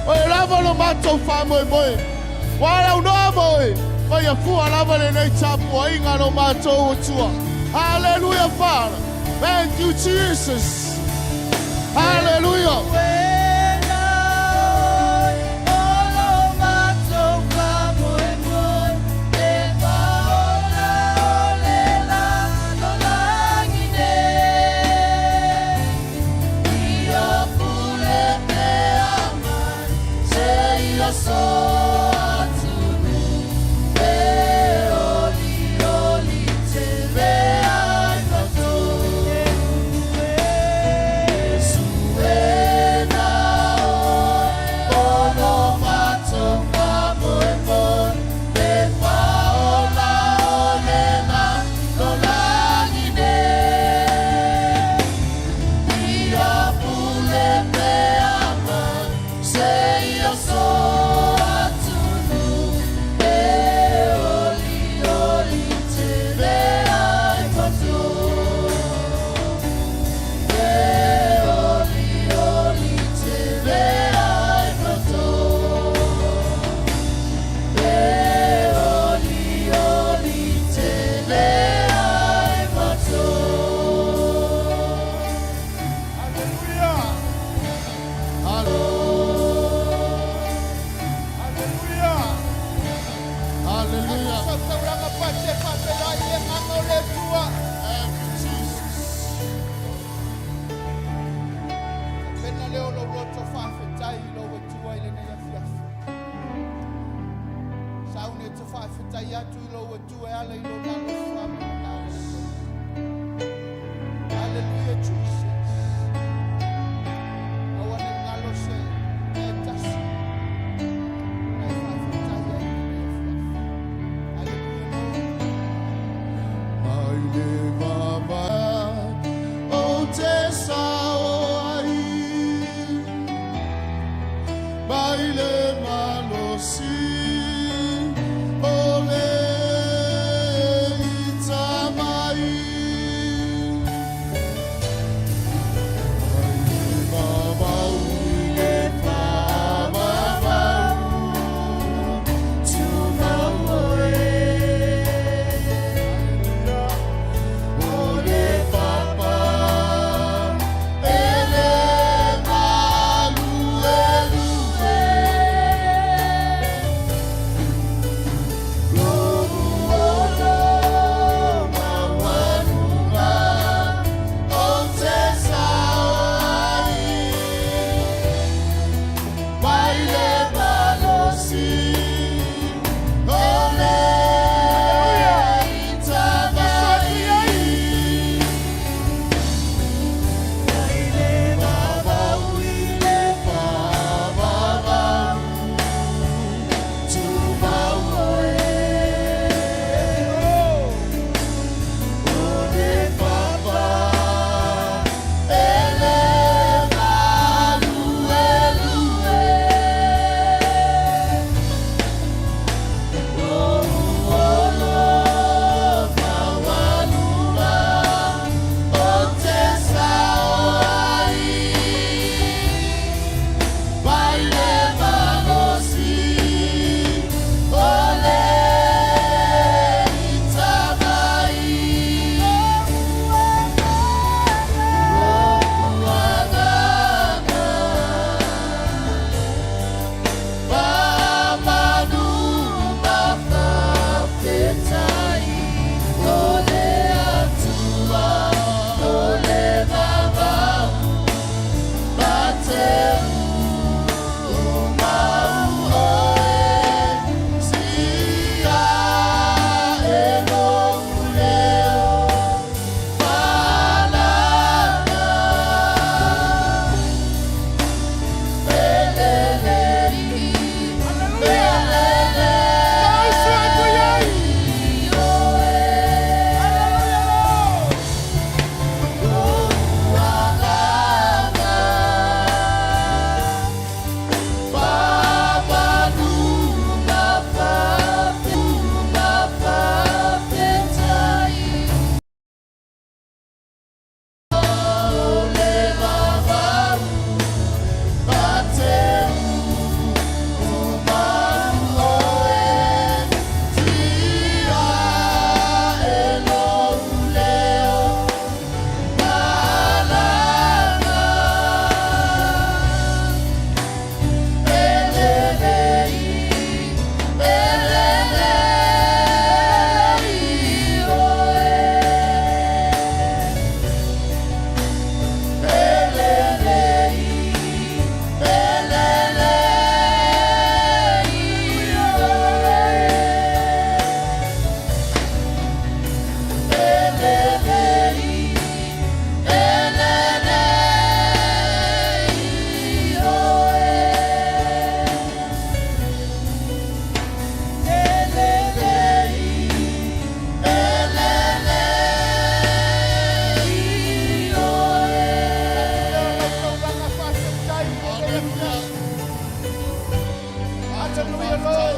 Oe lava lo matou faamoemoe. Ua alaunoa ma oe, faia fua lava lenei tapuaiga lo matou Atua. Hallelujah, Father. Thank you, Jesus. Hallelujah. Hallelujah, Lord.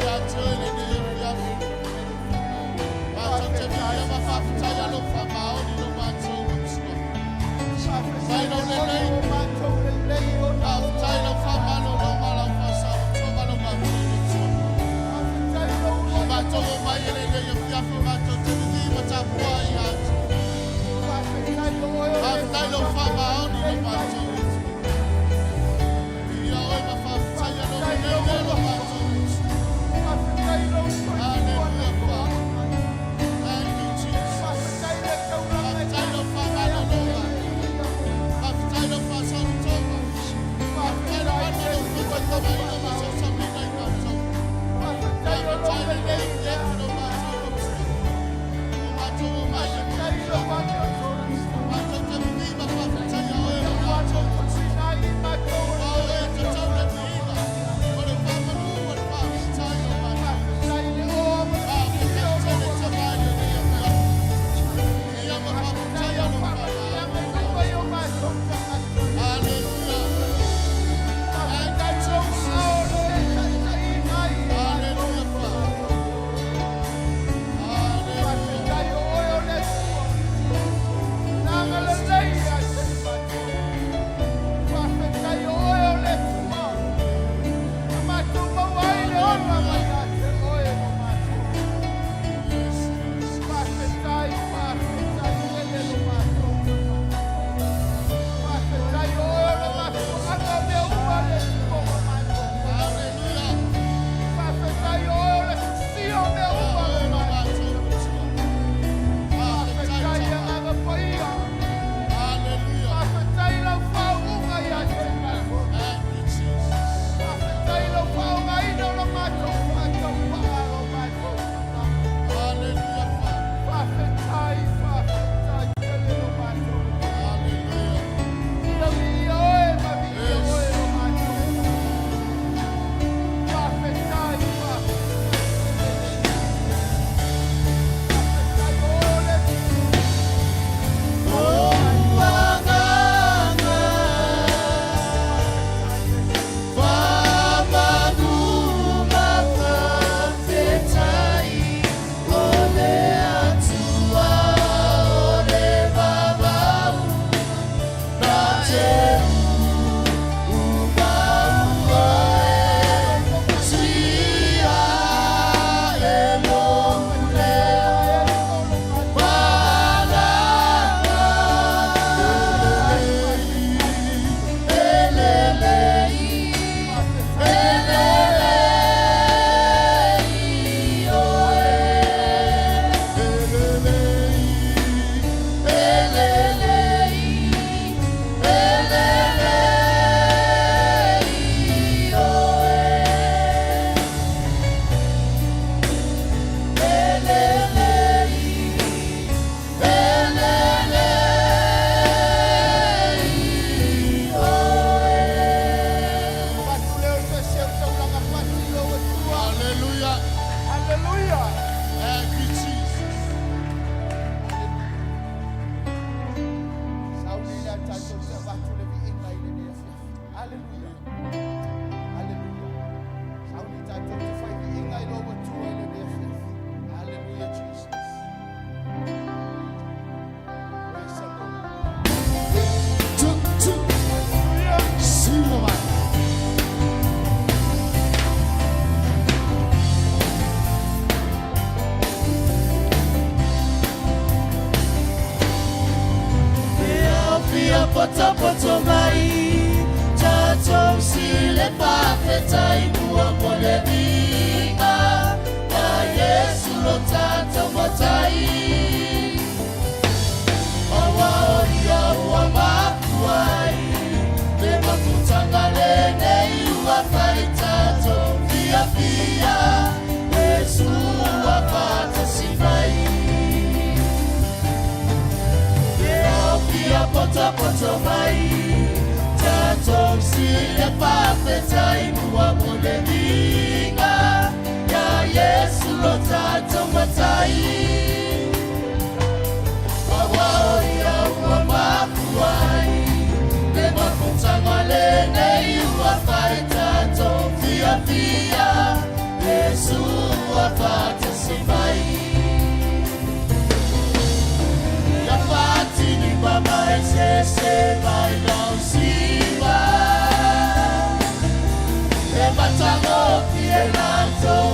matagofie latou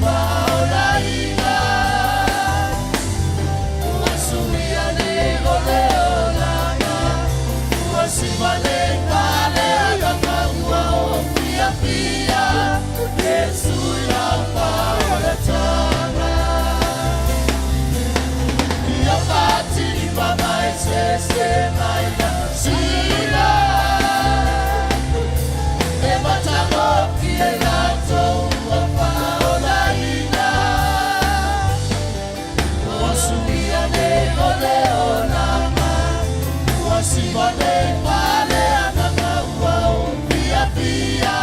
faaolaina. Ua suia nei o le olaga, ua siva nei pale agaga ua o fiafia, Iesu i lau faaolataga. Ia patili mamaesese mai na sila, e matagofie latou ua faaolaina. Ua suia nei o le olaga, ua siva nei pale agaga ua o fiafia,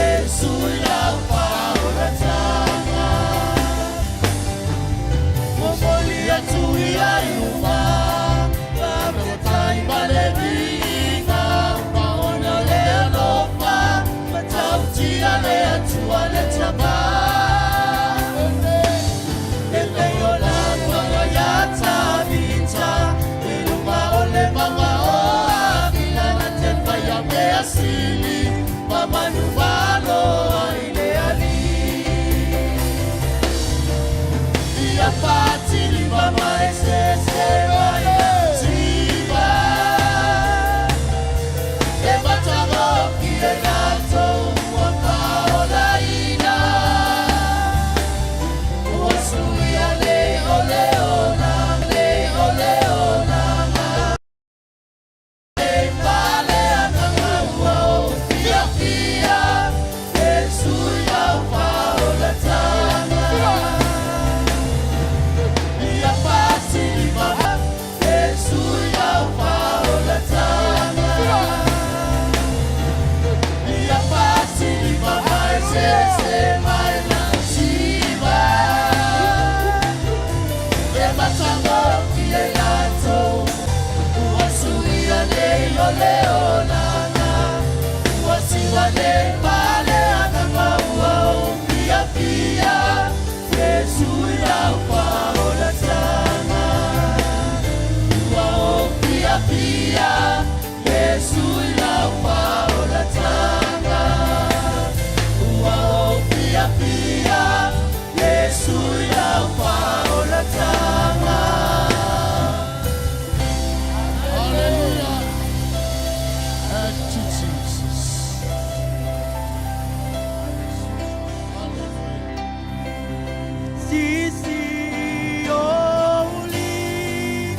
Iesu i lau faaolataga. Momoli atu ia i luma, faafetai ma le viiga, ona o le alofa matautia le Atua le Tama. E pei o lafoga ia Tavita, i luga o le mauga o Havila, na te faia mea sili ma manuvalo ai le Alii. Ia patili mamaesese mai siva, e matagofie latou ua faaolaina. Ua suia nei o le olaga, nei o le olaga, nei pale agaga ua o fiafia, Iesu i lau faaolataga. Ia patili mama, Iesu i lau faaolataga. Ia patili mamaesese mai na siva, e matagofie latou ua suia nei o le olaga, ua siva nei pale agaga ua o fiafia, Iesu i lau faaolataga. Ua o fiafia, Iesu i lau faaolataga. Ua o fiafia, Iesu i lau faaolataga. Hallelujah. Thank you, Jesus. Hallelujah. Sisi o uli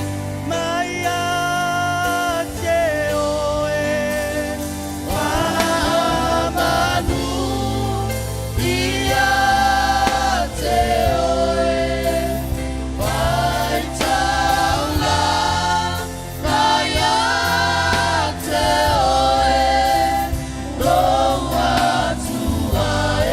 mai ia te oe. Faamanu ia te oe, faitaulaga ia te oe, lou Atua e.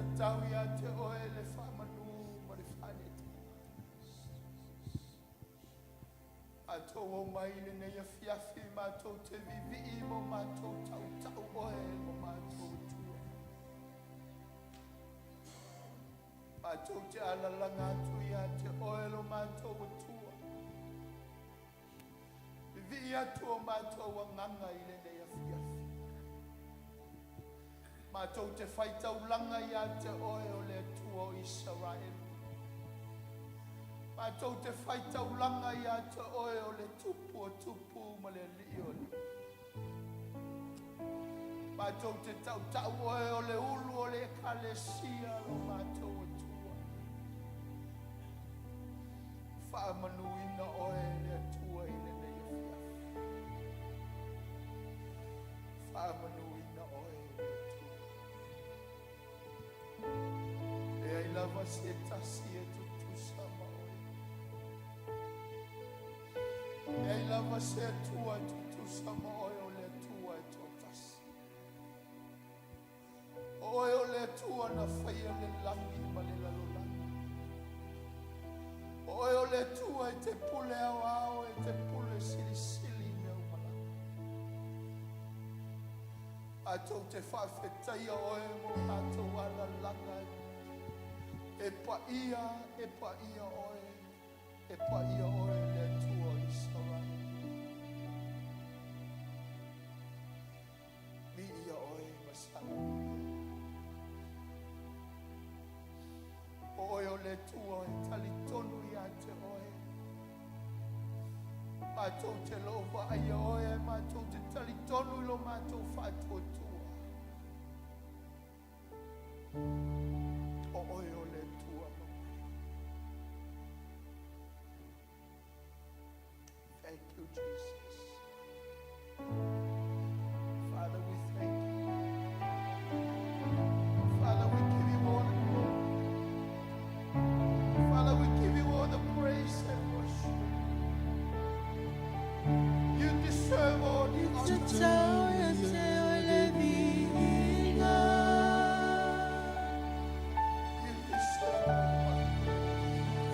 tatau ia te oe le faamanu ma le faaneetaga. Matou omai i lenei afiafi matou te viivii ma o matou tautau oe o matou Atua. Matou te alalaga atu ia te oe lo matou Atua. Vivii atu o matou agaga i lenei afiafi. Matou te faitaulaga ia te oe o le Atua o Isaraelu. Matou te faitaulaga ia te oe o le Tupu o tupu ma le Alii o alii. Matou te tautau oe o le ulu o le Ekalesia lo matou Atua. Faamanuina oe le Atua i lenei afiafi. Faamanuina oe le Atua. Leai lava se tasi e tutusa ma oe. Leai lava se Atua e tutusa ma oe o le Atua e toatasi. O oe o le Atua na faia le lagi ma le lalolagi. O oe o le Atua e te pule aoao, e te pule silisili i mea uma lava. Matou te faafetaia oe ma o matou alalaga e paia, e paia oe, e paia oe le Atua o Isaraelu. Viia oe ma saga viia. O oe o le Atua e talitonu ia te oe. Matou te loo vaaia oe ae matou te talitonu i lo matou faatuatua. O oe o le Atua mamai. Thank you, Jesus. Father, we thank you. Father, we give you all the glory. Father, we give you all the praise and worship. You deserve all the honor. Tatau ia te oe le viiga. You deserve all the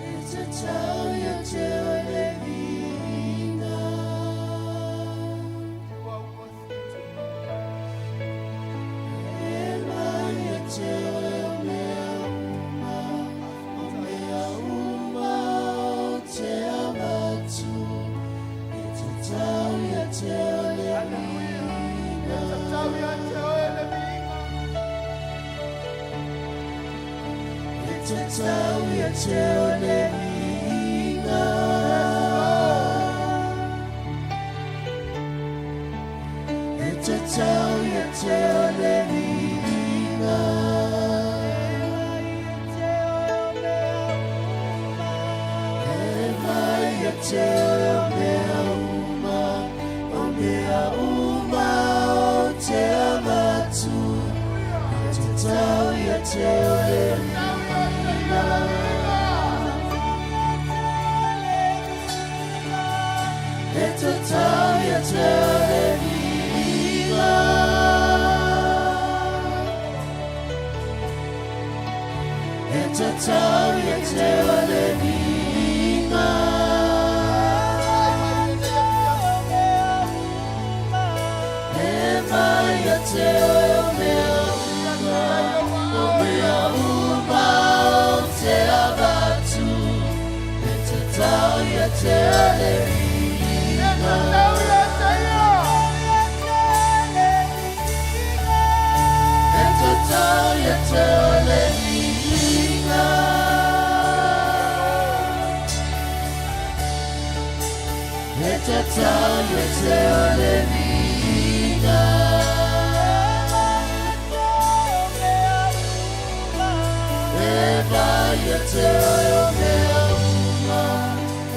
E tatau ia te oe le viiga. You are worthy to be praised. E mai ia te oe o mea uma, o mea uma ou te avatu. E tatau ia te oe le Hallelujah. viiga. Tatau ia te oe le viiga. E tatau ia te oe le viiga. E tatau ia te oe le viiga. E mai ia te oe o mea uma, o mea uma ou te avatu. E tatau ia te oe le viiga. E tatau ia te oe le viiga. E tatau ia te oe le viiga. E mai ia te oe o mea uma, o mea uma ou te avatu. E tatau ia te oe le viiga. Tatau ia te ia. E tatau ia te oe le viiga. E tatau ia te oe le viiga. E mai ia te oe o mea uma,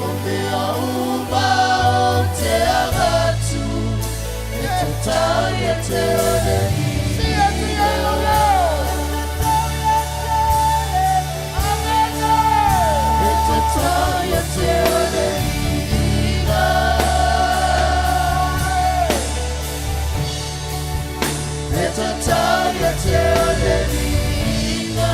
o mea uma ou te avatu. E tatau ia te oe le Sia te ia viiga. lo. Amen. E tatau ia te oe le viiga. E tatau ia te oe le viiga.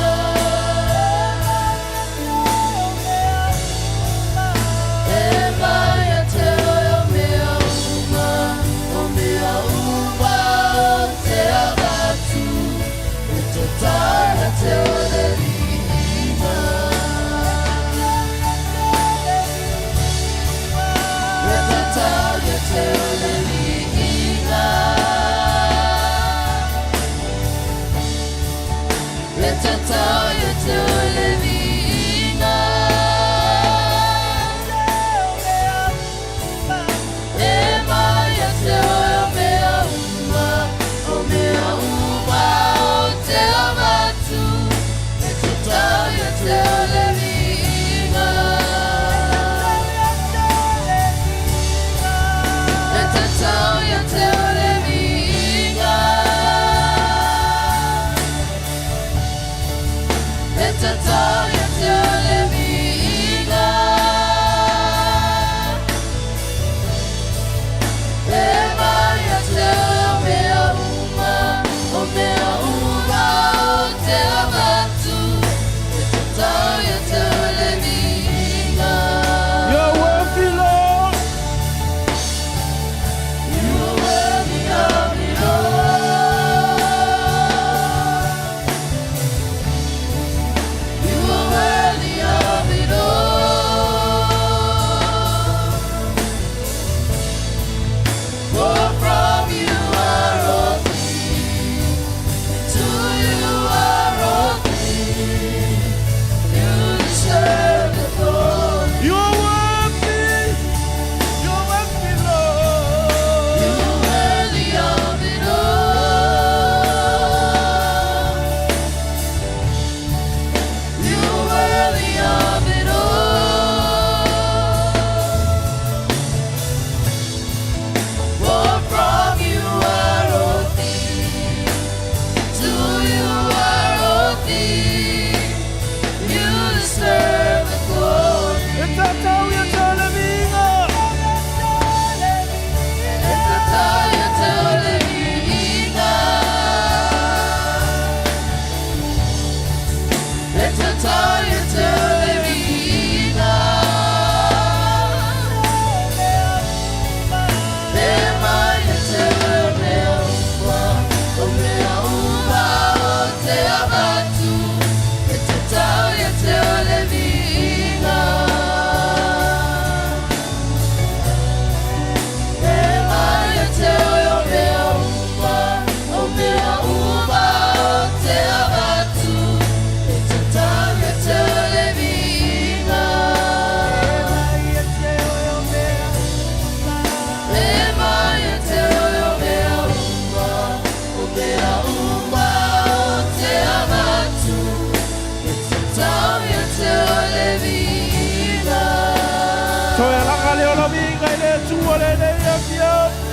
lau viiga i le Atua lenei afiafi.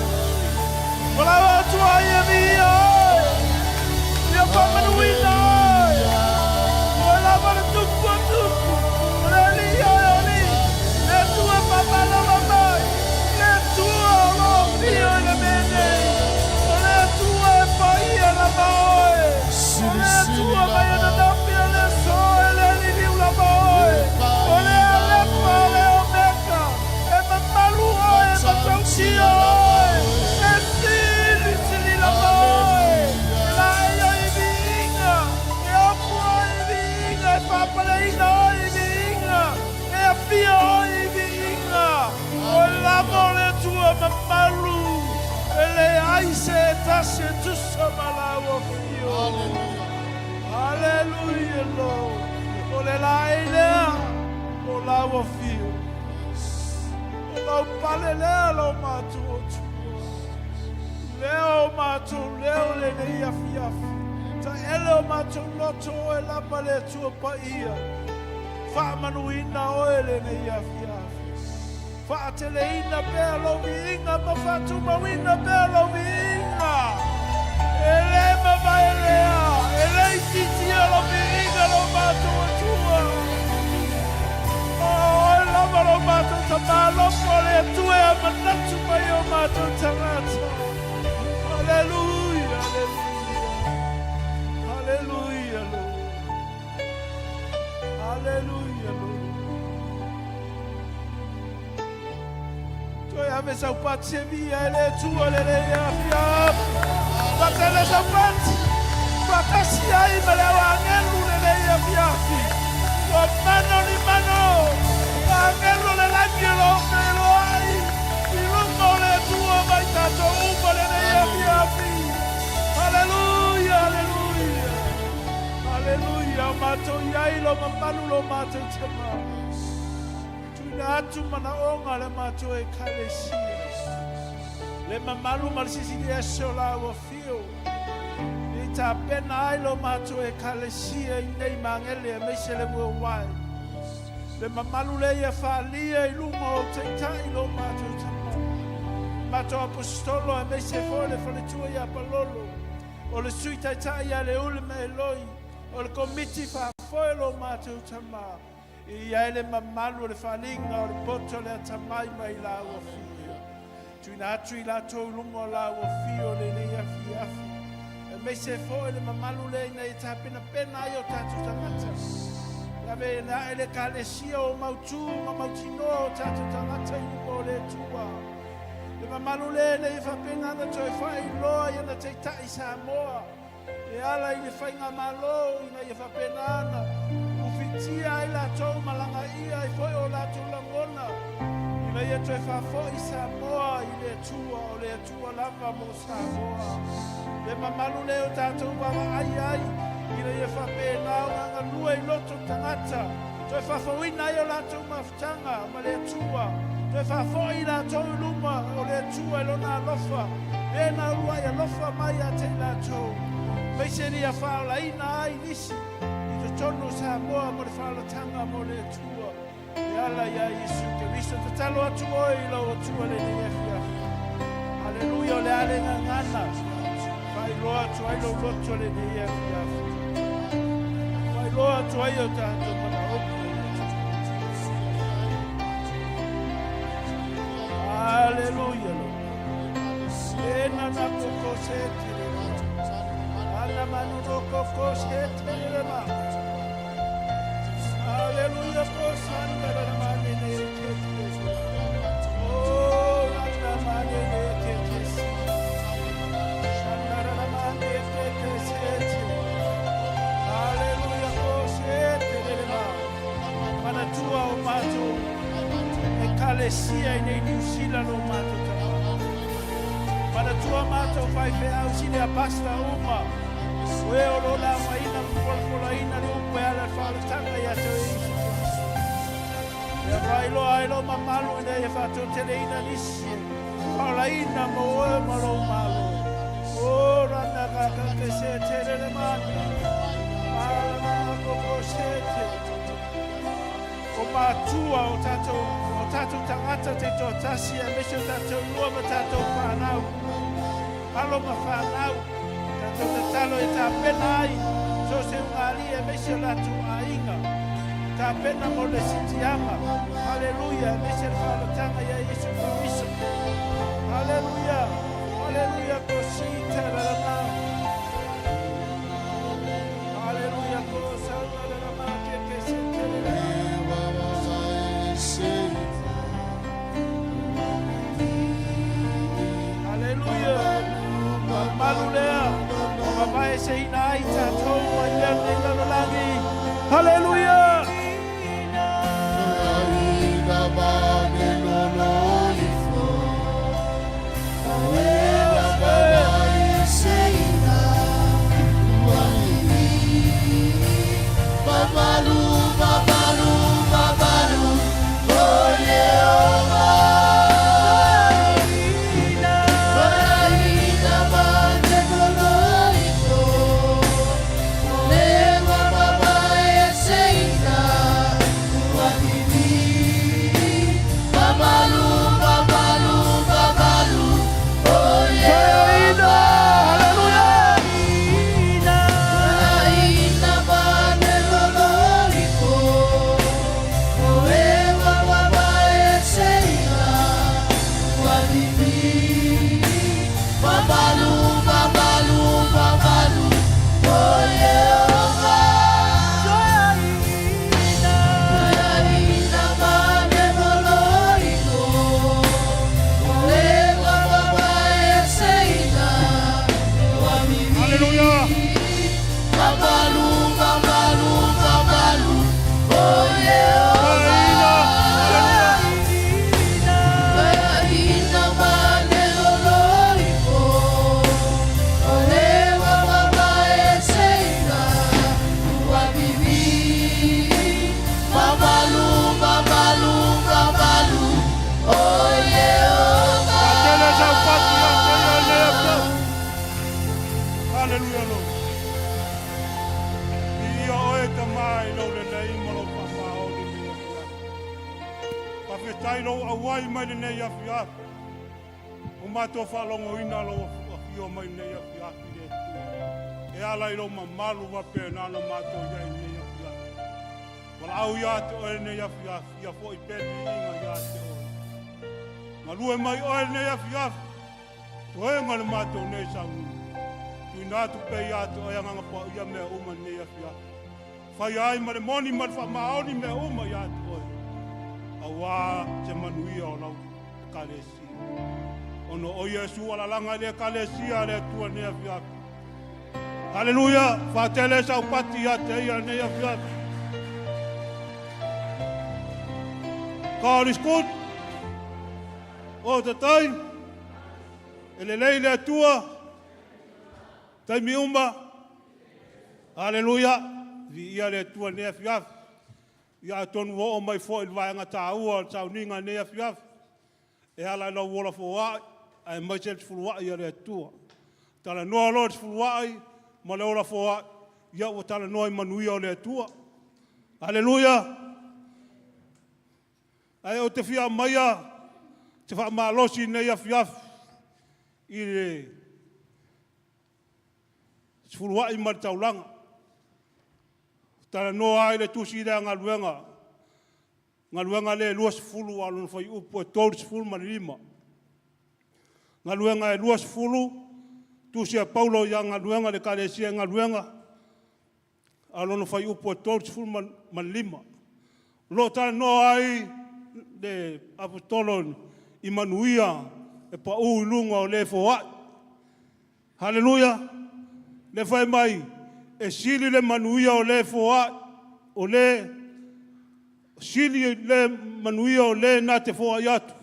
O lau Atua ia viia oe, ia faamanuina oe. Oe lava le tupu o tupu, o le Alii oe o alii, le Atua e faamalamalama mai, le Atua o lo o afio i le mea nei, o le Atua e paia lava oe, o le Atua mai ananafi a le aso e le liliu lava oe, o le Alepa o le Omeka, e mamalu oe, e matautia oe, e silisili lava oe, e laei oe i viiga, e ofu oe i viiga, e faapaleina oe i viiga, e afia oe i viiga. Oe lava o le Atua mamalu, e leai se tasi e tusa ma lau afio. Haleluia, Lord. O le laei lea o lau afio. O lau pale lea lo matou Atua. Lea o matou leo lenei afiafi. Taele o matou loto oe lava le Atua paia. Faamanuina oe lenei afiafi. Faateleina pea lou viiga ma faatumauina pea lou viiga. E le mavae lea, e le itiitia lou viiga lo matou Atua. O oe lava lo matou Tamalofa, o le Atua e amanatu mai o matou tagata. Haleluia, haleluia. Haleluia, Lord. Haleluia, Lord. Toe ave sau pati e via e le Atua lenei afiafi. Fatele sau pati. Faatasi ai ma le au agelu lenei afiafi. Ua mano ni mano. Agelu o le lagi o lo o feiloai. I luga o le Atua mai tatou uma lenei afiafi. Haleluia, haleluia. Haleluia. O matou i ai lo mamalu lo matou tama. Tuuina atu manaoga a le matou Ekalesia, le mamalu ma le Silisili Ese o la ua afio, i tapena ai lo matou Ekalesia i nei magele aemaise le worldwide. Le mamalu lea ia faalia i luma o taitai lo matou tama, matou aposetolo aemaise foi le faletua ia Palolo, o le Sui Taitai ia Leule ma Eloi, o le Komiti Faafoe lo matou tama, E i ai le mamalu o le faaaliga o le poto o le atamai mai laua afio. Tuuina atu i latou i luma o laua afio lenei afiafi. Aemaise foi le mamalu lea ina ia tapenapena ai o tatou tagata. Ave na ae le Ekalesia o mautū ma mautinoa o tatou tagata i luma o le Atua. Le mamalu lea ina ia faapena ona toe faailoa i ana taitai Samoa. E ala i le faigamalo ina ia faapena ona ufitia ai latou ma lagaia ai foi o latou lagona ina ia toe faafoi Samoa i le Atua, o le Atua lava mo Samoa. Le mamalu lea o tatou vaavaai ai ina ia faapena ona galue i loto tagata, toe faafouina ai o latou mafutaga ma le Atua, toe faafoi i latou i luma o le Atua i lona alofa, le na uluai alofa mai ia te i latou, maise lia faaolaina ai nisi i totonu o Samoa mo le faaolataga mo le Atua. E ala iā Iesu Keriso, tatalo atu oe i lou Atua lenei afiafi. Aleluia, o le a le gagana, faailoa atu ai lou loto lenei afiafi. Faailoa atu ai o tatou manaoga. Aleluia, Lord. E nana koko se tere ma. Ana manu no koko se tere ma. Aleluia, ko sanda la mane ne te te. Oh, la mane ne te te si. Sanda la mane te te se te. Aleluia, ko se tere ma. Manatua o matou Ekalesia i nei Niu Sila lo matou tama. Manatua matou faifeau sili a pasta uma. O e o lo laugaina ma folafolaina le upu e ala le faaolataga ia te oe Iesu Keriso. Ia faailoa ai lou mamalu ina ia faatoateleina nisi e faaolaina mo oe ma lou Malo. O rana kaka ke se te rere mana. Marana koko se te. O matua o tatou o O tatou tagata taitoatasi aemaise o tatou lua ma tatou fanau, alo ma fanau, tatou tatalo e tapena ai so o se ugaalii aemaise o latou aiga, tapena mo le sitiaga, haleluia, aemaise le faaolataga ia Iesu Keriso. Haleluia, haleluia, ko sita la la ma. Haleluia, ko sauna la la ma ke ke se te le la. Haleluia. Mamalu lea, ua mavae seina ai tatou mai mea nei lalolagi. Haleluia. Haleluia Lord. Viia oe Tama i lou lelei ma lou faamaoni i lenei afiafi. Faafetai lou auai mai lenei afiafi. Ua matou faalogoina lou afio mai lenei afiafi le Atua. E ala i lou mamalu faapena ona matou i ai lenei afiafi. Valaau ia te oe lenei afiafi, ia foi pea le viiga ia te oe. Galue mai oe lenei afiafi. Toega le matou nei sauniga. Tuuina atu pea ia te oe Agaga Paia mea uma i lenei afiafi. Faia ai ma le moni ma le faamaoni mea uma ia te oe, auā se manuia o lau Ekalesia. Ona o Iesu ua lalaga i le Ekalesia a le Atua i lenei afiafi. Haleluia! Faatele saupati ia te ia lenei afiafi. God is good all the time. E lelei le Atua, taimi uma. Aleluia! Viia le Atua i lenei afiafi. Ia atonu ua oo mai foi i le vaega taua o le sauniga i lenei afiafi, e ala i lau ola foai, aemaise le sefuluai a le Atua. Talanoa loa i le sefuluai ma le ola foai, ia ua talanoa i manuia o le Atua. Aleluia! Ae ou te fia aumaia se faamalosi i lenei afiafi i le sefuluai ma le taulaga. Talanoa ai le tusi lea galuega, galuega lea e 20 a o lona fuaiupu e 35. Galuega e 20, tusi a Paulo ia Galuega le Ekalesia i Galuega, a o lona fuaiupu e 35. O lo o talanoa ai le Aposetolo i manuia e pau i luga o le foai. Haleluia! Le fai mai, e sili le manuia o le foai, o le sili le manuia o le na te foai atu,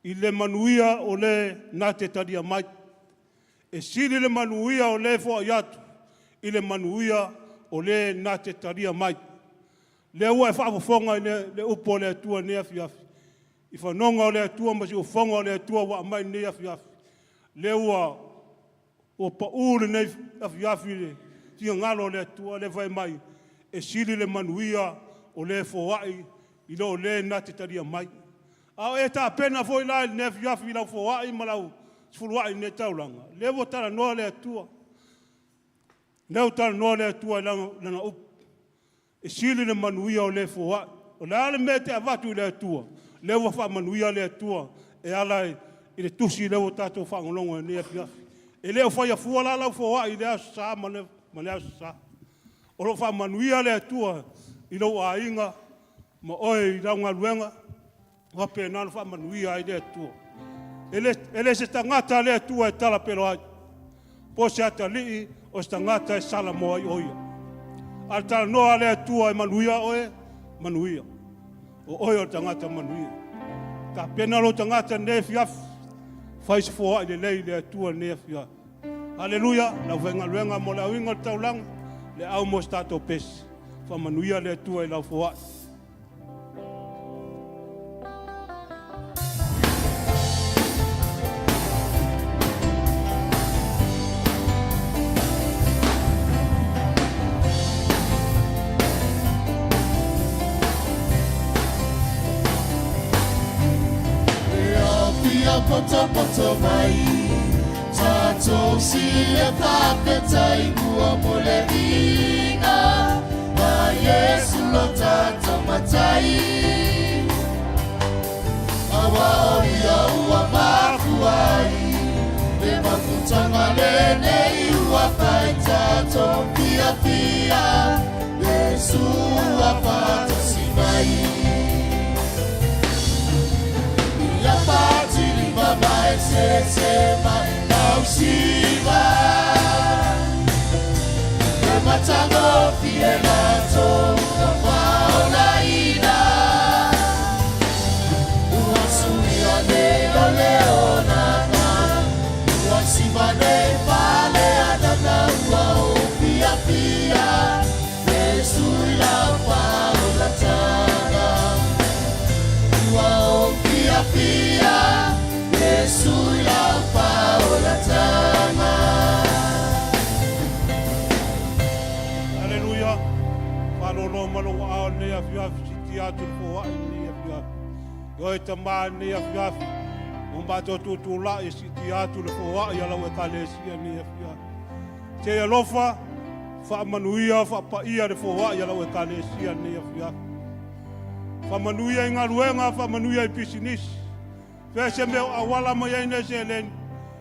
i le manuia o le na te talia mai. E sili le manuia o le foai atu, i le manuia o le na te talia mai. Lea ua e faafofoga i le upu a le Atua i lenei afiafi, i fanoga o le Atua ma siufofoga o le Atua ua aumai i lenei afiafi, lea ua ua pau lenei afiafi i le finagalo o le Atua, lea fai mai, e sili le manuia o le foai i lo le na te talia mai. A o e tapena foi la i lenei afiafi i lau foai ma lau sefuluai i lenei taulaga, lea ua talanoa le Atua. Lea ua talanoa le Atua i Lana upu, e sili le manuia o le foai. O le a le mea e te avatu i le Atua, lea ua faamanuia le Atua e ala i le tusi lea ua tatou faalogologo i lenei afiafi. E le o faia fua la lau foai i lea Aso Sa ma lea Aso Sa. O lo o faamanuia le Atua i lou aiga ma oe i lau galuega, ua faapena ona faamanuia ai le Atua. E le se tagata le Atua e talapelo ai, po o se atalii o se tagata e salamo ai o ia. A talanoa le Atua e manuia oe, manuia. O oe o le tagata manuia. Tapena lou tagata i lenei afiafi, fai se foai lelei i le Atua i lenei afiafi. Haleluia! Le aufaigaluega mo le auina o le taulaga, le au mo se tatou pese. Faamanuia le Atua i lau foai. Pia poto poto mai Tātou si e whawhetai mua mo le inga A Yesu lo tātou matai Awa o ia ua makuai Le mafutanga le nei ua whai tātou pia pia Yesu ua whātasi mai Ia pātiri mai se se mai lau siva E matango fie mātou ka whaolaina Ua suia nei o leo nana Ua siva nei pale anana ua o pia pia Yesu i lau whaolatanga Ua o pia pia Yesu i lau whaolatanga Haleluia! Faalolo ma lou aao i lenei afiafi, sitia atu le foai i lenei afiafi. E oe tama i lenei afiafi, ua matou tutulai e siitia atu le foai a lau ekalesia i lenei afiafi. Se i alofa, faamanuia, faapaia le foai a lau ekalesia i lenei afiafi. Faamanuia i galuega, faamanuia i pisinisi. Fea se mea o auala mai ai nei seleni,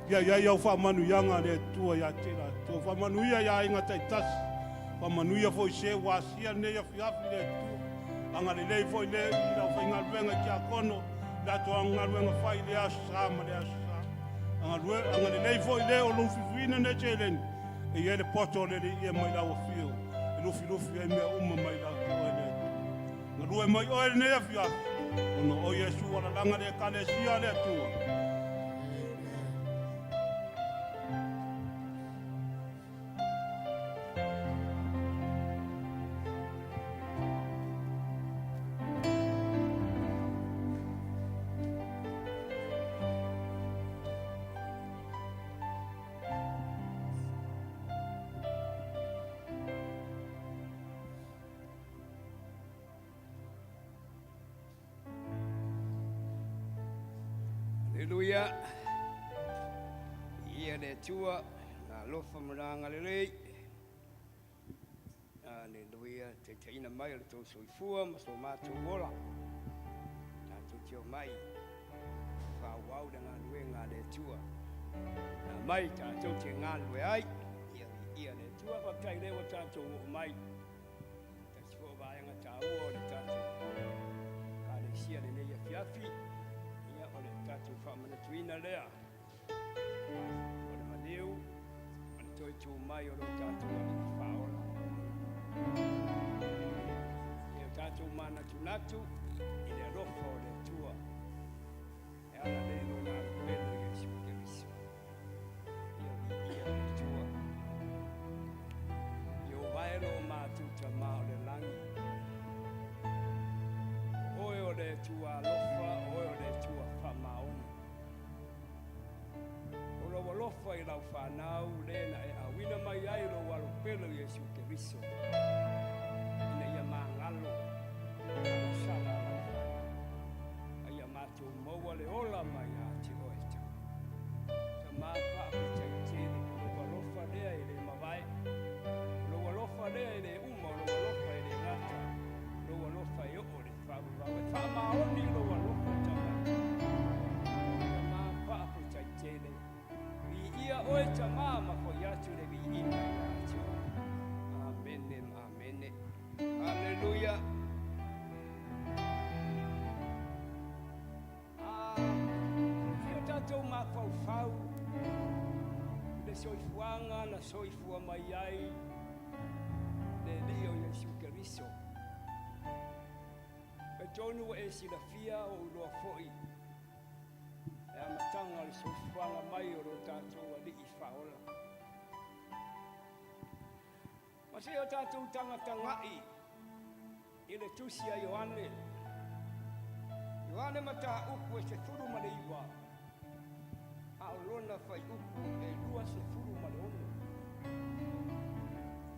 ia i ai au faamanuiaga le Atua ia te i latou. Faamanuia i aiga taitasi, faamanuia foi i se ua asia lenei afiafi le Atua. Agalelei foi le i lau faigaluega i tiakono, i latou galuega fai i le Aso Sa ma le Aso Sa. Agalelei foi le o lufilufiina nei seleni, e i ai le poto o le Alii e mai lau afio, e lufilufi ai mea uma mai lau te oe le Atua. Galue mai oe lenei afiafi, ona o Iesu ua lalaga le ekalesia a le Atua. Aleluia. Ia le Atua, na alofa ma lana agalelei. Aleluia, taitaiina mai o le tou soifua ma so matou ola. Tatou te omai faaauau le galuega a le Atua. Na mai tatou te galulue ai. Ia viia le Atua, faafetai lea ua tatou oo mai. Tasi foi o vaega taua o le tatou ekalesia lenei afiafi, ia o le tatou faamanatuina lea o le maliu ma le toe tu mai o lo tatou Alii Faaola. Ia o tatou manatunatu i le alofa o le Atua e ala lea i lona alopelo Iesu Keriso. Ia viia le Atua. Ieova e lo matou Tama o le lagi, o oe o le Atua alofa, o oe o le Atua faamaoni. O lou alofa i lau fanau le na e auina mai ai lou alopelo Iesu Keriso, ina ia magalo i sala a lau fanau. A ia matou soifuaga na soifua mai ai le Alii o Iesu Keriso. Talitonu ua e silafia ua ou iloa foi le amataga o le soifuaga mai o lo tatou Alii Faaola. Ma se i o tatou tagatagai i le tusi a Ioane, Ioane mataupu e 19, a o lona fuaiupu e 26.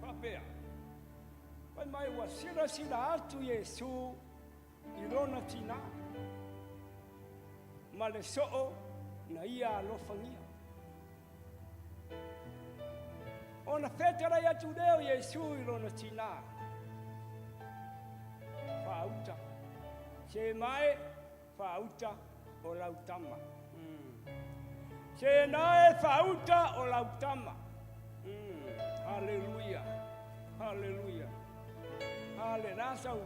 Faapea, fai mai ua silasila atu Iesu i lona tinā ma le soo na ia alofagia. Ona fetalai atu lea o Iesu i lona tinā, Faauta, se mae, faauta o lau tama. Se nae, faauta o lau tama. Haleluia, haleluia. Hale, la sau,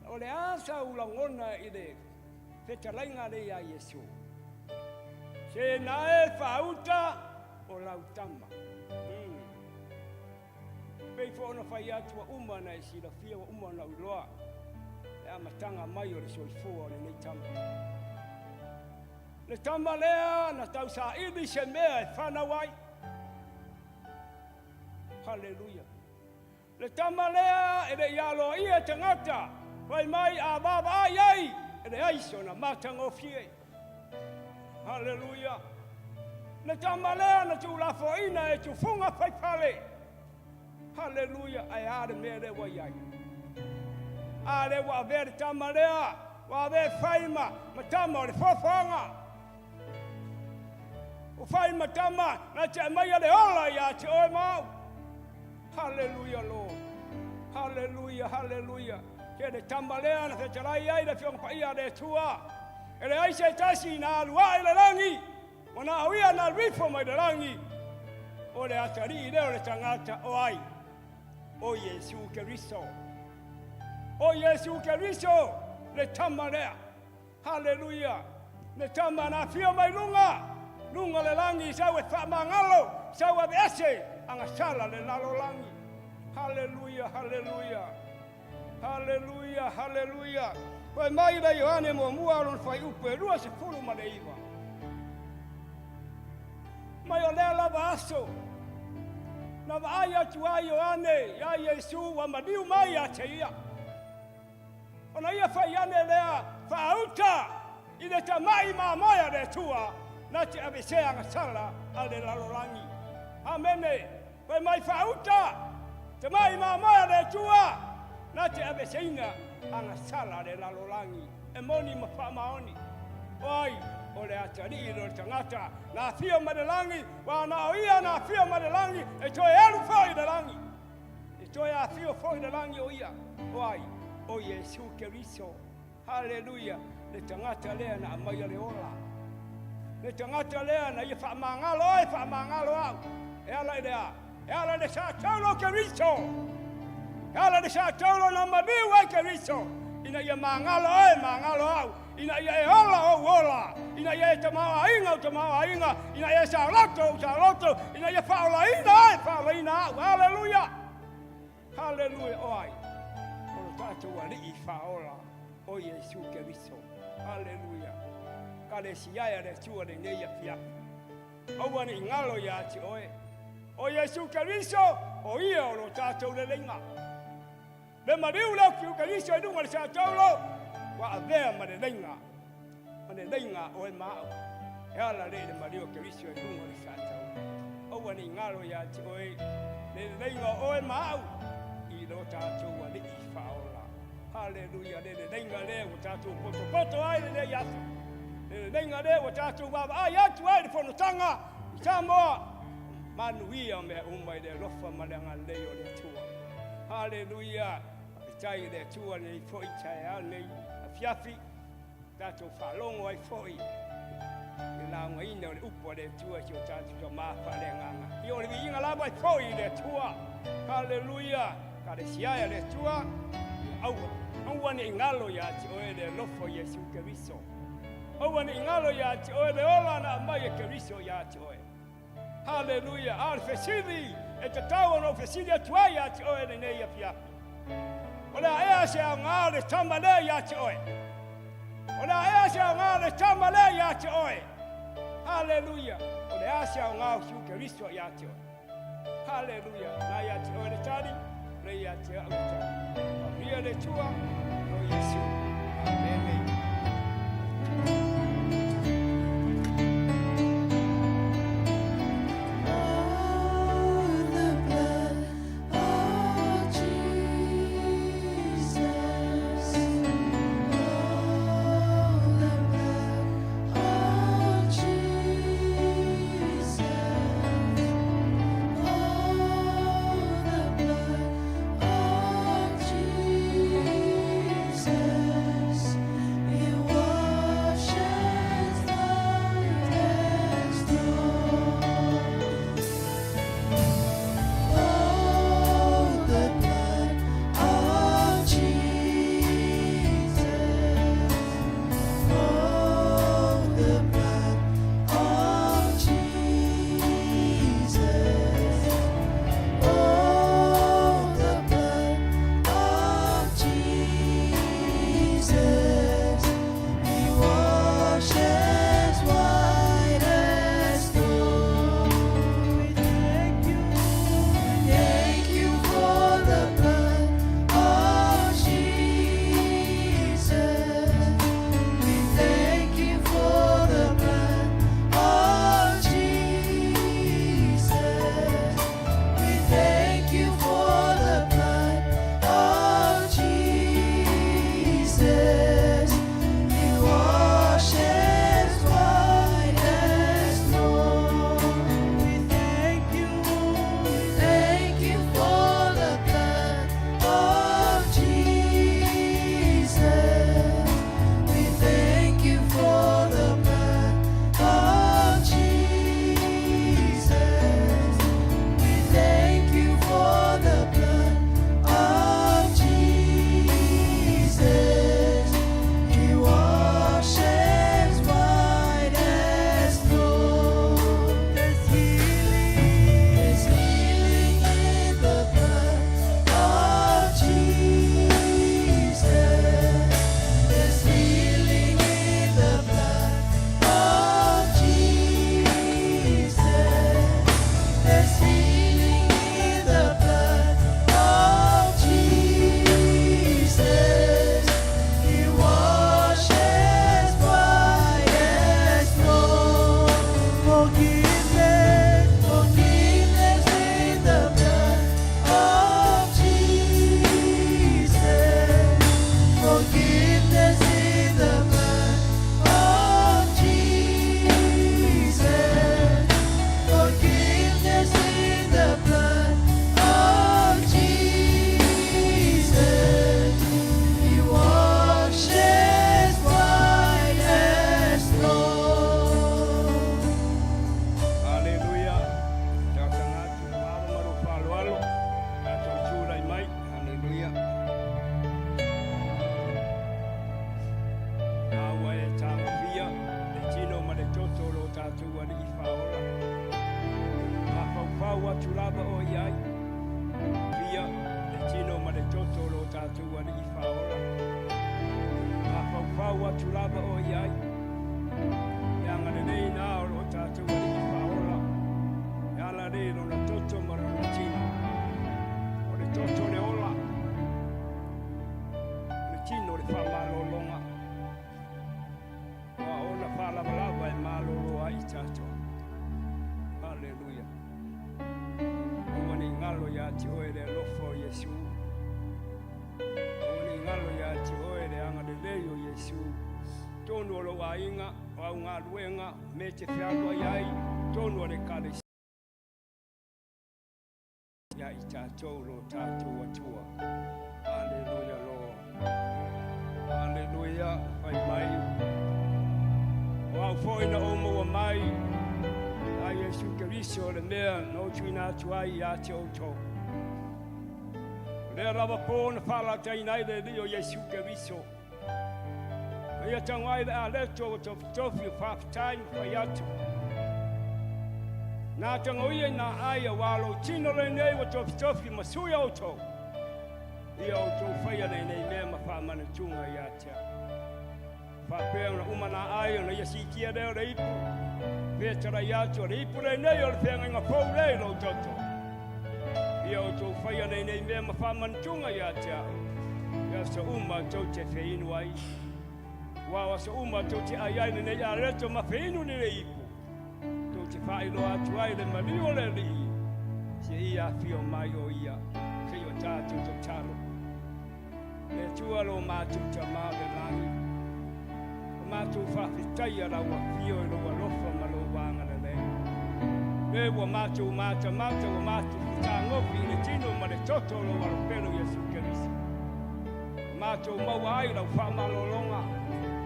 o le a sau lagona i le fetalaiga lea ia Iesu. Se nae faauta o lau tama. Pei foi ona fai atu ua uma ona e silafia, ua uma ona ou iloa le amataga mai o le soifua o lenei tama. Le tama lea na tausaili se mea e fanau ai. Haleluia. Le tama lea e le i aloaia e tagata, fai mai a vaavaai ai, e leai sona matagofie. Haleluia! Le tama lea na tuulafoaina e tufuga faifale. Haleluia! Ae a le mea lea ua i ai? A lea ua avea le tama lea, ua avea e fai ma, ma tama o le foafoaga. Ua fai ma tama na te aumaia le ola ia te oe ma au. Haleluia Lord. Haleluia, haleluia. Ke le tama lea na fetalai ai le Afioga Paia a le Atua. E leai se tasi na alu ae i le lagi, ua na o ia na alu ifo mai le lagi. O le atalii lea o le tagata o ai? O Iesu Keriso. O Iesu Keriso le tama lea. Haleluia! Le tama na afio mai luga, luga o le lagi, sau e faamagalo, sau aveese, agasala le lalolagi. Haleluia, haleluia, haleluia, haleluia. Fai mai le Ioane muamua o lona fuaiupu e 29. Mai o lea lava aso, na vaai atu ai Ioane iā Iesu ua maliu mai ia te ia. Ona ia fai ane lea faauta i le tamai mamoe a le Atua na te avesea agasala a le lalolagi. Amene. Fai mai faauta tamai mamoe a le Atua na te aveseina agasala a le lalolagi. E moni ma faamaoni. O ai o le atalii lea o le tagata na afio mai le lagi, ua na o ia na afio mai le lagi e toe alu foi i le lagi. E toe afio foi le lagi o ia, o ai? O Iesu Keriso. Haleluia! Le tagata lea na aumaia le ola. Le tagata lea na ia faamagalo oe, faamagalo au. E ala i le a? E ala i le sa taulo o Keriso. E ala i le sa taulo na maliu ai Keriso, ina ia magalo oe, magalo au, ina ia e ola ou ola, ina ia e tamaoaiga ou tamaoaiga, ina ia e saoloto ou saoloto, ina ia faaolaina oe, faaolaina au. Haleluia! Haleluia! O ai? O lo tatou Alii faaola, o Iesu Keriso. Haleluia! Kalesia e a le Atua lenei afiafi. Aua ne i galo ia te oe. O Iesu Keriso, o ia o lo tatou leleiga. Le maliu lea o Keriso i luga o le sa taulo, ua avea ma le leiga, ma le leiga a oe ma au. E ala lea i le maliu o Keriso i luga o le sa taulo. Aua ne i galo ia te oe le leleiga o oe ma au i lo tatou Alii faaola. Haleluia, le leleiga lea ua tatou potopoto ai lenei aso. Le leleiga lea ua tatou vaavaai atu ai i le fonotaga i Samoa. Manuia mea uma i le alofa ma le agalelei o le Atua. Haleluia! Faafetai i le Atua lenei foi taeao lenei afiafi. Tatou faalogo ai foi i le laugaina o le upu a le Atua i si o tatou tama faaleagaga. Ia o le viiga lava e foi i le Atua. Haleluia! Kalesia e a le Atua, ia aua, aua ne i galo ia te oe le alofa o Iesu Keriso. Aua ne i galo ia te oe le ola na aumai e Keriso ia te oe. Haleluia! A o le fesili e tatau ona ou fesili atu ai ia te oe lenei afiafi, o le a ea se aoga o le tama lea ia te oe? O le a ea se aoga o le tama lea ia te oe? Haleluia! O le a se aoga o Iesu Keriso ia te oe? Haleluia! Na ia te oe le tali, o lea ia te au le tali. Faamanuia le Atua, o Iesu. Amene. Oh, the blood of Jesus. Oh, the blood of Jesus. Oh, the blood of Jesus. It washes white as snow. Oh, the blood of Jesus. Oh, the blood of Jesus. Oh, the blood of Jesus. He washes white as snow. We thank you. Thank you for the blood of Jesus. We thank you for the blood of Jesus. We thank you for the blood of Jesus. He washes white as snow. We thank you. We thank you for the blood of Jesus. We thank you for the blood of Jesus. We thank you for the blood of Jesus. He washes white as snow. There's healing, there's healing in the blood of Jesus. There's healing in the blood of Jesus. There's healing in the blood of Jesus. He washes white as snow. Forgiveness, forgiveness in the blood of Jesus. Forgiveness in the blood of Jesus. Forgiveness in the blood of Jesus. He washes white as snow. Haleluia. Talosaga atu le malo ma lou faaaloalo. Tatou tulai mai. Haleluia. Na ua e tagofia le tino ma le toto o lo tatou Alii Faaola. Mafaufau atu lava oe i ai. Fia le tino ma le toto o lo tatou Alii Faaola. Mafaufau atu lava oe i ai. Le agalelei na o lo tatou Alii Faaola. E ala lea i lona toto ma lona tino. O le toto le ola. O le tino le faamalologa. Ua ona faalavalava e malolo ai i tatou. Haleluia. Aua ne i galo ia te oe le alofa o Iesu. Aua ne i galo ia te oe le agalelei o Iesu. Tonu o lou aiga, o au galuega, me te fealuai ai, tonu o le Ekalesia ia i tatou lo tatou Atua. Haleluia Lord. Haleluia. Fai mai. O au foi na ou maua mai a Iesu Keriso le mea na ou tuuina atu ai ia te outou. O lea lava po na faalataiina ai le Alii o Iesu Keriso. Na ia tago ai le aleto ua tofitofi o faafetai ma fai atu. Na tagoia i nā ai auā lou tino lenei ua tofitofi ma sui a outou. Ia outou faia lenei mea ma faamanatuga ia te au. Faapea ona uma nā ai ona ia siitia lea o le ipu, fetalai atu o le ipu lenei o le feagaiga fou lea i lou toto. Ia outou faia lenei mea ma faamanatuga ia te au, i aso uma tou te feinu ai. Aua o aso uma tou te ai ai lenei areto ma feinu lenei ipu, tou te faailoa atu ai le maliu o le Alii, seia afio mai o ia, seia o tatou tatalo. Le Atua lo matou Tama o le lagi, o matou faafetaia lau afio i lou alofa ma lou agalelei. Le ua matou matamata ua matou fetagofi i le tino ma le toto o lou alopelo Iesu Keriso. Ua matou maua ai lau faamalologa,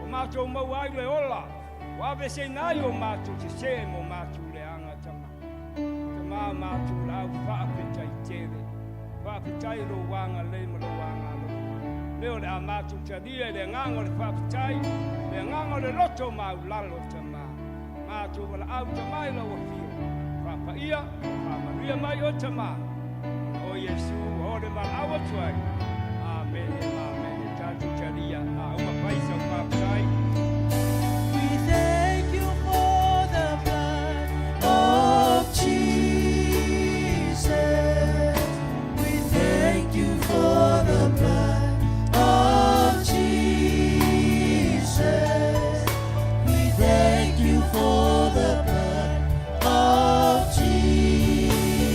ua matou maua ai le ola, ua aveeseina ai o matou sesē ma o matou leaga Tama. Tama matou laau faafetai tele. Faafetai i lou agalelei ma lou agalofa. Lea o le a matou talia i le agaga o le faafetai, le agaga o le loto maulalo Tama. Matou valaau Tama i lau afio. Faapaia, faamanuia mai oe Tama. Ona o Iesu ua o le valaau atu ai. Amene, amene. Tatou talia, a uma fai sau faafetai. We thank you for the blood of Jesus. We thank you for the blood of Jesus. We thank you for the blood of Jesus.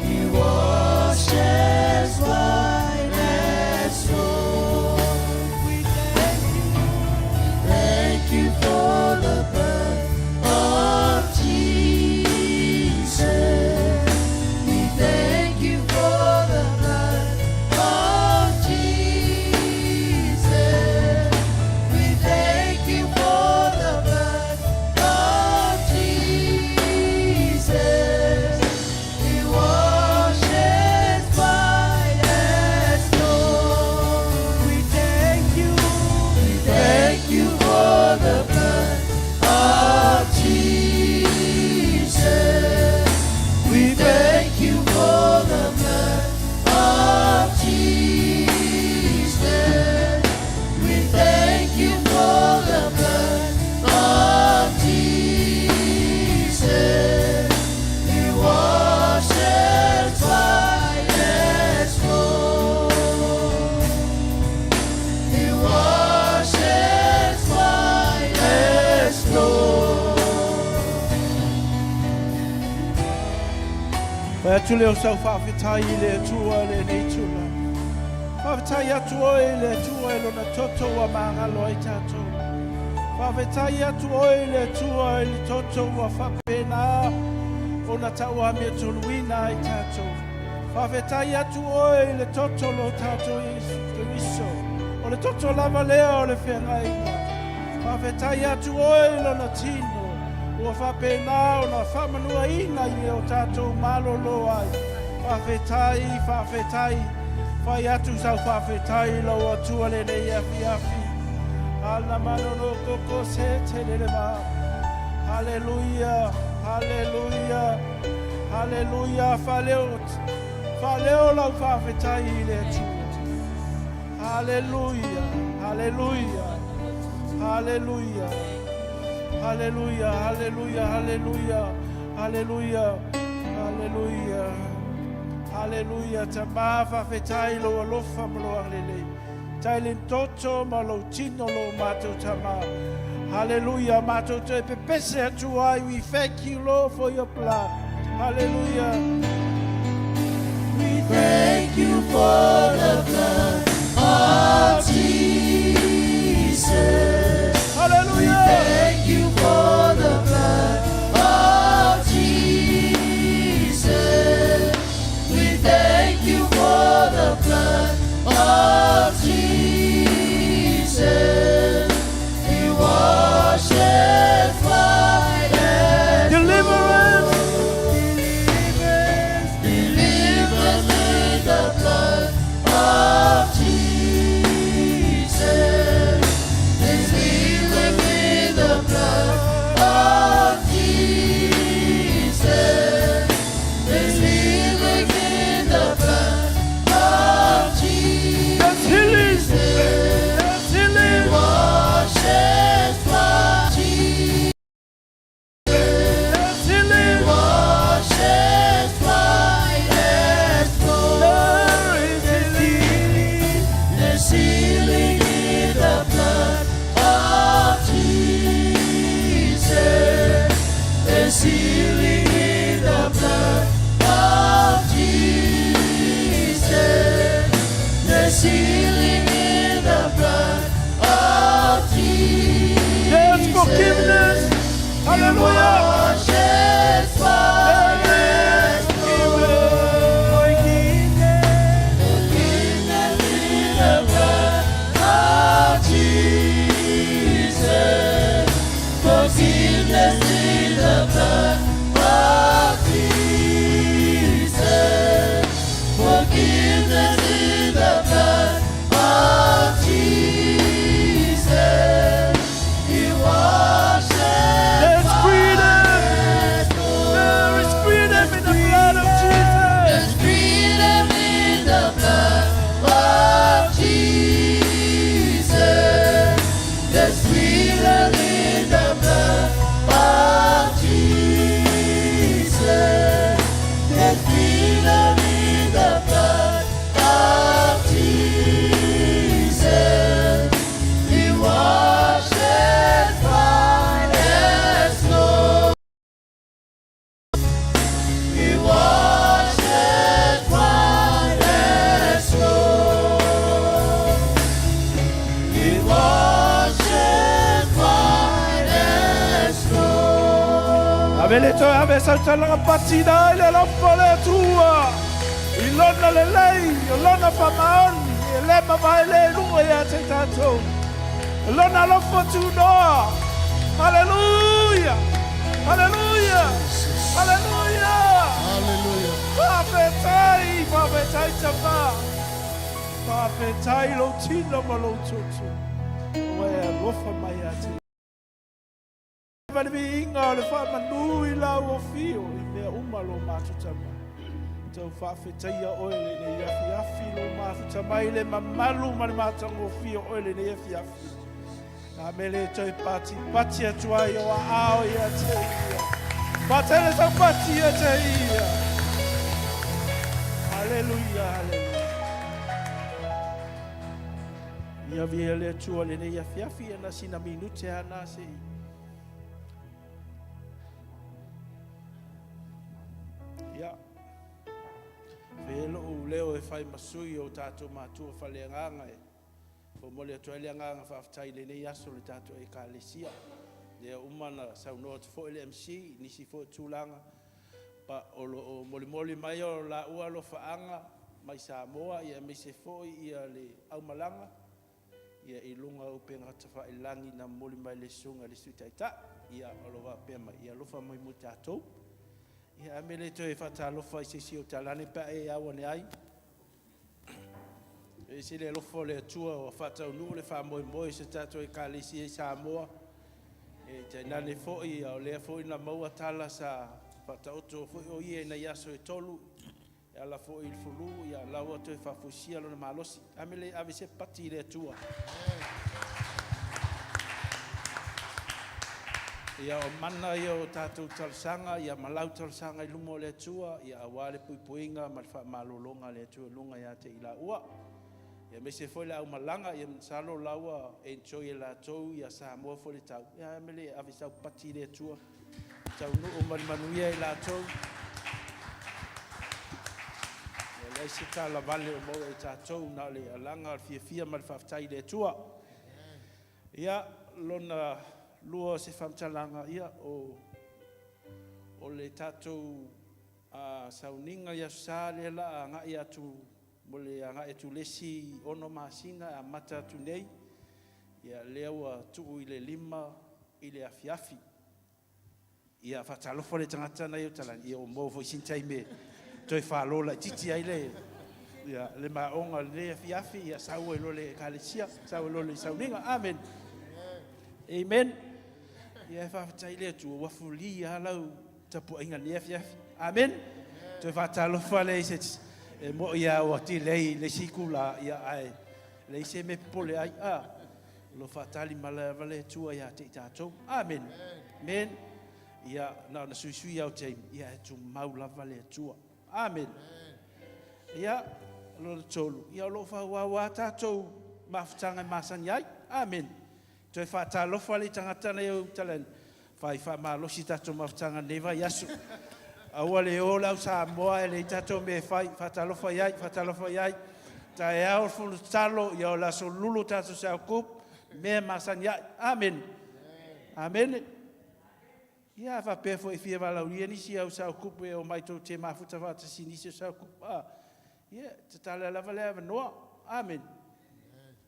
You wash us white as snow. We thank you. Thank you for the blood of Jesus. We thank you for the blood of Jesus. We thank you for the blood of Jesus. You wash us white as snow. We thank you. We thank you for the blood of Jesus. We thank you for the blood of Jesus. We thank you for the blood of Jesus. You wash us white as snow. You wash us white as snow. Fai atu lea o sau faafetai i le Atua lenei itula. Faafetai atu oe i le Atua i lona toto ua magalo ai tatou. Faafetai atu oe i le Atua i le toto ua faapena ona tauamiotoluina ai tatou. Faafetai atu oe i le toto lo tatou Iesu Keriso. O le toto lava lea o le feagaiga. Faafetai atu oe i lona tino ua faapena ona faamanuaina i le o tatou malolo ai. Faafetai, faafetai. Fai atu sau faafetai i lau Atua lenei afiafi. Ala manono koko se te lele ma. Hallelujah, hallelujah, hallelujah. Faaleo, faaleo lau faafetai i le Atua. Hallelujah, hallelujah, hallelujah. Hallelujah, hallelujah, hallelujah, hallelujah, hallelujah. Hallelujah. Tama faafetai lou alofa ma lou agalelei. Tai le toto ma lou tino lo matou tama. Hallelujah. Matou te pepese atu ai. We thank you, Lord, for your blood. Hallelujah. We thank you for the blood of Jesus. We Hallelujah. thank you for the blood of Jesus. We thank you for the blood of Jesus. You wash us white as Deliverance. Deliverance, deliverance in the blood of Ave le toe ave sau talaga patina ai le alofa o le Atua. I lona lelei, o lona faamaoni, e le mavae le luga ia te tatou. O lona alofa tunoa. Haleluia! Haleluia! Haleluia! Haleluia! Faafetai, faafetai Tama. Faafetai lou tino ma lou toto. Ua e alofa mai ia te Ma le viiga o le faamanu i lau afio i mea uma lo mafuta mai. Tau faafetaia oe lenei afiafi lo mafuta mai le mamalu ma le matagofie o oe lenei afiafi. Na me le toe pati pati atu ai o aao ia te ia. Patele tau pati ia te ia. Haleluia, haleluia. Ia via le Atua lenei afiafi ia na sina minute ana se i. Ia. Fe lou leo e fai masui o tātou matua faleagaga e momoli atu ai le agaga faafetai i lenei aso le tātou ekalesia. Lea uma na saunoa atu foi le MC, nisi foi tulaga, pa o lo o molimoli mai o laua alofaaga mai Samoa, ia aemaise foi ia le aumalaga, ia i luga o upega tafailagi na momoli mai le susuga i le Sui Taitai, ia o lo o faapea mai, ia alofa mai mo tatou. Ia a mea le toe faatalofa i se isi o talane pe a e au ane ai. E ese le alofa o le Atua ua faataunuu le faamoemoe o se tatou Ekalesia i Samoa. E tainane foi, o lea foi na maua tala sa faataoto foi o ia i nai aso e tolu, e ala foi i le fulu, ia la ua toe faafoisia lona malosi. A mea le ave se pati i le Atua. Ia o mana ia o tatou talosaga, ia ma lau talosaga i luma o le Atua, ia aua le puipuiga ma le faamalologa a le Atua i luga ia te i laua. Ia aemaise foi le aumalaga, ia masalo la ua enjoy e latou ia Samoa foi le tau. Ia a mea le ave sau pati i le Atua. Taunuu ma le manuia i latou. Ia leai se tala vale o maua e tatou, na o le alaga o le fiafia ma le faafetai i le Atua. Ia, lona lua o se faamatalaga, ia, o, o le tatou sauniga i Aso Sa lea la a agai atu mo le agai atu le isi 6 masina e amata atu nei, ia, lea ua tuu i le 5 i le afiafi. Ia, faatalofa le tagata na i Otalangi, ia ua maua foi sina taimi e toe falo laitiiti ai le, ia, le maoga o lenei afiafi, ia sau ai loa le ekalesia, sau ai loa le sauniga. Amen. Amen. Ia, e faafetai le Atua, ua fulia lava lau tapuaiga i lenei afiafi. Amen. Toe faatalofa le se e moi lava ua delay i le isi itula, ia, ae leai se mea e popole ai. Ah. O lo o faatali lava le Atua ia te i tatou. Amen. Amen. Ia, na ona suisui au taimi, ia e tumau lava le Atua. Amen. Ia, lona tolu, ia o lo o faaauau lava tatou mafutaga e masani ai. Amen. Toe faatalofa le tagata nei o Utalani, fai faamalosi tatou mafutaga nei vaiaso. Aua le o le au Samoa e leai tatou mea e fai, faatalofa i ai, faatalofa i ai. Taeao le fono tatalo, ia o le aso lulu tatou cell group, mea masani ai. Amen. Amen. Ia a faapea foi e fia valaaulia nisi au cell group e omai tou te mafuta faatasi nisi o cell group. Ah, ia, tatala lava le avanoa. Amen.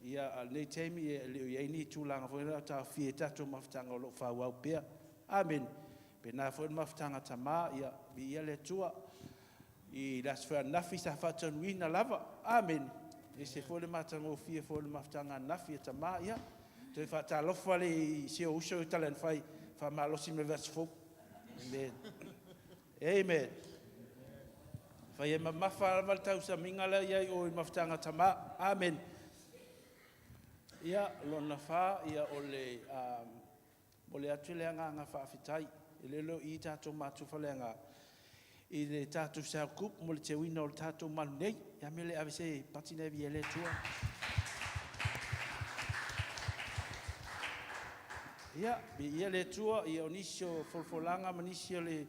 Ia, a lenei taimi e le o i ai ni tulaga foi na taofia i tatou mafutaga o lo o faaauau pea. Amen. Pena foi le mafutaga tama, ia, viia le Atua. I le aso foi ananafi sa faataunuuina lava. Amen. Ese foi le matagofie foi o le mafutaga ananafi a tama, ia, toe faatalofa le i si ou uso i tala na fai, faamalosi mai le aso fou. Amen. Amen. Fai e mamafa lava le tausamiga lea i ai o i mafutaga tama. Amen. Ia, lona fa, ia o le, um, momoli atu le agaga faafetai, e le o i tatou matua faleaga, i le tatou cell group mo le teuina o le tatou malu nei. Ia me le ave se pati nei vi e le Atua. Ia, viia le Atua, ia o nisi o folafolaga ma nisi o le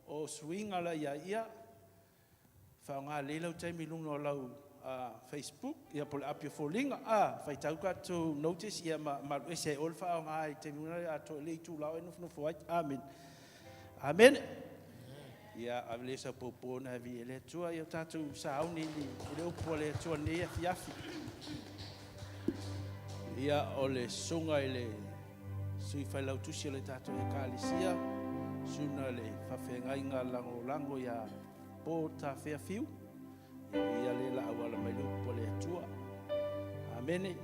o suiga la ia ia, faaaoga lelei lau taimi i luga o lau Facebook, ia po o le api o foliga, faitau tatou notice ia ma alu ese ai oe le faaaoga i le taimi uma atoa i le itula o e nofonofo ai. Amen. Amene. Ia ave le saupoupou na vi e le Atua ia tatou sauni i le upu a le Atua nei afiafi. Ia o le susuga i le sui failautusi o le tatou Ekalesia, susuga i le faafeagaiga lagolago ia Po Tafea Fiu, ia o ia lea la auala mai le upu a le Atua. Amene.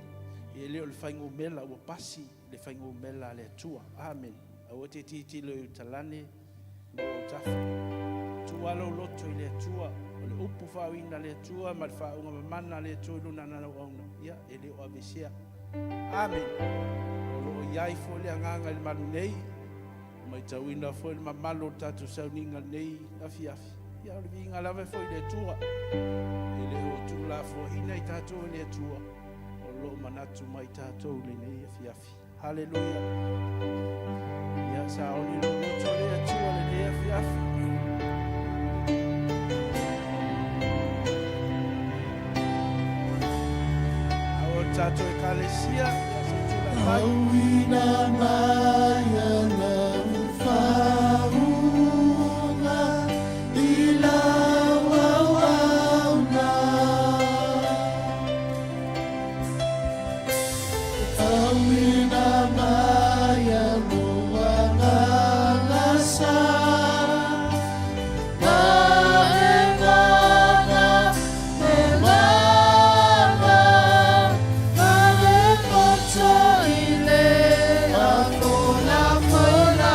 Ia e le o le faigumela ua pasi le faigumela a le Atua. Amene. Aua te tilotilo i uta lane ma ou autafa. Tuu lava lou loto i le Atua, o le upu faauiina a le Atua ma le faauuga mamana a le Atua i luna ana auauna, ia, e le o aveesea. Amene. O lo o i ai foi le agaga i le malu nei, matauina foi le mamalu o le tatou sauniga i lenei afiafi, ia o le viiga lava e foi i le Atua. E le o tuulafoaiina i tatou e le Atua, o lo o manatu mai i tatou i lenei afiafi. Haleluia. Ia saoni lou loto le Atua lenei afiafi. Aua le tatou ekalesia, ia se tulai mai. Auina mai ana faauuga i lau auauna. Auina mai aloha galasa. Ae gana e mana, ma le poto i le afola fola.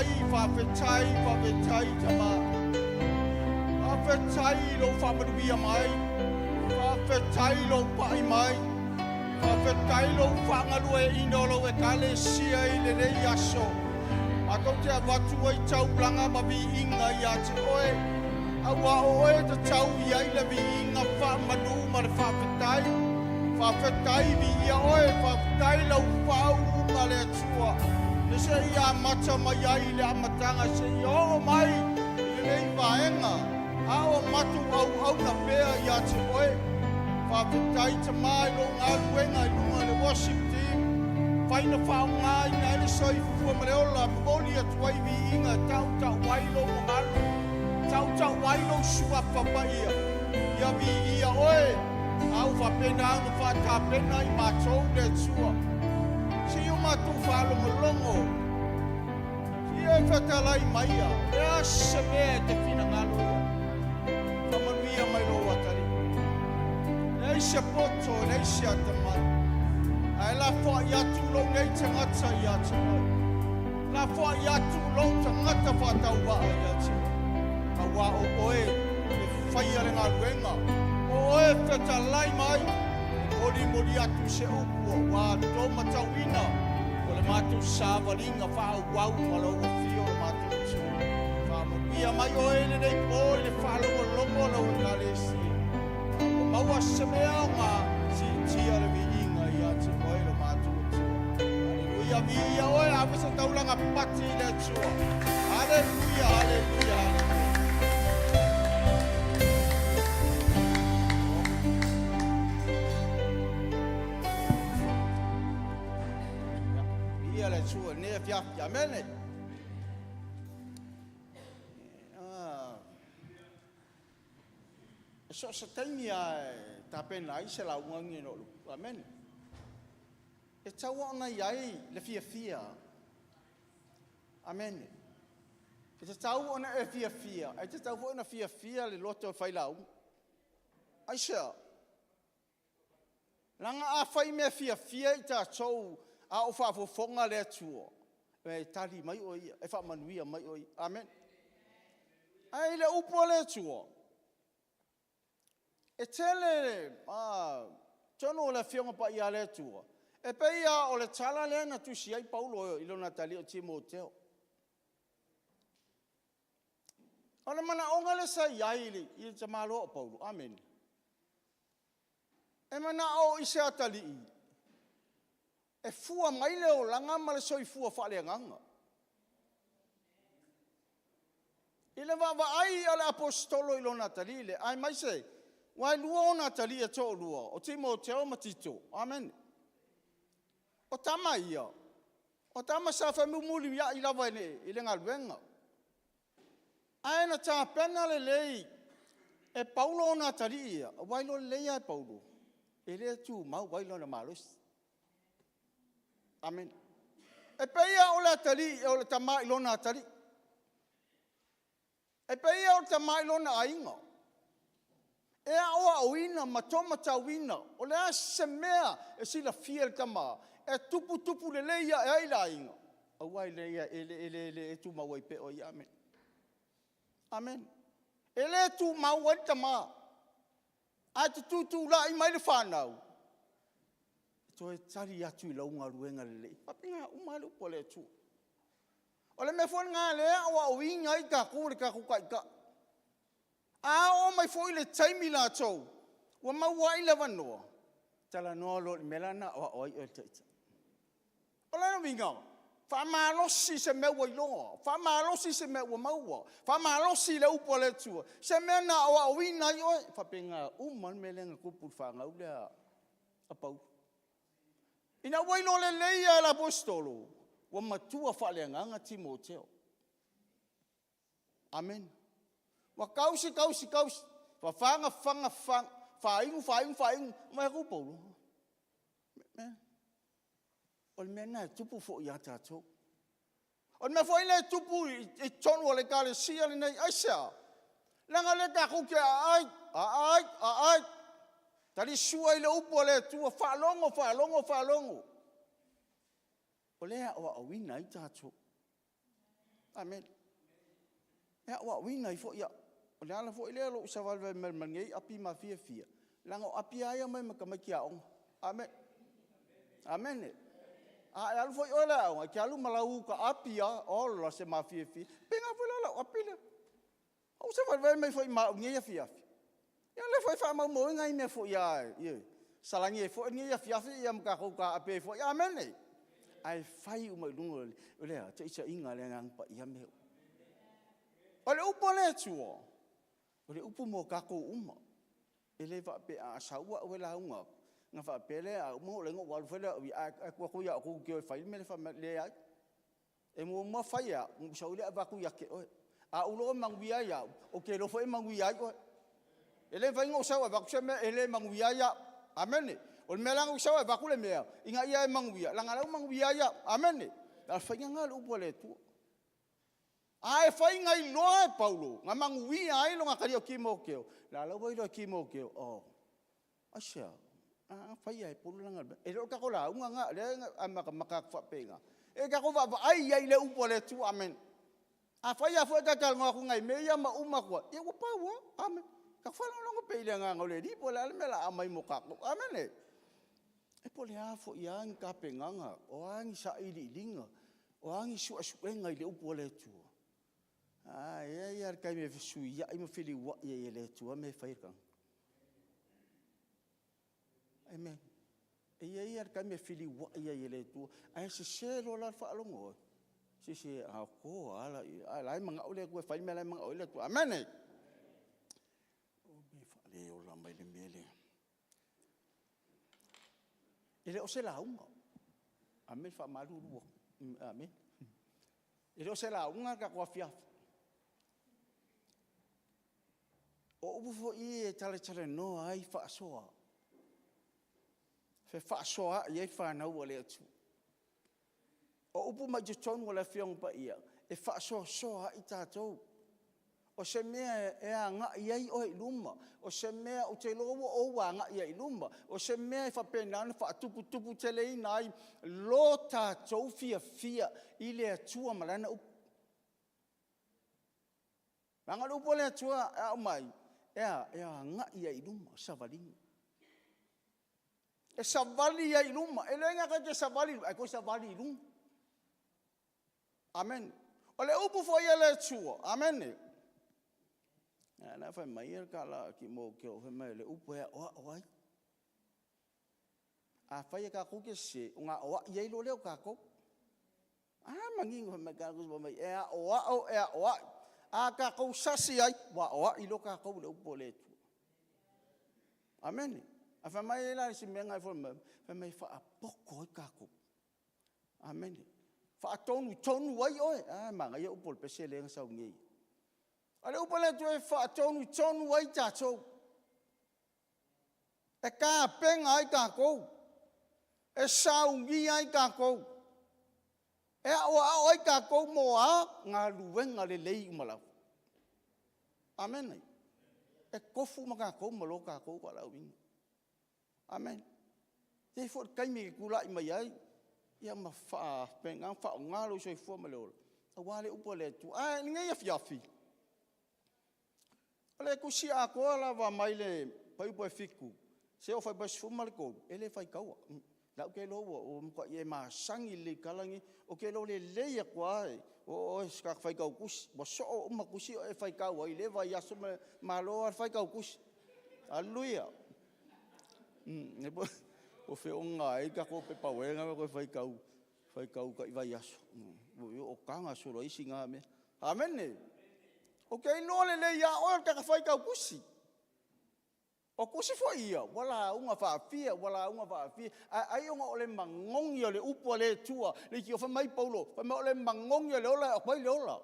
Faafetai, faafetai, faafetai Tama. Faafetai i lou faamanuia mai. Faafetai i lou pai mai. Faafetai i lou faagalueaiina o lau Ekalesia i lenei aso. Matou te avatu ai taulaga ma viiga ia te oe, aua o oe e tatau i ai le viiga faamanu ma le faafetai. Faafetai, viia oe, faafetai lau faauuga le Atua, le seia amata mai ai i le amataga seia oo mai i lenei vaega, a o matou auauna pea ia te oe. Faafetai Tama i lou galuega i luga o le worship team, fai na faaaogaina ai le soifua ma le ola, momoli atu ai viiga e tautau ai lou mamalu, tautau ai lou suafa paia. Ia viia oe, a ua faapena ona faatapena i matou le Atua. Se i o matou faalogologo, se i e fetalai maia, o le a se mea e te finagalo i ai. Faamanuia mai lou atalii. Leai se poto, leai se atamai, ae lafoai atu lou nei tagata ia te oe. Lafoai atu lou tagata faatauvaa ia te oe. Aua o oe e faia le galuega, o oe e fetalai mai, e molimoli atu se upu aua tō matauina o le matou savaliga faaauau ma lou afio o le matou Atua. Faamanuia mai oe i lenei pō i le faalogologo a lau Ekalesia. A ua maua se mea aoga, siitia le viiga ia te oe lo matou Atua. Aleluia, viia oe, ave se taulaga pati i le Atua. Aleluia, aleluia, aleluia. Viia le Atua i lenei afiafi. Amene. E so o se taimi lava e tapena ai se lauga lenei o le Amene. E tatau ona i ai le fiafia. Amene. E tatau ona e fiafia, e tatau foi ona fiafia le loto e fai lauga. Aisea? Leaga a fai mea fiafia i tatou a o faafofoga le Atua, e tali mai o Ia, e faamanuia mai o Ia. Amene. Ae i le upu a le Atua, e tele totonu o le Afioga Paia a le Atua, e pei lava o le tala lea na tusi ai Paulo i lona atalii o Timoteo. O le manaoga lea sa i ai i le tamaloa o Paulo, amene, e manao i se atalii e fua mai le olaga ma le soifua faaleagaga. I le vaavaai a le aposetolo i lona atalii lea, aemaise, aua e lua ona atalii e toalua, o Timoteo ma Tito. Amene. O tama ia, o tama sa femulimuliai lava i le galuega. Ae na tapena lelei e Paulo ona atalii ia, aua e iloa lelei lava e Paulo, e le tumau ai lona malosi. Amene. E pei lava o le atalii, o le tama i lona atalii. E pei lava o le tama i lona aiga. E aoaoina ma tō matauina, o le a se mea e silafia e le tama, e tuputupu lelei ae ai le aiga, aua e le, e le, e le, le tumau ai pea o ia. Amene. Amene. E le tumau ai le tama, ae te tutulai mai le fanau, e toe tali atu i lau galuega lelei. E faapena uma lava le upu a le Atua. O le mea foi lena o lea e aoaoina ai tatou e le tatou Taitai. A oo mai foi le taimi latou ua maua ai le avanoa, talanoa loa i le mea la na aoao ai oe e le Taitai. O lona uiga, faamalosi se mea ua iloa, faamalosi se mea ua maua, faamalosi le upu a le Atua, se mea na aoaoina ai oe. E faapena uma lava le mea lea na tupu i le fanau lea a Paulo. Ina ua iloa lelei lava e le Aposetolo, ua matua faaleagaga Timoteo. Amene. Ua tausi, tausi, tausi, fafaga, fafaga, fafaga, faaigu, faaigu, faaigu, vaai atu Paulo, o le mea lena e tupu foi ia tatou. O le mea foi lea e tupu i totonu o le Ekalesia lenei, aisea? Leaga o lea tatou te aai, aai, aai, talisua i le upu a le Atua, faalogo, faalogo, faalogo. O lea e aoaoina ai tatou. Amene. E aoaoina ai foi au. O le ala foi lea o lou savalivali mai ma lenei api mafiafia, leaga o api lava ia e aumai ma tamaiti aoga. Amene. A e alu foi oe i le aoga, e te alu ma lau uta api lava, ola se mafiafia. E faapena foi la lau api lea. Ou savalivali mai foi ma au i lenei afiafi, ia o lea foi e faamaumauina nai mea foi lava, ioe, e salani ai foi lenei afiafi ma tatou taape ai foi. Amene. Ae fai uma i luga o le a? Taitaiga a le Agaga Paia mea uma. O le upu a le Atua, o le upu mo tatou uma. E le faapea a sau au e lauga atu ona faapea lea a uma ona ou alu foi lea au ia ae tuu atu ia outou e te o e fai le mea lea e fai mai ai. Leai. E muamua fai e au ona ou sau ai lea avatu ia te oe. A ou iloa e manuia ai au, ou te iloa foi e manuia ai oe. E le mafai ona ou sau e avatu se mea e le manuia ai au. Amene. O le mea la lena na ou sau ai e avatu le mea, ina ia e manuia, leaga o la e ua manuia ai au. Amene. O le faiga lena o le upu a le Atua. A e fai na iloa e Paulo na manuia ai lona talia o Timoteo, o la la ua iloa e Timoteo, oh, aisea? A fai lava e Pulu lana mea. E le o le tatou lauga lena o lea e matamata atu faapena. E tatou vaavaai i ai i le upu a le Atua. Amene. Afai lava foi e talatalanoa atu i nai mea ia ma uma atu ai, ia ua pau lava. Amene. Tatou faalogologo pea i le Agaga o le Alii po o le a le mea o le a aumai mo tatou. Amene. E po o le a foi lava ni tapenaga, o a ni sailiiliga, o a ni suesuega i le upu a le Atua, a e i ai lava le taimi e fesuiai ma feliuai ai e le Atua mea e fai e le tagata. Amen. E i ai lava le taimi e feliuai ai e le Atua, ae sese loa la le faalogo atu, se se atoa lava, a o la e manao le Atua e fai le mea la e manao i ai le Atua. Amene. O le mea e faaleola mai le mea lea. E le o se lauga, amene, faamalulu atu, amene. E le o se lauga le tatou afiafi. O upu foi ia e talatalanoa ai faasoa, fefaasoaai ai fanau a le Atua. O upu mai totonu o le Afioaga Paia, e faasoasoa ai tatou. O se mea e agai ai oe i luma, o se mea ou te iloa ua ou agai ai i luma, o se mea e faapena ona faatuputuputeleina ai lo tatou fiafia i le Atua ma Lana upu. Leaga o le upu a le Atua e aumai, e a? E agai ai i luma le savaliga. E savali ai i luma, e le gata i le savali i luma, ae toe savali i luga. Amene. O le upu foi a le Atua, amene. A lea fai mai le tala a Timoteo, fai mai o le upu e aoao ai. Afai e tatou te sese, ona aoai ai loa lea o tatou. A manino fai mai le mai, e aoao e aoai. A tatou sasi ai, ua aoai loa tatou i le upu a le Atua. Amene. Ae fai mai la le isi mea lena fai mai, fai mai e faapoto ai tatou. Amene. Faatonutonu ai oe. A, manaia upu o le pese lea na sau nei. A o le upu a le Atua e faatonutonu ai tatou. E tapena ai tatou. E saunia ai tatou. E aoao ai tatou mo a? Galuega lelei uma lava. Amene. E tofu ma tatou ma lo tatou valaauina. Amene. E i ai foi le taimi e tulai mai ai ia ma faapena ona faaaoga lou soifua ma le ola aua le upu a le Atua. Ae i lenei afiafi, o le tusi atoa lava mai le Fuaiupu 7 seia oo i le Fuaiupu 13, e le faitaua. O la ou te iloa ua matuai e masani lelei i tala nei. Ou te iloa lelei atu lava o oe o se tagata faitau tusi, ua soo uma tusi o e faitau ai i lea vaiaso ma le… malo lava le faitau tusi. Aleluia! Po o fea o gaga ai le tatou pepa uela na toe faitau, faitau tai vaiaso, o taga solo ai isi na mea. Amene. Ou te iloa lelei lava o oe o le tagata faitau tusi. O tusi foi ia, ua lauga faafia, ua lauga faafia, ae ai ona o le manogi o le upu a le Atua, leitio fai mai Paulo, fai mai o le manogi o le ola e avatu ai le ola.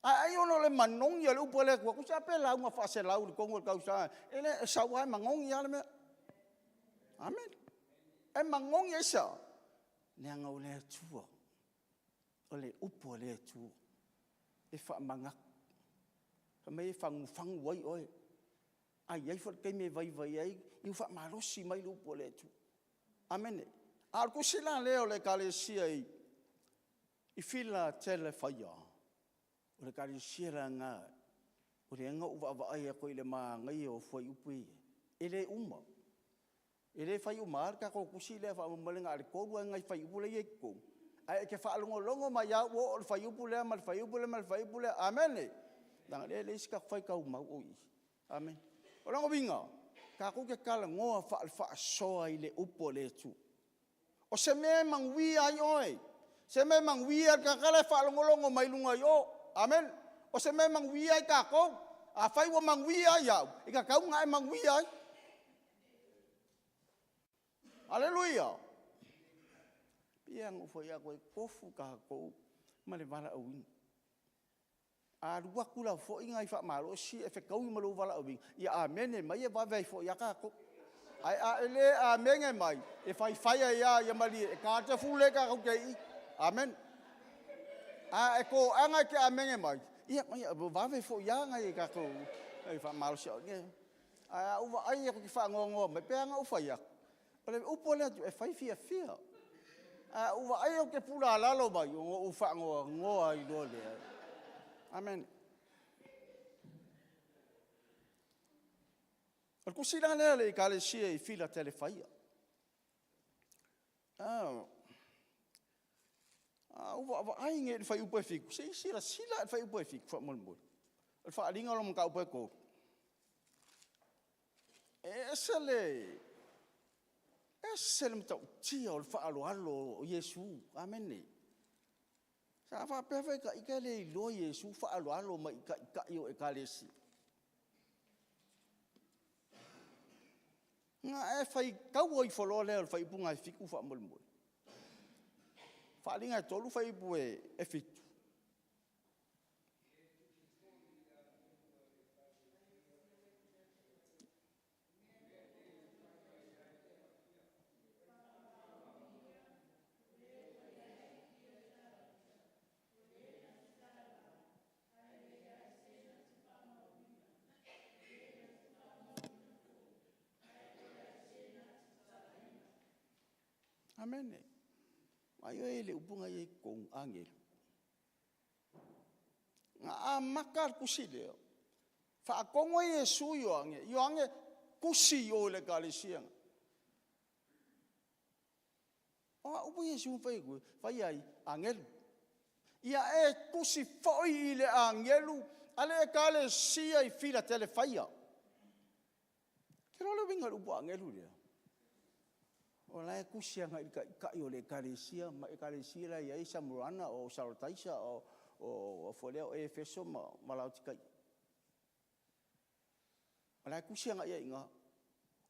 Ae ai ona o le manogi o le upu a le Atua, tusa lava pe lauga faaselau i totonu o le tausaga, e le, e sau lava e manogi lava le mea. Amene. E manogi aisea? Leaga o le Atua, o le upu a le Atua e faamanatu. Fai mai e fagufagu ai oe, a i ai foi le taimi e vaivai ai, ia ua faamalosi mai le upu a le Atua. Amene. A o le tusi la lea o le Ekalesia i I fila tele faia o le Ekalesia lena o lea na ou vaavaai atu i le manaia o fuaiupu ia, e le uma. E le fai uma lava le tatou tusi lea faamolemole na o le 3 lava nai fuaiupu lea e i ai i totonu, ae e te faalogologo mai lava ua oo i le fuaiupu lea ma le fuaiupu lea ma le fuaiupu lea. Amene! Leaga o lea e leai se tatou faitau mau o i i. Amene. O lona uiga, tatou te talanoa faale-faasoa i le upu a le Atua. O se mea e manuia ai oe, se mea e manuia ai le tagata la e faalogologo mai luga i o. Amene. O se mea e manuia ai tatou. Afai ua manuia ai au, e tatau ona e manuia ai. Aleluia! E pei lava ona ou fai atu, e tofu tatou ma le valaauina. A alu atu la foi nai faamalosi e fetaui ma lou valaauina, ia amene mai e vave ai foi lava tatou. Ae a e le amene mai, e faifai ai lava, ia malie, e ta lava le 10 tatou te i ai i i. Amene. A e toaga e te amene mai, ia vave foi lava nai a tatou faamalosiau. Ae a ou vaai atu e te faanoanoa mai, e pei lava ona ou fai atu, o le upu a le Atua, e fai fiafia. Ae a ou vaai ou te pulalalo mai, ona ou faanoanoa ai loa lea. Amene. O le tusi la lea a le Ekalesia i Filatelefaia. A ou vaavaai nei i le fuaiupu e 7, se i silasila i le fuaiupu e 7 faamolemole. O le faaaliga o lau mataupu e 3. E ese le, ese le matautia o le faaaloalo o Iesu. Amene. Sa faapea foi ta ita e le iloa Iesu faaaloalo mai i taitai o ekalesia. Na e faitaua ifo loa lea o le fuaiupu lena e 7 faamolemole. Faaaliga e 3 fuaiupu e 7. Amene. Vaai oe i le upu na i ai i totonu, agelu. Na amata le tusi lea, faatonu ai Iesu Ioane, Ioane tusi i o i le ekalesia. O a upu Iesu na fai atu ai? Fai ai, agelu. Ia e tusi foi i le agelu a le ekalesia i Filatelefaia. Te iloa le uiga o le upu agelu lea? O la e tusi agai i le taitai o le ekalesia ma ekalesia la e i ai Samurana o Sarataisa o Efeso ma Laotikaia. O la e tusi agai i ai i ina.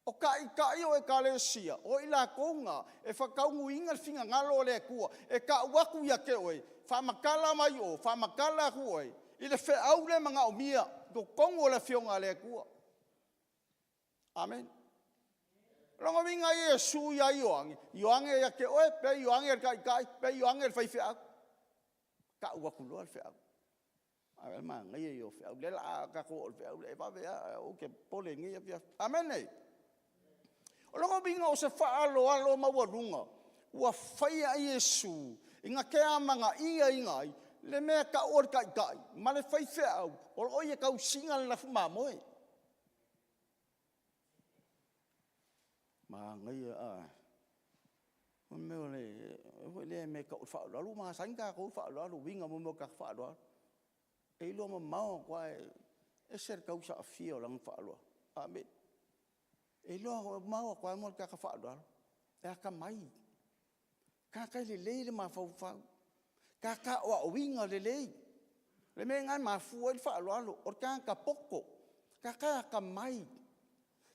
O taitai o ekalesia, o i latou na e faataunuuina le finagalo o le Atua, e tau atu ia te oe, faamatala mai o, faamatala atu oe, i le feau lea e manaomia i totonu o le Afioga a le Atua. Amene. O lona uiga Iesu ia Ioane, Ioane ia te oe, pe Ioane le taitai, pe Ioane le faifeau. Tau atu loa le feau. A o le manaia ia o feau, lea o le a tatou oo i le feau lea, e vave lava, aua e te popole i lenei afiafi. Amene. O lona uiga o se faaaloalo maualuga ua faia e Iesu ina te amanaiaina ai le mea e tau o le taitai ma le faifeau o lo o ia tausiga le lafu mamoe. Manaia, a o mea o le foi lea mea e tau o le faaaloalo, ua masani tatou i le faaaloalo, uiga mo mea o tagata faaaloalo. E iloa mamao atu lava, e ese le tausaafia o lana faaaloalo. Amene. E iloa mamao atu lava le tagata faaaloalo, e atamai, tagata e lelei le mafaufau, tagata aoaoina lelei. O le mea lena e mafua ai le faaaloalo, o le tagata poto, tagata e atamai,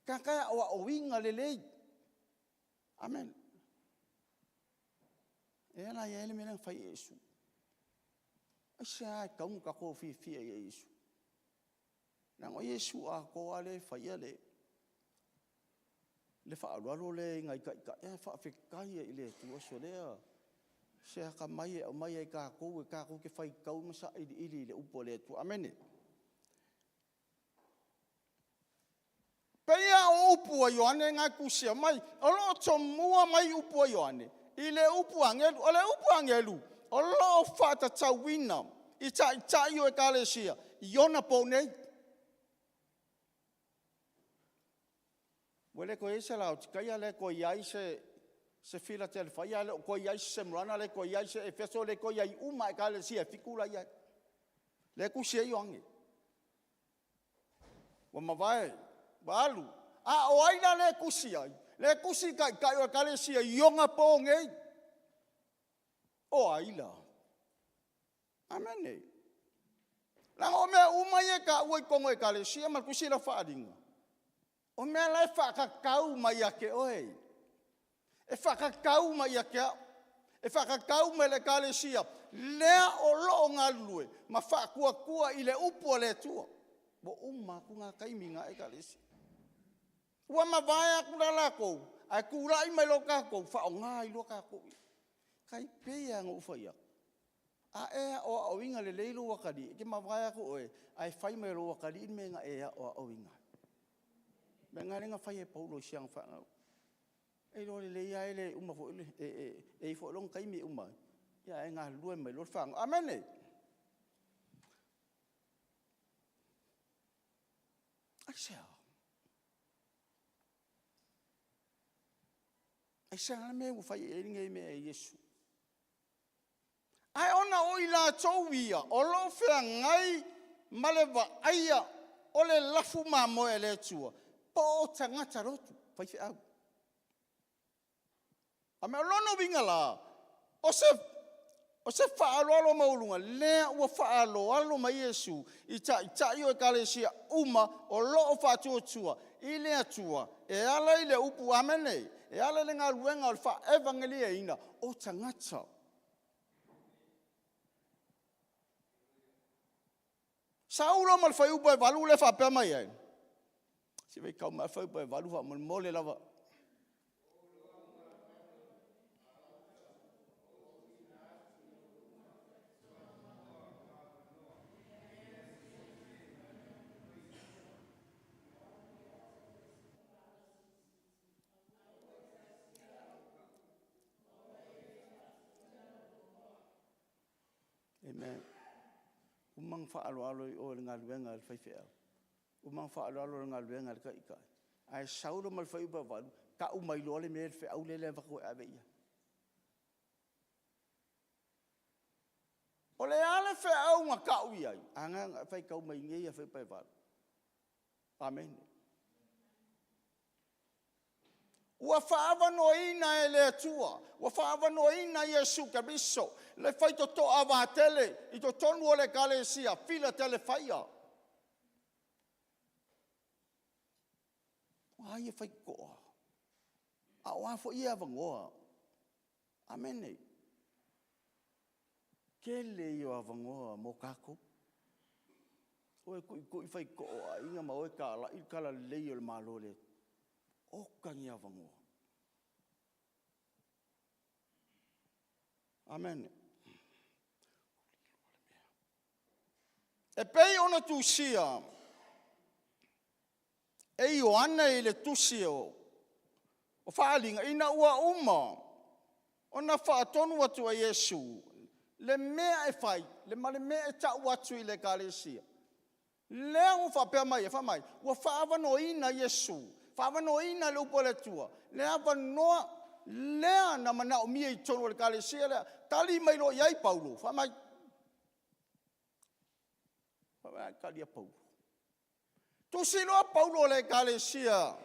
tagata e aoaoina lelei. Amene. Lea la e i ai le mea lea na fai e Iesu. Aisea e tatau ona tatou fiafia ai ia Iesu? Leaga o Iesu atoa lava lea e faia le faaaloalo lea i nai taitai, ae faafetai ai i le Atua, sole se atamai e aumai ai i tatou e tatou te faitau ma sailiili i le upu a le Atua. Amene. E pei lava o upu a Ioane na e tusia mai, o lo o tomua mai upu a Ioane i le upu agelu. O le upu agelu, o lo o faatatauina i taitai o ekalesia i ona po nei. Ua le toe i ai se Laotikaia, le toe i ai se Filatelefaia, le toe i ai se Semurana, le toe i ai se Efeso, le toe i ai uma lava ekalesia e fitu la e i ai, lea e tusi ai Ioane. Ua mavae, ua alu. A o ai la lea e tusi i ai? Lea e tusi i taitai o ekalesia i ona po nei. O ai la? Amene. Leaga o mea uma ia e taua i totonu o Ekalesia ma le tusi lea o Faaaliga, o mea la e faatatau mai ia te oe, e faatatau mai ia te au, e faatatau mai i le Ekalesia lea o lo o galulue ma faatuatua i le upu a le Atua. Ua uma atu na taimi i na Ekalesia. Ua mavae atu la latou, ae tulai mai loa tatou, faaaoga ai loa tatou i i. E tai pei lava ona ou fai atu, a e aoaoina lelei lou atalii, e te mavae atu oe ae fai mai e lou atalii le mea na e aoaoina ai. O le mea lena lea na fai e Paulo i si ana fanau. E iloa lelei lava e le uma foi, e i ai foi lona taimi e uma ai, ae galulue mai loa le fanau. Amene. Aisea? Aisea le mea ua fai ai lenei mea e Iesu? Ae ona o i latou ia o lo o feagai ma le vaaia o le lafu mamoe a le Atua, po o tagata lotu, faifeau. A o lona uiga la, o se faaaloalo maualuga lea ua faaaloalo mai ai Iesu i taitai o ekalesia uma o lo o faatuatua i le Atua e ala i le upu, amene, e ala i le galuega o le faaevangeliaina o tagata. Sau loa ma le fuaiupu 8 lea e faapea mai ai, se i faitau mai lava le fuaiupu 8 faamolemole lava. Amen. Uma ona faaaloalo i o i le galuega a le faifeau, uma ona faaaloalo i le galuega a le taitai, ae sau loa ma le fuaiupu 8, tau mai loa le feau lea e avatu e ave i ai. O le a le feau na tau i ai? A faitau mai nei lava fuaiupu e 8. Amene. Ua faaavanoaina e le Atua, ua faaavanoaina Iesu Keriso le faitotoa vatele i totonu o le Ekalesia Filatelefaia. O a ia faitotoa? A o a foi ia avanoa? Amene. Tele ia o avanoa mo tatou. O e tuitui faitotoa o aiga ma o e talai le talalelei o le Malo o le Atua. Oka ni avanoa. Amene. E pei ona tusia e Ioane i le tusi o Faaaliga, ina ua uma ona faatonu atu e Iesu le mea e fai ma le mea e tau atu i le ekalesia, lea ua faapea mai ai, fai mai, ua faaavanoaina Iesu, faaavanoaina e le upu a le Atua le avanoa lea na manaomia i totonu o le ekalesia lea. Tali mai loa i ai Paulo, fai mai, vaai le tali a Paulo. Tusi loa Paulo i le ekalesia,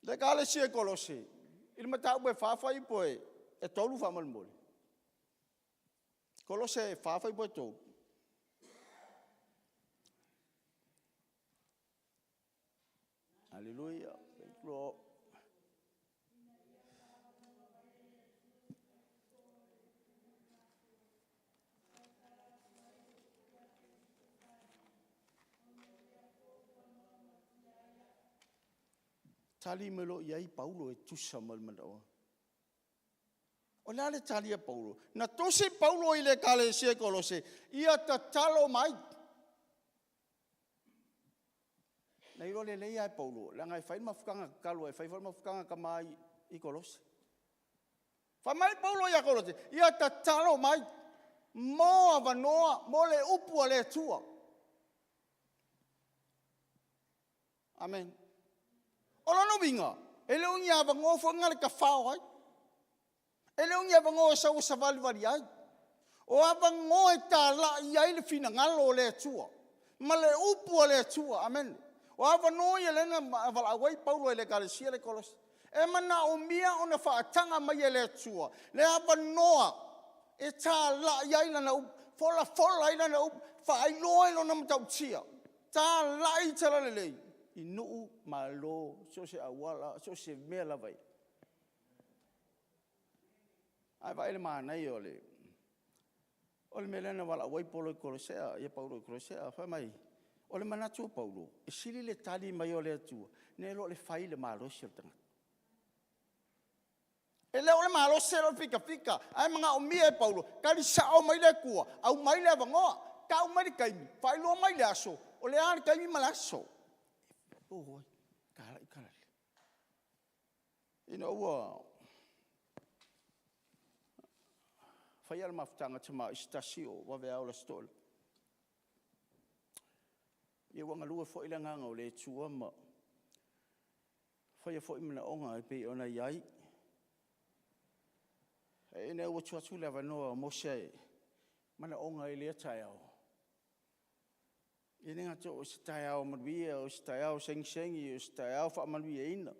le ekalesia i Kolose, i le mataupu e 4 fuaiupu e 3 faamolemole. Kolose 4 fuaiupu e 3. Aleluia. Lord. Tali mai loa i ai Paulo e tusa ma le manaoga. O le a le tali a Paulo? Na tusi Paulo i le ekalesia i Kolose, ia tatalo mai. Na iloa lelei lava e Paulo, leaga e fai le mafutaga tatalo e fai foi le mafutaga a tama i Kolose. Fai mai Paulo ia Kolose, ia tatalo mai mo avanoa mo le upu a le Atua. Amen. O lona uiga, e le o ni avanoa foi na le tafao ai. E le o ni avanoa e sau e savalivali ai. O avanoa e talai ai le finagalo o le Atua ma le upu a le Atua. Amen. O avanoa ia lea na valaau ai Paulo i le ekalesia lea i Kolose. E manaomia ona faataga mai e le Atua le avanoa e talai ai lana upu, folafola ai lana upu, faailoa ai lona matautia, talai talalelei i nuu, malo, so o se auala, so o se mea lava ia. Ae vaai i le manaia o le o le mea lea na valaau ai Paulo i Kolosea, ia Paulo i Kolosea, fai mai, o le manatu o Paulo, e sili le tali mai o le Atua, nai lo le fai i le malosi o le tagata. E le o le malosi e le o le fikafika, ae manaomia e Paulo, tali sao mai le Atua, aumai le avanoa, tau mai le taimi, faailoa mai le aso, o le a le taimi ma le aso. Oi, talai talai. Ina ua faia le mafutaga tamaoai se tasi o vaveao o le Aso Toonai, ia ua galue foi le Agaga o le Atua ma faia foi manaoga e pei ona i ai. Ina ua tuu atu le avanoa mo se manaoga i lea taeao, e le gata o se taeao manuia, o se taeao segisegi, o se taeao faamanuiaina,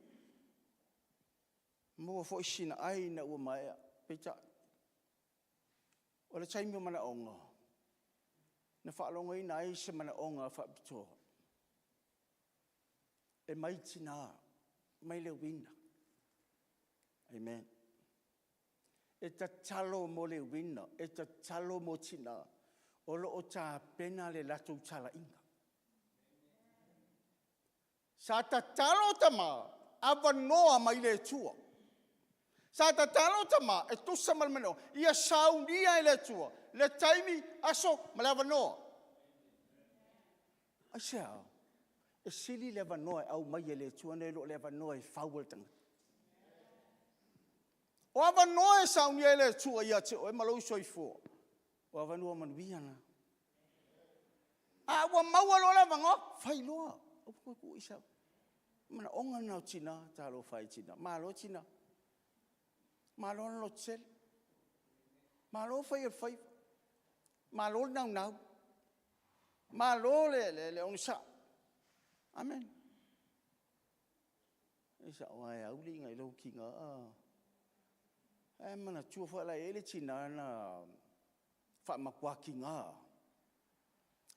maua foi sina ai ina ua maea. Peitai, o le taimi o manaoga, na faalogoina ai se manaoga faapitoa, e mai tina, mai le uiga. Amen. E tatalo mo le uiga, e tatalo mo tina o lo o tapena le latou talaiga. Sa tatalo tama, avanoa mai le Atua. Sa tatalo tama e tusa ma le manaoga, ia saunia e le Atua le taimi, aso ma le avanoa. Aisea? E sili le avanoa e aumai e le Atua nai lo le avanoa e fau e le tagata. O avanoa e saunia e le Atua ia te oe ma lou soifua, o avanoa manuia na. A ua maua loa le avanoa, fai loa. Aua toe tuu i sau. Manaoga na o tina, talofa e tina, malo tina, malo le lototele, malo fai o le faiva, malo le naunau, malo le onosai. Amene. E sao lava e au le iga i lou tiga. Ae manatua foi la e i ai le tina na faamatua tiga lava,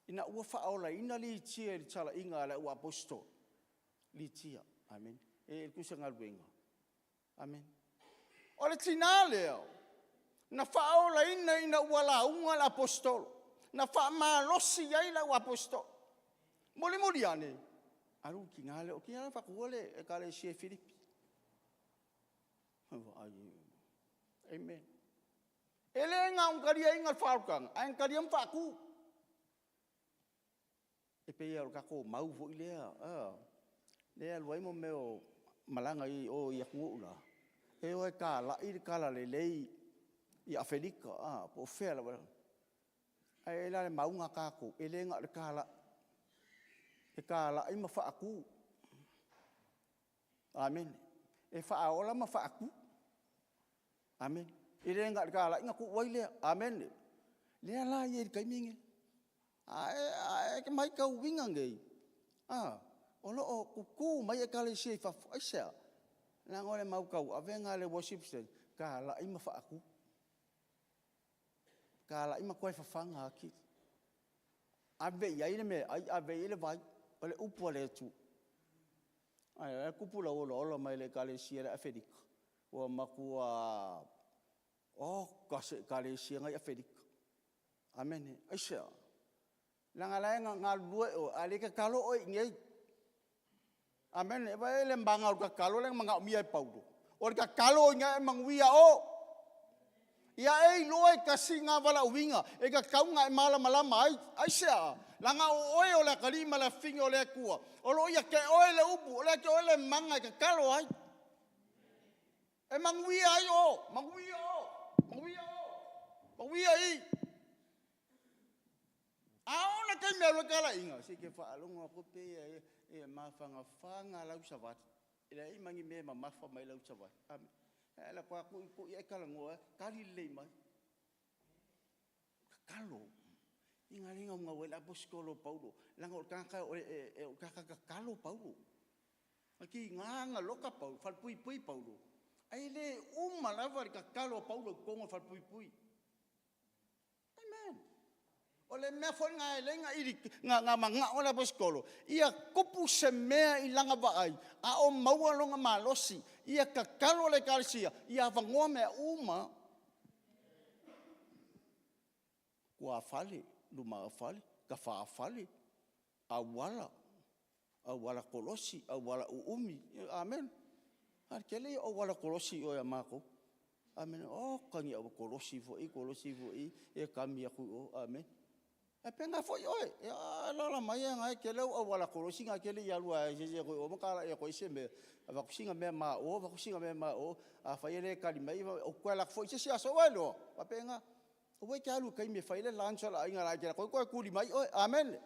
ina ua faaolaina Litia i le talaiga a le au aposetolo, Litia, amene, e tusa galuega, amene. O le tina lea, na faaolaina ina ua lauga le aposetolo, na faamalosi ai le au aposetolo. Mulimuli ane, alu le tina lea, o le tina lea na faatuina le ekalesia i Filipi. Amen. E le na ona taliaina o le faaolataga, ae na talia ma faatu. E pei lava o le tatou mau foi lea, lea e alu ai mea o malaga i o i atunuu la, e o e talai le talalelei i Afelika po o fea lava. Ae i ai la le mau lena a tatou, e le na o le talai, e talai ma faatu. Amene. E faaola ma faatu. Amene. E le na o le talai ona tuu ai lea. Amene. Lea la e i ai i le taimi lenei. A e matauina nei, a, o lo o tutu mai ekalesia i fafo. Aisea? Leaga o le mau tauave lena a le worship center, talai ma faatu, talai ma toe fafaga atili. Ave i ai le meaai, ave i ai le vai, o le upu a le Atua. Ae o la e tupu le olaola mai le ekalesia i Afelika, ua matua oka se ekalesia na i Afelika. Amene. Aisea? Leaga o la e galulue oe, a o lea e tatalo oe i inei. Amene. Vaai i le maga o le tatalo lea na manaomia e Paulo? O le tatalo ina ia manuia o. Ia e iloa e tasi lena valaauina e tatau ona e malamalama ai. Aisea? Leaga o oe o le atalii ma le afafine o le Atua, o lo o ia te oe le upu, o lo o ia te oe le maga e tatalo ai. E manuia ai o, manuia o, manuia o, manuia i. A oo la i le taimi e alu ai talaiga, se i te faalogo atu pei e mafanafana lau savali, e leai ma ni mea e mamafa mai lau savali. E alu atu lava tui tui ae talanoa, tali lelei mai. Tatalo, o lena e naunau ai le aposetolo o Paulo, leaga o le tagata tatalo Paulo. Na tiga ona loka Paulo, falepuipui Paulo, ae le uma lava le tatalo a Paulo i totonu o le falepuipui. Amen. O le mea foi lena e ala ai ona manao le aposetolo, ia tupu se mea i lana vaai a o maua lona malosi, ia tatalo le ekalesia ia avanoa mea uma lava. Tuafale, lumafale, tafafale, auala, auala kolosi, auala uumi, amene. A o le tele ia o auala kolosi i o ia matou. Amene. Oka ni auala kolosi foi i, kolosi foi i, ia kami atu i o, amene. E faapena foi oe, a e alaala mai o lena e tele au auala kolosi na e te le i alu lava i se isi atu i o ma talai atu ai se mea, avatu sina mea ma o, avatu sina mea ma o, afai e le tali mai, ou te toe alu atu foi i se isi aso. Ua iloa, e faapena. Aua e te alu i le taimi e fai ai le lunch a le aiga e te alu atu ai toe tuli mai oe. Amene.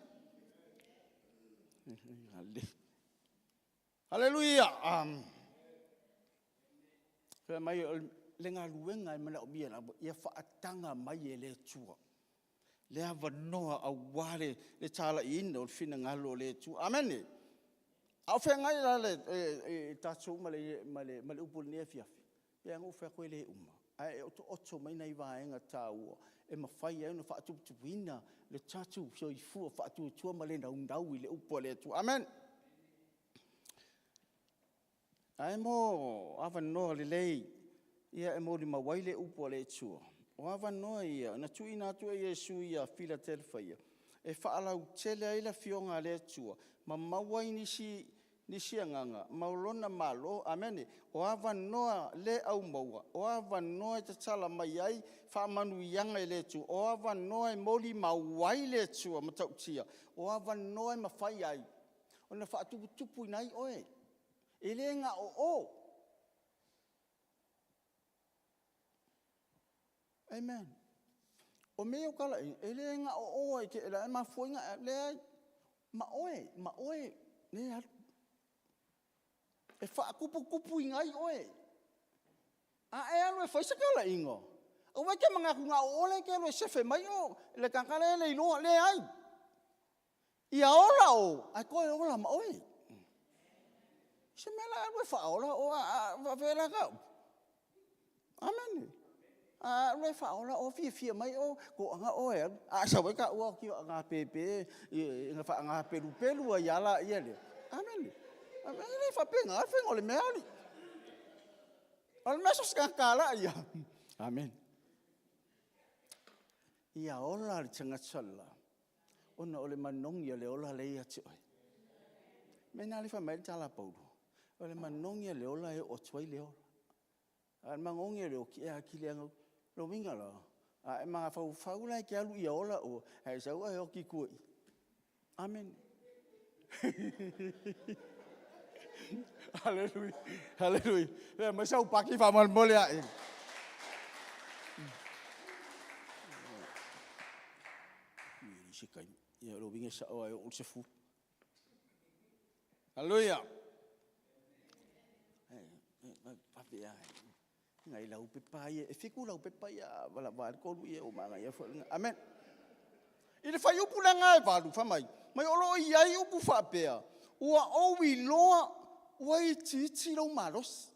Aleluia! Fai mai o le galuega e manaomia lava, ia faataga mai e le Atua le avanoa aua le talaiina o le finagalo o le Atua. Amene. A o feagai la le tatou ma le upu i lenei afiafi, e pei lava ona ou fai atu e le uma, ae otooto mai nai vaega taua e mafai ai ona faatuputupuina le tatou soifua faatuatua ma le naunau i le upu a le Atua. Amene. Ae mo avanoa lelei e molimau ai le upu a le Atua, o avanoa ia na tuuina atu e Iesu ia Filatelefaia, e faalautele ai le Afioga a le Atua, ma maua ai nisi agaga ma lona Malo. Amene. O avanoa le aumaua, o avanoa e tatala mai ai faamanuiaga e le Atua, o avanoa e molimau ai le Atua matautia, o avanoa e mafai ai ona faatuputupuina ai oe. E le na o o. Amen. O mea ia o talaiga, e le na o o e te mafua ai ona e alu, leai, ma oe, ma oe lea e alu. E faatuputupuina ai oe. A e alu e fai se talaiga, aua e te manatu na o oe lea e te alu e sefe mai le tagata la e le iloa, leai. Ia ola o, ae toe ola ma oe. O se mea la e alu e faaola o, a faapefea la ta upu? Amene. A alu e faaola o, fiafia mai o, toaga o e alu, a e sau ai taua faagapepe, ona faagapelupelu ai lava lea. Amene. E le faapena le faiga o le mea alii. O le mea so o se tagata lava ia. Amene. Ia ola le tagata le la, ona o le manogi o le ola lea e ia te oe. O le mea lena lea e fai mai ai le tala a Paulo, o le manogi o le ola e oo atu ai le ola. A o le manogi o le oti, e atili ai lava ona oti. O lona uiga la, a e mafaufau la e te alu ia ola oe, ae e sau e oti i tua i i. Amene. Aleluia. Aleluia. Aumai sau paki faamolemole a'e. Se taimi. Ia, o le uiga e sa'o lava e oo i le 10. Aleluia. Vave lava. Nai laupepa ia, e 7 laupepa ia, a lava le 3 ia ua manaia foi lena. Amene. I le fuaiupu lea e 8, fai mai, mai o lo o i ai upu faapea, ua ou iloa ua itiiti lou malosi.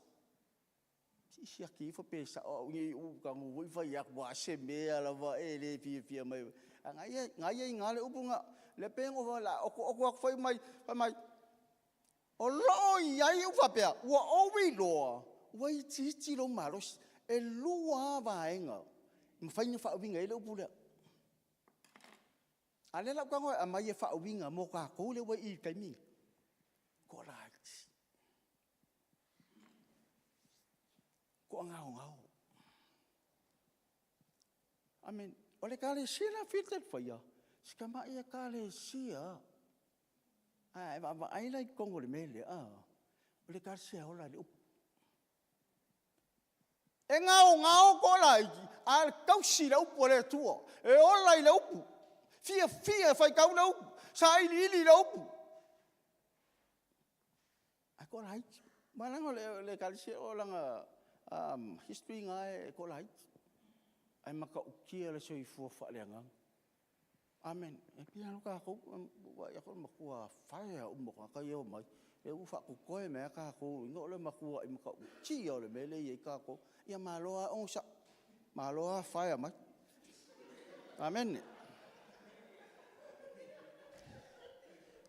Se i siaki ifo pe sao au nei upu talu foi fai atu a se mea lava e le fiafia mai ai. A na ia i ina le upu lena, lea pei ona ou otooto atu fai mai, fai mai, o lo o i ai upu faapea, ua ou iloa ua itiiti lou malosi. E 2 lava vaega e mafai ona faauiga ai le upu lea. A o lea o le a ou tago e aumai e faauiga mo tatou lea ua i i le taimi lenei, toalaiti, toagaogao. Amene. O le Ekalesia la Filatelufaia, si tamai Ekalesia lava. A e vaavaai la i totonu o le mea lea, o le Ekalesia e ola ai le upu. E gaogao ko laiti, a le tausi i le upu a le Atua. E ola i le upu. Fiafia e faitau le upu. Sailiili i le upu. Ae ko laiti. Ma leaga o le ekalesia o lana history na e ko laiti. Ae matautia le soifua faaleagaga. Amen. E pei lava o tatou, ua vaai atu i le matua fire uma o tagata ia e omai, lea ua faatotoe mai lava tatou, lona uiga o le matuai matautia o le mea lea e i ai tatou. Ia malo lava onosai, malo lava fire mai. Amene.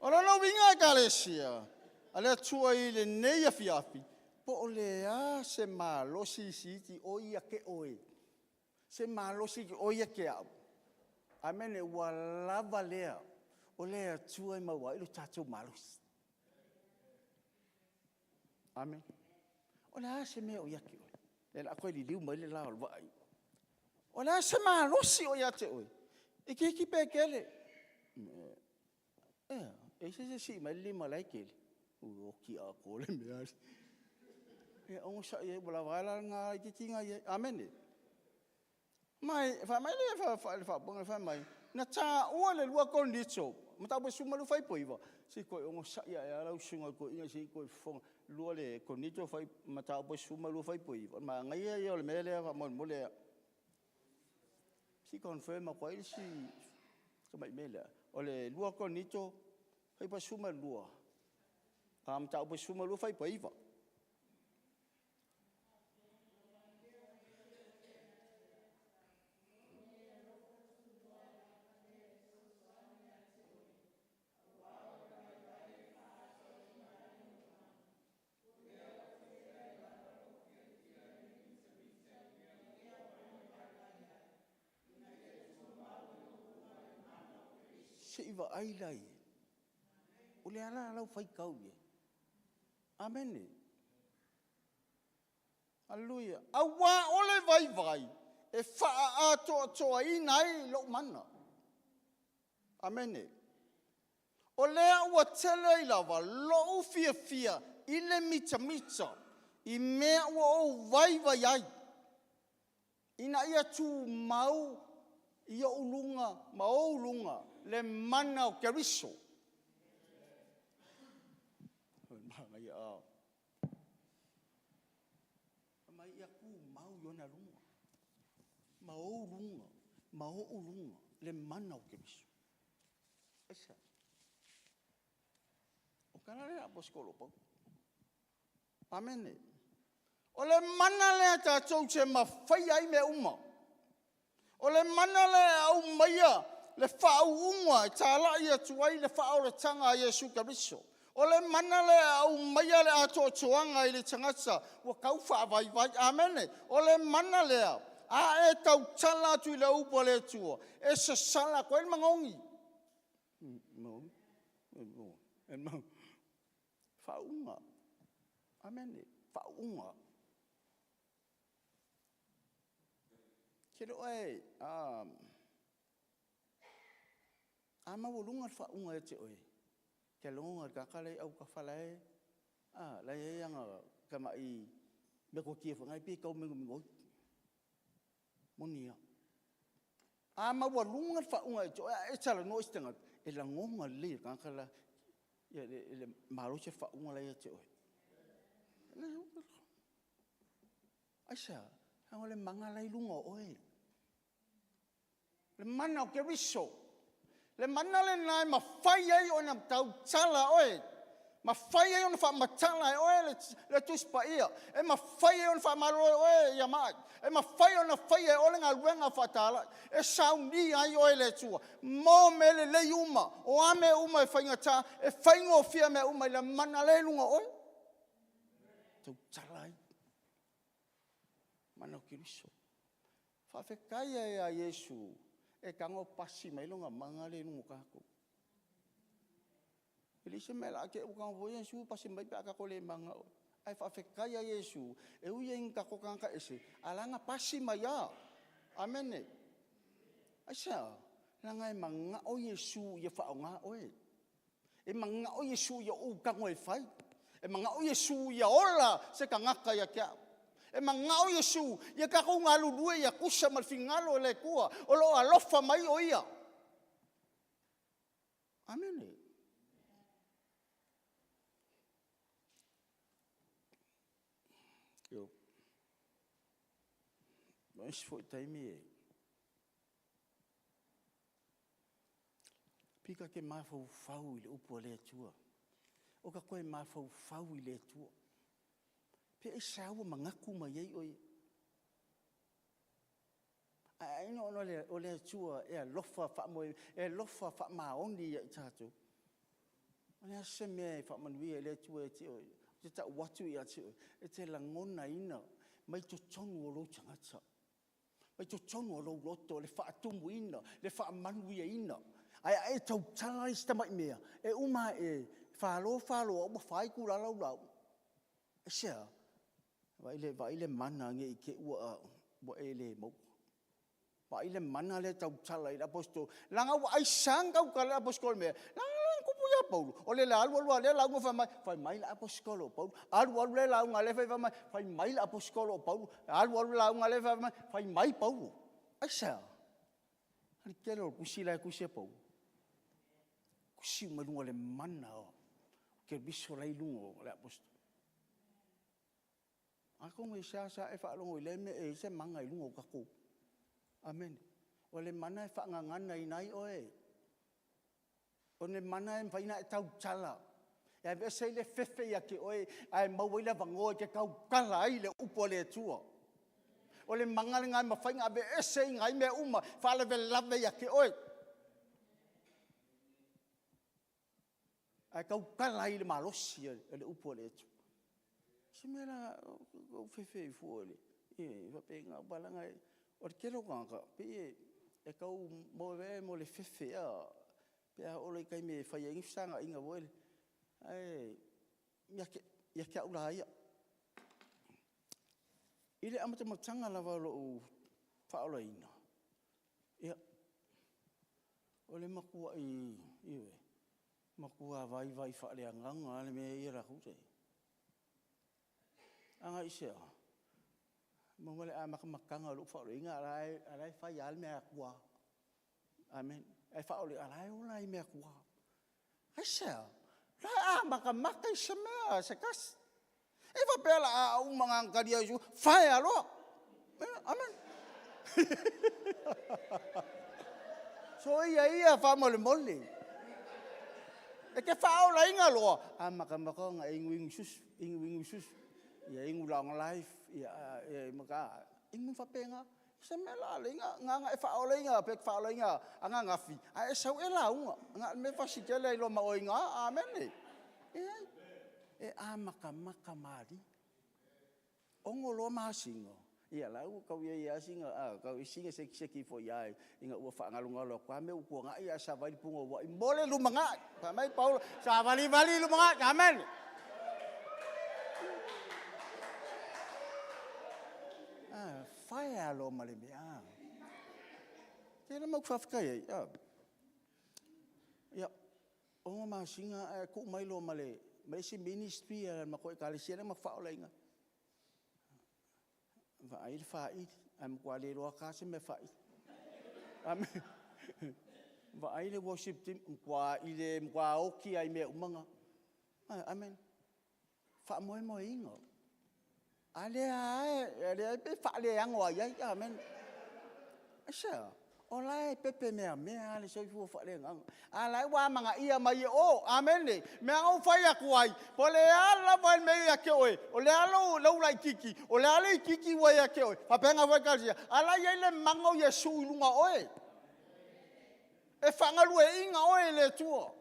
O lona uiga Ekalesia a le Atua i lenei afiafi, po o le a se malosi isiiti o ia te oe, se malosi o ia te au, amene, ua lava lea o le Atua e maua ai lo tatou malosi. Amene. O le a se mea o ia te oe? Lea o le a toe liliu mai le la o le vaa i... O le a se malosi o ia te oe? Itiiti pe tele? Ea, e i ai se isi e sii mai le lima o la e tele? Ua oti atoa le mea alii. Ia onosai ua lava a la lena laitiiti na i ai. Amene. Ma e fai mai le faaupuga lea fai mai, na taua i le 2 Korinito, mataupu e 12 fuaiupu e 9, se i toe onosai ae lava lau susuga i le toeaina se i toe fofoga. 2 Korinito mataupu e 12 fuaiupu e 9, o le manaia ia o le mea lea faamolemole. Se i confirm atu ai le isi tamai mea lea. O le 2 Korinito fuaiupu e 12, a mataupu e 12 fuaiupu e 9. Se i vaai la i ai. O le a la lau faitau i ai? Amene. Aleluia. Aua o le vaivai e faaatoatoaina ai lou mana. Amene. O lea ua tele ai lava lou fiafia i le mitamita i mea ua ou vaivai ai, ina ia tumau i ou luga ma ou luga le mana o Keriso. Fai mai ia tumau i ona luga ma ou luga ma o'u luga le mana o Keriso. Aisea? O tala lea a aposetolo o Paulo. Amene. O le mana lea tatou te mafaia ai mea uma. O le mana lea e aumaia le faauuga e talai atu ai le faaolataga a Iesu Keriso. O le mana lea e aumaia le atoatoaga i le tagata ua tau faavaivai. Amene. O le mana lea a e tautala atu i le upu a le Atua, e sasala atu ai le manogi. Faauuga. Amene. Faauuga. Ke le oe a maualuga le faauuga ia te oe, te lagona e le tagata la e i autafa la e, a, la e i ai ana tamai metotia foi na pei e tauminomino. Moni a. A maualuga le faauuga ia te oe a e talanoa i se tagata, e lagona lelei e le tagata la le malosi o le faauuga la e ia te oe. Aisea? Leaga o le mana la e i luga o oe. Le mana o Keriso. Le mana lena e mafai ai ona tautala oe, mafai ai ona faamatala e oe le Tusi Paia, e mafai ai ona faamalolo e oe ia ma'i, e mafai ona faia e oe le galuega faatalai, e saunia ai oe e le Atua mo mea lelei uma, o a mea uma e faigata, e faigofie mea uma i le mana lea e i luga o oe. Tautala ai. Mana o Keriso. Faafetai ai ia Iesu e tago pasi mai lona mana lea i luga o tatou. E leai se mea o le a te i ua tago foi Iesu pasi mai pe a tatou le mananao. Ae faafetai ia Iesu, e ui lava ina tatou tagata ese, a o la e na pasi mai lava. Amene. Aisea? Leaga e manao Iesu ia faaaoga oe. E manao Iesu ia ou tago e fai. E manao Iesu ia ola se tagata ia te au. E manao Iesu ia tatou galulue ia tusa ma le finagalo o le Atua o lo o alofa mai o Ia. Amene. Io. Ma isi foi taimi e pei ta te mafaufau i le upu a le Atua. O ta toe mafaufau i le Atua. Pe aisea ua manatu mai ai oe ia? Ae ai ona o le Atua e alofa e faamaoni ia i tatou. O le a se mea e faamanuia ai le Atua ia te oe? Ou te tau atu ia te oe, e te lagonaina mai totonu o lou tagata, mai totonu o lou loto le faatumuina, le faamanuiaina. Ae a e tautala i si tamai mea, e uma ae, falo falo lava ua fa itula lau lauga. Aisea? Vaai le mana ne i te i ua e le maua. Vaai le mana lea e tautala ai le Aposetolo, leaga ua aisa ona tautala ai le Aposetolo i mea ia, leaga o lea na tupu ia Paulo, o le alu alu lava o lea lauga fai mai, fai mai le Aposetolo o Paulo, alu alu le lauga a lea fai mai, fai mai le Aposetolo o Paulo, alu alu le lauga a lea fai mai, fai mai Paulo. Aisea? O le tele o tusi la e tusi e Paulo, tusi uma i luga o le mana o Keriso la e i luga o le Aposetolo. Atonu e seasea e faalogo i lea mea e i ai se mana i luga o tatou. Amene. O le mana e faagaganaina ai oe. O le mana e mafai ona e tautala e aveese ai le fefe ia te oe ae maua ai le avanoa e te tautala ai le upu a le Atua. O le mana lena e mafai ona aveeseina ai mea uma e faalavelave ia te oe, ae tautala ai i le malosi o le upu a le Atua. O se mea la, ou fefe ai fua i le… e faapena, aua leaga o le tele o tagata e pei e tau maua le fefe pe a oo loa i le taimi e fai ai ni fesagai foi lele, ae ia te au la ia, i le amatamataga lava o lou faaolaina, ia, o le matuai, ioe, matua vaivai faaleagaga lava le mea ia latou te i ai. Agai i se a? Mai le amatamataga o lou faaolaina a o la e fai lava le mea tua. Amene. Ae faaolaina, a o la e ola ai mea tua. Aisea? O la e amatamata i se mea se tasi. E le faapea o le a uma ona talia e Iesu, fire loa. Amene. Soia ia faamolemole. E te faaolaina loa, amatamata ona e inuinu susu, inuinu susu, ia inu long life, inu faapena. O se mea la na ona e faaolaina pe e te faaolaina ananafi, ae e sau e lauga. Na o le mea e fasi tele ai loa ma oe i ina. Amene. Leai, e amatamata malie. Ono loa masina, ia o la e tau i ai lava sina sekiseki foi lava ina ua faagalugalu atu lava mea ua tuanai ae savali punouai mo le lumanai. Fai mai Paulo, savalivali i lumanai. Amene. Ah, fire loa ma le mea. Ah. Tele mau faafetai ai. Ah. Ia, ono masina ae tuu mai loa ma le isi ministry a le matou ekalesia lea na matou faaolaina ai. Vaai le faili, ae matua le iloa lava ta se mea e faili. Amene. Vaai le worship team, matua oti lava i mea uma na. Amene. Faamoemoeina. A lea lava e pei e faaleano lava i ai. Amene. Aisea? O la e pepe meamea lava le soifua faaleagaga, a o la e ua amanaia mai e o. Amene. O le mea lena ua ou fai atu ai, po o le a lava le mea e ia te oe, o le a lou laitiiti, o le a le itiiti ua ia te oe, faapena foi ekalesia, a o la e i ai le mana o Iesu i luga o oe. E faagalueaiina oe e le Atua.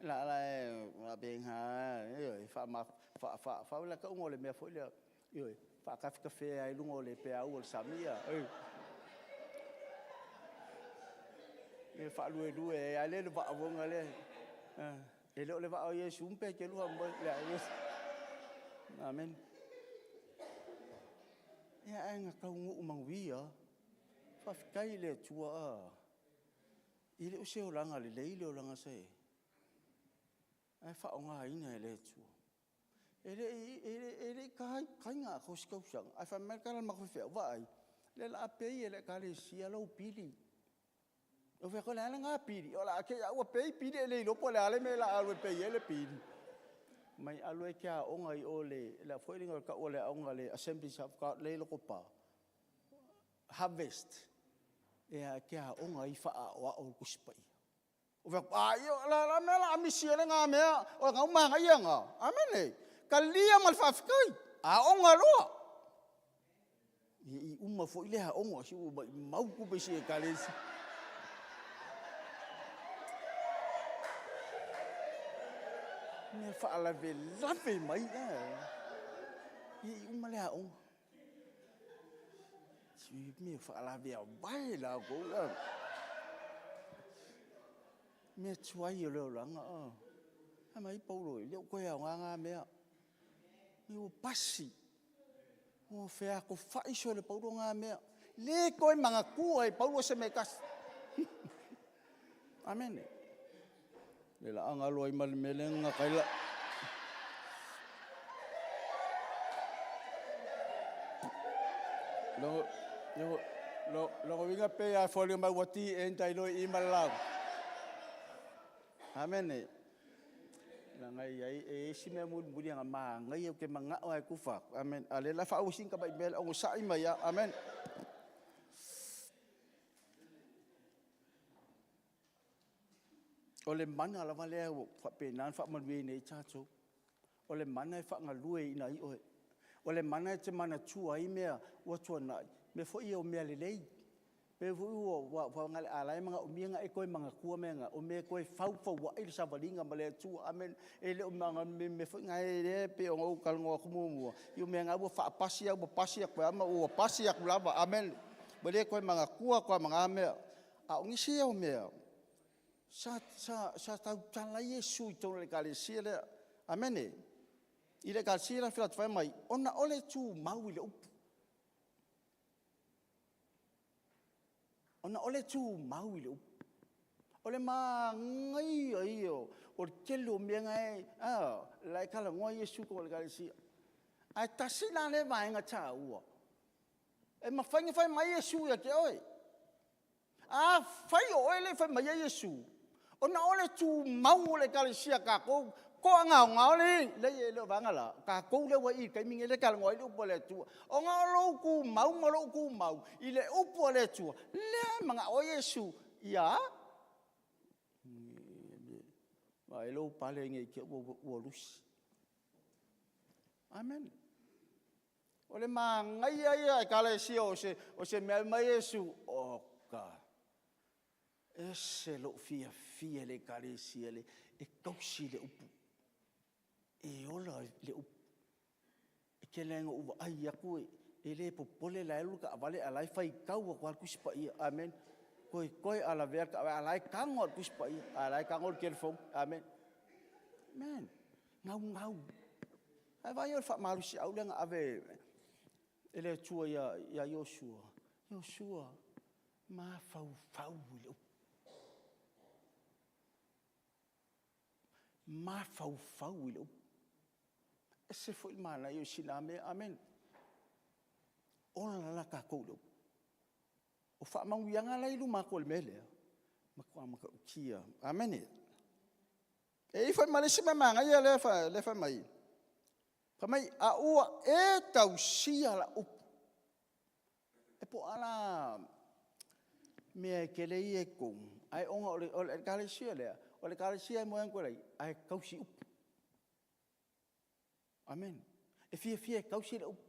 La e faapena, ioe, o le tauga o le mea foi lea, ioe, faatafetafea ai luga o le peau o le sami, e faaluelue ai lava lea i le vaa foi lea. E le o le vaa o Iesu ma Peteru faamolemole, leai. Amene. Ia ae na taunuu manuia lava. Faafetai i le Atua, e le o se olaga lelei le olaga sa i ai, ae faaaogaina e le Atua. E le i, e le, e le i kai, kaiga atoa se tausaga, ae fai mai le tala a le matou faifeau, vaai, lea o le a pay e le Ekalesia lou pili. Ou fai atu, o le a lena pili? O le a te i lava ua pay pili ae le iloa po o le a le mea o le a alu e pay ai le pili. Mai alu e te aoga i o le, le a foi le igoa e tau o le aoga a le Assemblies of God lea i Lotopa, Harvest, e te aoga ai faaaoao le Tusi Paia. Ou fai atu, a ia, o le a le mea o le a misi ai lena mea, o lena ua manaia lena. Amene. Talia ma le faafetai. Aoga loa. Ia i uma foi le aoga, si ua maumau tupe i si ekalesia. Mea faalavelave mai. Ia i uma le aoga. Si mea faalaveavae la outou. Mea tuai o le olaga. Fai mai Paulo, e le o toe aoga na mea. Ua pasi. Ua featofai solo e Paulo na mea. Le toe manatua e Paulo se mea e tasi. Amene. Le la galo ai ma le mea lea na kai la. Logo, logo, logo, logo winga pe a foli mai wati e ntai loi i malau. Amene. Langa i ai e isi mea mulimuli anga māngai au ke mangao ai kufa. Amen. A le la faausin ka mai mea o sa'i mai Amen. O le mana lava lea ua faapena ona faamanuiaina ai tatou. O le mana e faagalueina ai oe. O le mana e te manatua ai mea ua tuanai, mea foi ia o mea lelei. Pei foi ua a la e manaomia ona e toe manatua mea na, o mea e toe faufauai le savaliga ma le Atua. Amene. E le o mea foi na e pei ona ou talanoa atu muamua, i mea na ua faapasi lava, ua pasi atu lava ma ua pasi atu lava. Amene. Ua le toe manatua atu lava ma na mea. A o nisi ia o mea, sa, sa, sa tautala ai Iesu i totonu o le ekalesia lea. Amene. I le ekalesia la Filatefia mai, ona o le tumau i le upu. Ona o le tumau i le upu. O le manaia ia o le tele o mea na e, a, la e talanoa Iesu i totonu o le ekalesia. Ae tasi la lea vaega taua, e mafai ona fai mai Iesu ia te oe, Afai o oe le i fai mai ai Iesu, ona o le tumau o le ekalesia a tatou, toagaogao le, leai e le o vaega la, tatou lea ua i i le taimi lenei lea e talanoa ai le upu a le Atua. Ona o lou tumau ma lou tumau i le upu a le Atua, lea e manao ai Iesu ia a? Vaai lou pale nei te ua lusi. Amen. O le manaia ia ekalesia o se, o se mea mai Iesu, oka, ese lou fiafia i le ekalesia le, e tausi le upu, e ola le upu. E tele lava ina ou vaai atu e, e le popole la e alu le taavale a o la e faitau atu lava le Tusi Paia. Amene. Toetoe a lavea le taavale, a o la e tago lava i le Tusi Paia, a o la e tago le telefoni. Amene. Amen. Gaugau. Ae vaai o le faamalosiau lea na ave e le Atua ia Iosua, Iosua, mafaufau i le upu. Mafaufau i le upu. Ese foi le manaia o sina mea. Amene. Ola la tatou i le upu. O faamanuiaga la e i luma atu o le mea lea, matua matautia. Amene. E i ai foi ma le isi mea manaia lea lea fai mai. Fai mai, a ua e tausia la upu. E po a la mea e tele ia i totonu, ae ona o le, o le ekalesia lea, o le ekalesia e moe atu ai, ae tausi upu. Amene. E fiafia e tausi le upu.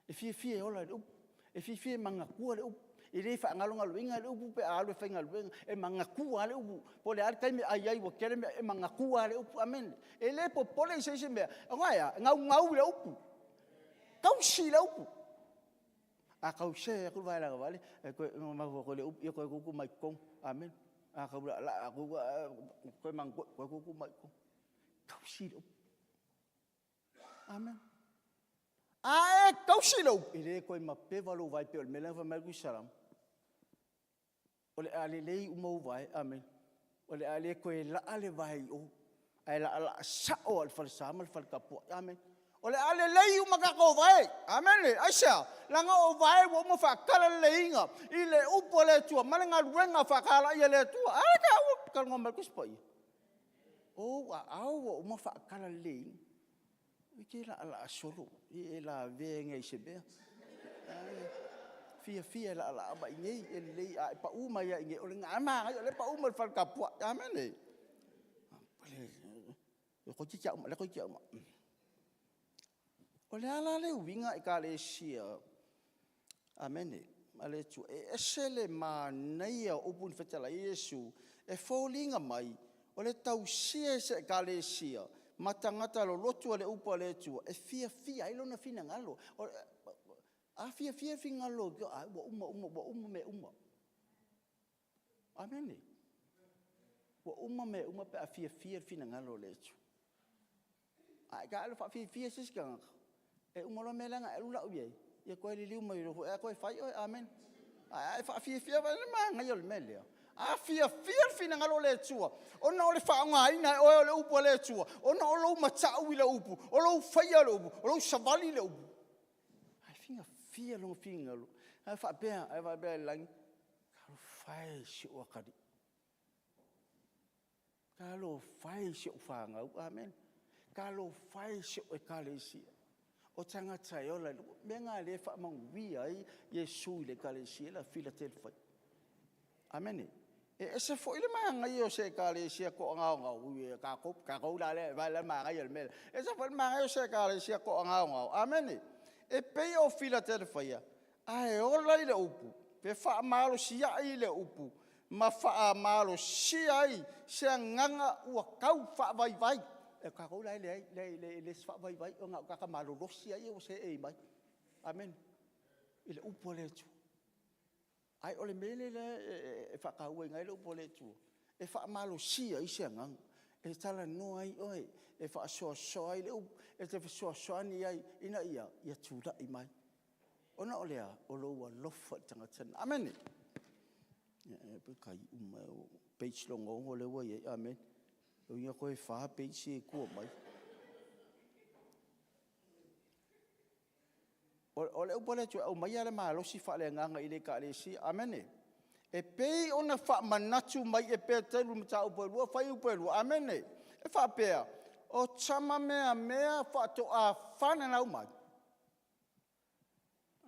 E fiafia e ola i le upu. E fiafia e manatua le upu. E le faagalogaloina le upu pe a alu e faigaluega. E manatua lava le upu. Po o le a le taimi e ai ai ua tele mea, e manatua lava le upu. Amene. E le popole i se isi mea. Aua e a? E gaugau i le upu. Tausi le upu. A tau se atu le vae lagavale, e toe maua le upu, ia toe tutu mai totonu. Amene. A tau laalaa atu, toe manatua, toe tutu mai totonu. Tausi le upu. Amen. A e tausi le upu, e le toe mapeva lou vae pei o le mea lea na fai mai ai le Tusi Salamo. O le a lelei uma ou vae, amen. O le a le toe laa le vae i o, ae laalaa sao lava i le falesa ma le faletapuai, amen. O le a lelei uma tatou vae. Amene. Aisea? Leaga o vae ua uma faatalaleleiina i le upu a le Atua ma le galuega faatalaia a le Atua. A lea taua talanoa mai le Tusi Paia. O ou aao ua uma faatalaleleiina. E te laalaa solo, e e lavea nei i se mea. Fiafia e laalaa mai i inei, e lelei a e pau mai lava i inei, o lena e manaia o lea e pau mai i le fale tapuai. Amene. O le a la le uiga Ekalesia? Amene a le Atua. E ese le manaia o upu na fetalai ai Iesu e foliga mai o le tausia e se Ekalesia ma tagata lolotu a le upu a le Atua e fiafia ai lona finagalo. A fiafia le finagalo o le Atua, ua uma uma, ua uma mea uma. Amene. Ua uma mea uma pe a fiafia le finagalo o le Atua. A e tailo faafiafia se isi tagata, e uma loa mea la na e alu lau i ai, ia toe liliu mai loa foi toe fai oe. Amene. Ae a e faafiafia, vaai le manaia o le mea lea. A fiafia le finagalo o le Atua, ona o le faaaogaina e oe o le upu a le Atua, ona o lou matau i le upu, o lou faia o le upu, o lou savali i le upu, ae fiafia lona finagalo, ae faapea, ae faapea i le lagi, Talofa e i si ou atalii, talofa e i si au fanau, amene. Talofa e i si ou ekalesia, o tagata e ola i le upu. O le mea lena o lea e faamanuia ai Iesu i le ekalesia lea a Filatelefaia. Amene. E ese foi le manaia o se ekalesia toagaogao, ui o tatou, tatou la lea, vaai la le manaia o le mea lea. E ese foi le manaia o se ekalesia toagaogao, amene. E pei o Filatelefaia, ae ola i le upu, e faamalosiai i le upu ma faamalosia ai se agaga ua tau faavaivai. O tatou la e leai, e leai se faavaivai, na o tagata malolosi lava ia ua seei mai, amene, i le upu a le Atua. Ae o le mea lea e faatauaina ai le upu a le Atua, e faamalosia ai se agaga, e talanoa ai oe, e faasoasoa ai le upu, e te fesoasoani ai ina ia, ia tulai mai. Ona o le a? O lou alofa i le tagata lena. Amene. Page lona 6 lea ua i ai, amene. Lona uiga toe fa page ia i tua mai. O le upu a le Atua, e aumaia le malosi faale-Agaga i le Ekalesia. Amene. E pei ona faamanatu mai e Peteru i Mataupu e 2 fuaiupu e 2, amene, e faapea, o tama meamea faatoa fananau mai,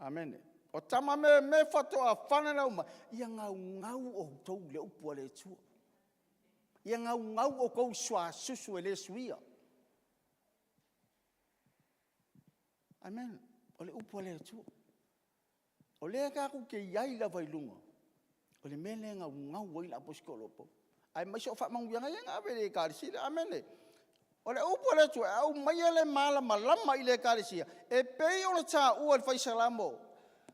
Amene. O tama meamea faatoa fananau mai, ia naunau outou i le upu a le Atua. Ia naunau outou i suasusu e le suia. Amene. O le upu a le Atua. O lea tatou te i ai lava i luga, o le mea lea e naunau ai le aposetolo o Paulo, aemaise o faamanuiaga ia na ave i le ekalesia lea. Amene. O le upu a le Atua e aumaia le malamalama i le ekalesia, e pei ona taua e le fai Salamo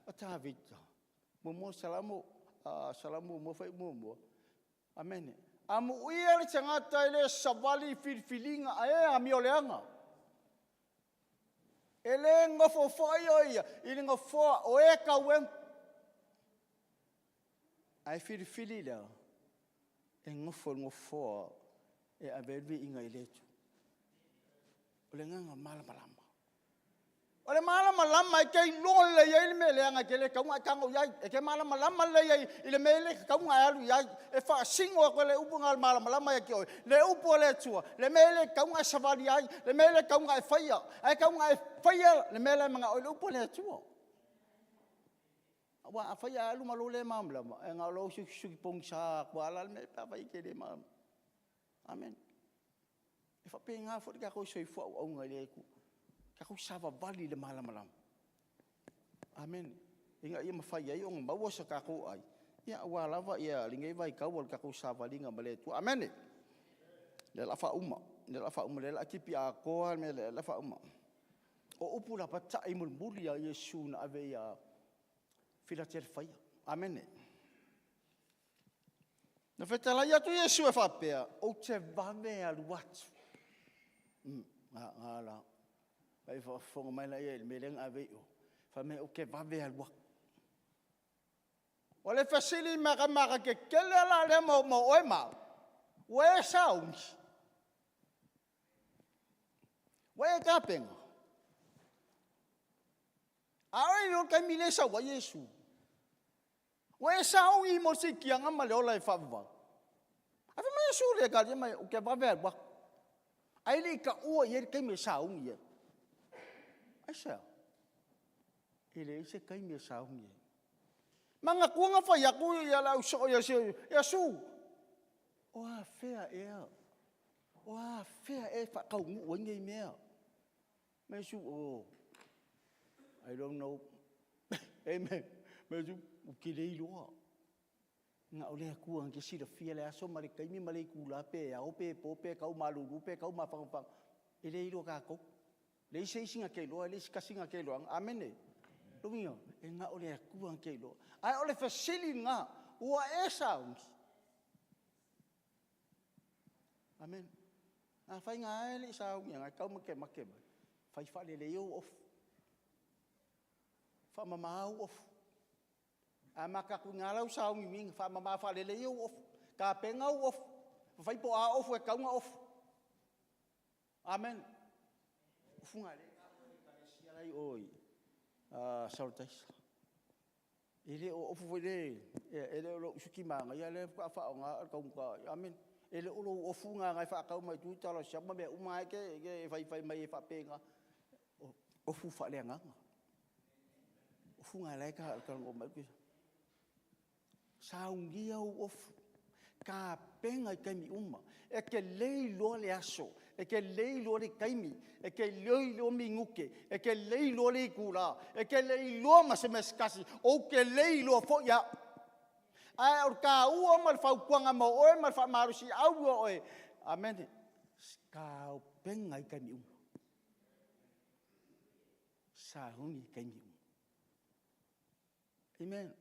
o Tavita, muamua Salamo, Salamo muamua fuaiupu muamua. Amene. Amuia le tagata e le savali i filifiliga a e amioleaga. E le nofo foi o ia i le nofoa o e taueu, ae filifili le a? E nofo i le nofoa e ave ai le viiga i le Atua. O le agaga malamalama. O le malamalama e te iloa lelei ai le mea leaga e te le tatau ona e tago i ai. E te malamalama lelei ai i le mea e le tatau ona e alu i ai. E faasino atu e le upu lena o le malamalama ia te oe, le upu a le Atua, le mea e le tatau ona e savali ai, le mea e le tatau ona e faia, ae tatau ona e faia le mea la e manao ai le upu a le Atua. Aua afai ae alu ma lou le malamalama, e na o lou suki pogisa atu lava la le mea pe afai e te le malamalama. Amene. E faapena foi le tatou soifua auauna i le Atua. Tatou savavali i le malamalama. Amene. Ina ia mafai ai ona maua so tatou ai, ia aua lava ia lenei vaitau o le tatou savaliga ma le Atua. Amene. O lea o le a faauma, o lea o le a faauma, o lea o le a tipi atoa lava le mea lea o le a faauma. O upu lapatai mulimuli a Iesu na ave ia Filatelefaia. Amene. Na fetalai atu Iesu e faapea, ou te vave alu atu. Na la. Ai faafofoga mai laia i le mea lea na ave ai oe. Fai mai ou te vave alu atu. O le fesili matamata tetele la lea mo oe ma au, ua e sauni? Ua e tapena? A o e iloa le taimi lea e sau ai Iesu. Ua e sauni mo le siitiaga ma le ola e faavavau. Ae fai mai Iesu i le ekalesia mai, ou te vave alu atu. Ae le i taua i ai le taimi e sauni ai. Aisea? E leai se taimi e sauni ai. Manatua na fai atu le au soo ia Iesu, o afea ea, o afea ea e faataunuu ai nei mea? Fai mai Iesu, oh, I don't know. Amen. Fai mai Iesu, ou te le iloa. Na o le Atua na te silafia le aso ma le taimi ma le itula, pe ao pe po, pe tau malulu pe tau mafanafana, e le iloa e tatou. Leai se isi na te iloa, leai se tasi na te iloaina. Amene. Lona uiga, e na o le Atua na te iloa. Ae o le fesili lena, ua e sauni? Amene. Afai na e le i sauni e tau ma te mate mai, fai faalelei ou ofu, faamama ou ofu. A mata atu i ina lau sauniuniga, faamama faalelei ou ofu, tapena ou ofu, fai po o a ofu e tatau ona ofu. Amen. Ofuga a le ekalesia la e i o i Saletaisa. E le o ofu foi le, e le o lou siuki manaia lea faatoa faaaoga a o le taugata. Amene. E le o lou ofu lena e faatau mai tua i tala siama ma mea uma lava e te faifai mai ai faapena. O ofu faaleagaga. Ofu na o la e talanoa mai ai. Saunia ou ofu, tapena i taimi uma. E te le iloa le aso, e te le iloa le taimi, e te le iloa minute, e te le iloa le itula, e te le iloa ma se mea se tasi, ou te le iloa foi au. Ae o le taua ma le fautuaga mo oe ma le faamalosiau ia oe, amene, taupega i taimi uma. Sauni i taimi uma. Amen.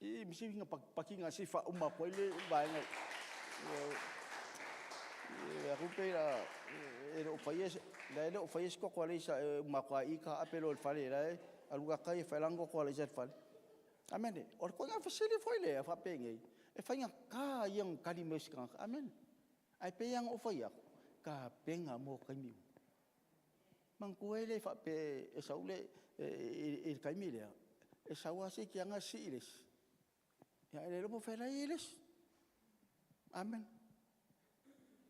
I misi nga paki nga si fa uma ko ile vaega. E aku pe la e le o fai la e le o fai se koko ale isa e uma ko i ka ape lo le fale la e alu ka kai e fai lango ko ale isa le fale. Amen. O le koina fesili foi le a fa pe ngei. E fai nga ka ia ng kali me se ka. Amen. Ae pei lava ona ou fai atu, tapena mo taimi uma. Manatua e le faapea e sau le, i le taimi lea, e sau lava si tiaga sii le isi, ae le iloa po o fea la e i ai le isi. Amen.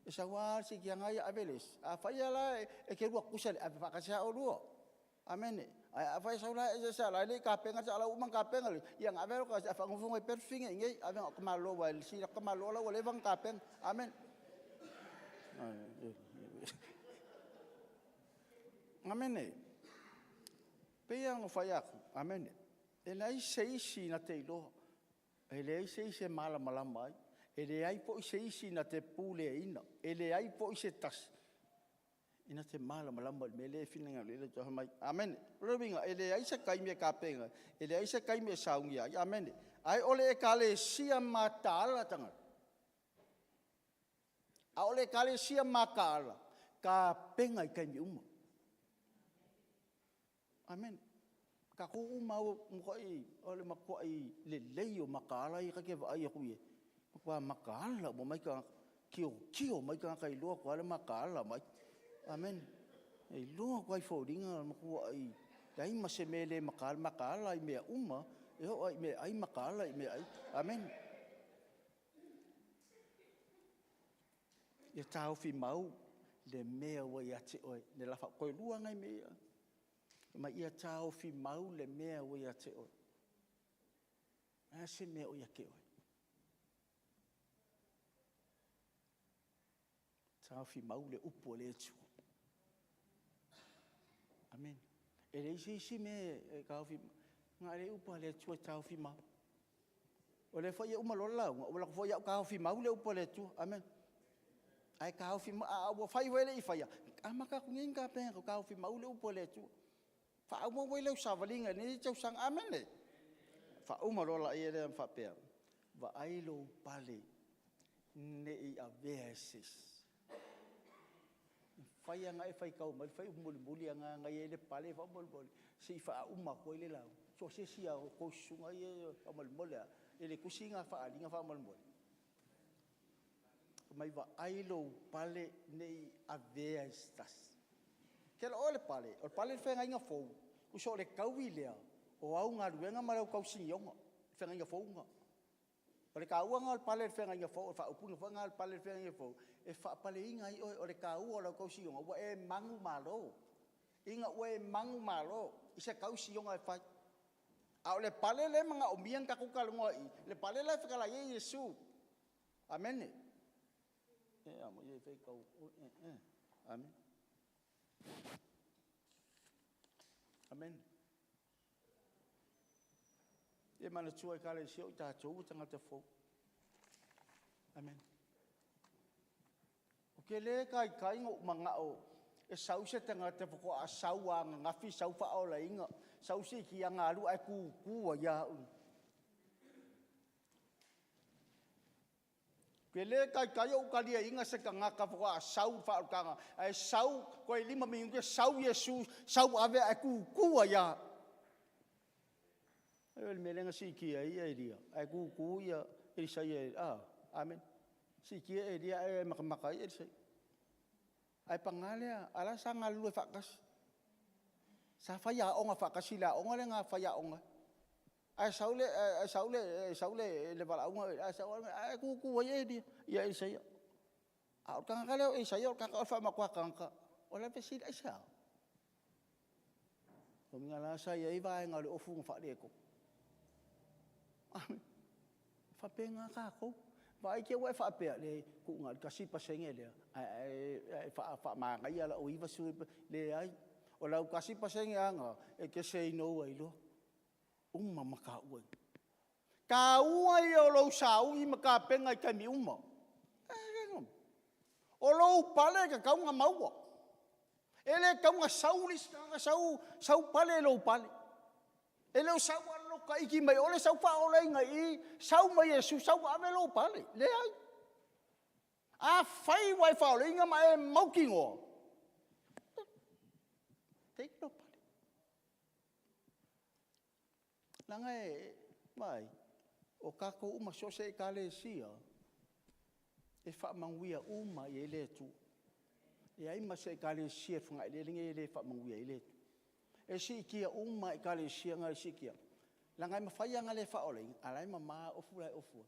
E sau lava si tiaga ia ave le isi, afai lava la e te lua tutusa i le ave faatasi lava oulua. Amene. Ae afai e sau la e ese la e le i tapena le ua uma ona tapena le, ia ona ave lea o faanofo mai pea le fafine i inei, ave na o tamaloa aua e sili atu tamaloa la ua leva ona tapena. Amene. Amene. Pei lava ona fai atu, amene, e leai se isi na te iloa, e leai se isi e malamalama ai, e leai foi se isi na te puleaina, e leai foi se tasi ina te malamalama i le mea lea e finagalo i ai le Atua. Fai mai, Amene. O lona uiga, e leai se taimi e tapena ai, e leai se taimi e saunia ai. Amene. Ae o le ekalesia mataala tagata, a o le ekalesia mataala, tapena i taimi uma. Amene. Tatou uma lava ua matuai, o le matuai lelei o mataala ia ta te vaai atu i ai, matua mataala uma mai tagata, tilotilo mai tagata e iloa atu lava le mataala mai. Amene. E iloa atu lava i foliga o le matuai leai ma se mea e le mataala, e mataala i mea uma, e oo lava i meaai mataala i meaai. Amene. Ia taofi mau le mea ua ia te oe. Le lafa toe lua nai mea ia. Ma ia taofi mau le mea ua ia te oe. A se mea o ia te oe? Taofi mau le upu a le Atua. Amene. E leai se isi mea e taofi, na o le upu a le Atua e taofi mau. O lea foi e uma loa le lauga, ua alu atu foi au taofi mau le upu a le Atua. Amene. Ae taofi mau, a ua fai ua e le i faia, amata atu nei ona tapena taofi mau le upu a le Atua. Faaauau ai lau savaliga i lenei tausaga. Amene. Faauma loa laia lea ma faapea, vaai lou pale ne i avea e se isi. E mafai lava ona e faitau mai le fuaiupu mulimuli lena na i ai le pale faamolemole, se i faauma atu ai le lauga. So o se isi lava o tou susuga ia faamolemole lava, i le tusi lena faaaliga faamolemole. Fai mai vaai lou pale ne i avea e se tasi. Kela oe le pale, o le pale le feagaiga fou, tusa o le taui lea o au galuega ma le au tausinioga, feagaiga fou lena. O le taua lena o le pale i le feagaiga fou, o le faaupuina foi lena o le pale i le feagaiga fou, e faapaleina ai oe. O le taua o lau tausinioga, ua e manumalo, ina ua e manumalo i se tausinioga e fai. A o le pale lea e manaomia ona tatou talanoa i i, le pale la e fetalai ai Iesu. Amene. Amene. Ia manatua Ekalesia o tatou o tagata fou. Amene. Ou te le taitai ona ou manao e sau se tagata faatoa sau lava ananafi sau faaolaina, sau siitia alu ae tutu ai lava au. Ou te le taitai ou taliaina se tagata faatoa sau i le faaolataga, ae sau toe 5 minute sau Iesu, sau ave ae tutu ai lava. O le mea lea na siitia ai Elia, ae tutu Elisaia, a, amene. Siitia Elia ae matamata ai Elisaia. Ae paga lea, a o la e sa galulue faatasi. Sa faiaoga faatasi i le aoga lea na faiaoga ai. Ae sau le valaauga, ae sau ae tutu ai Elia, Elisaia. A o le tagata lea o Elisaia o le tagata matua tagata. O le fesili, aisea? Lona uiga la sa i ai vaega o le ofu na faaletonu. E faapena tatou, vaai te i ua e faapea, leai tuu na o le 1% lea ae faamanaia lau 90%. Leai, o lau 1% lava lena, e te say no ai loa, uma mataua i i. O le taua ia o lou sauni ma tapena i taimi uma. O lou pale e tatau ona maua, e le tatau ona sau le isi tagata sau pale lou pale. E le o sau lava le loto itaiti mai o sau faaolaina i i, sau ma Iesu sau ave lou pale. Leai. Afai ua e faaolaina ma e mautinoa, take lou pale. Leaga e, vaai, o tatou uma, so o se ekalesia lava, e faamanuia uma i ai le Atua. E leai ma se ekalesia i le Fatugaaeleele e le faamanuia i ai le Atua. E siitia uma lava ekalesia na e siitia, leaga e mafai lava ona le faaolaina, ae o la e mama ofu la e ofu ai.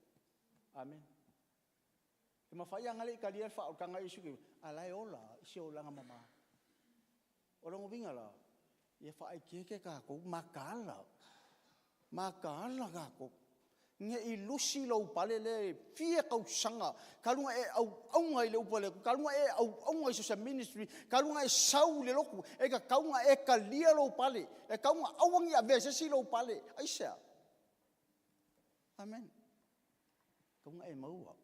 Amene. E mafai lava ona le talia le faaolataga a Iesu a o la e ola lava i se olaga mama. O lona uiga la, ia faaeteete tatou, mataala, mataala tatou, ne i lusi lou pale lea e fia tausaga talu ona e auauna i le upu a le Atua, talu ona e auauna i so o se ministry, talu ona e sau i le lotu, e tatau ona e talia lou pale, e tatau ona aua ne i avea e se isi lou pale. Aisea? Amene. E tatau ona e maua.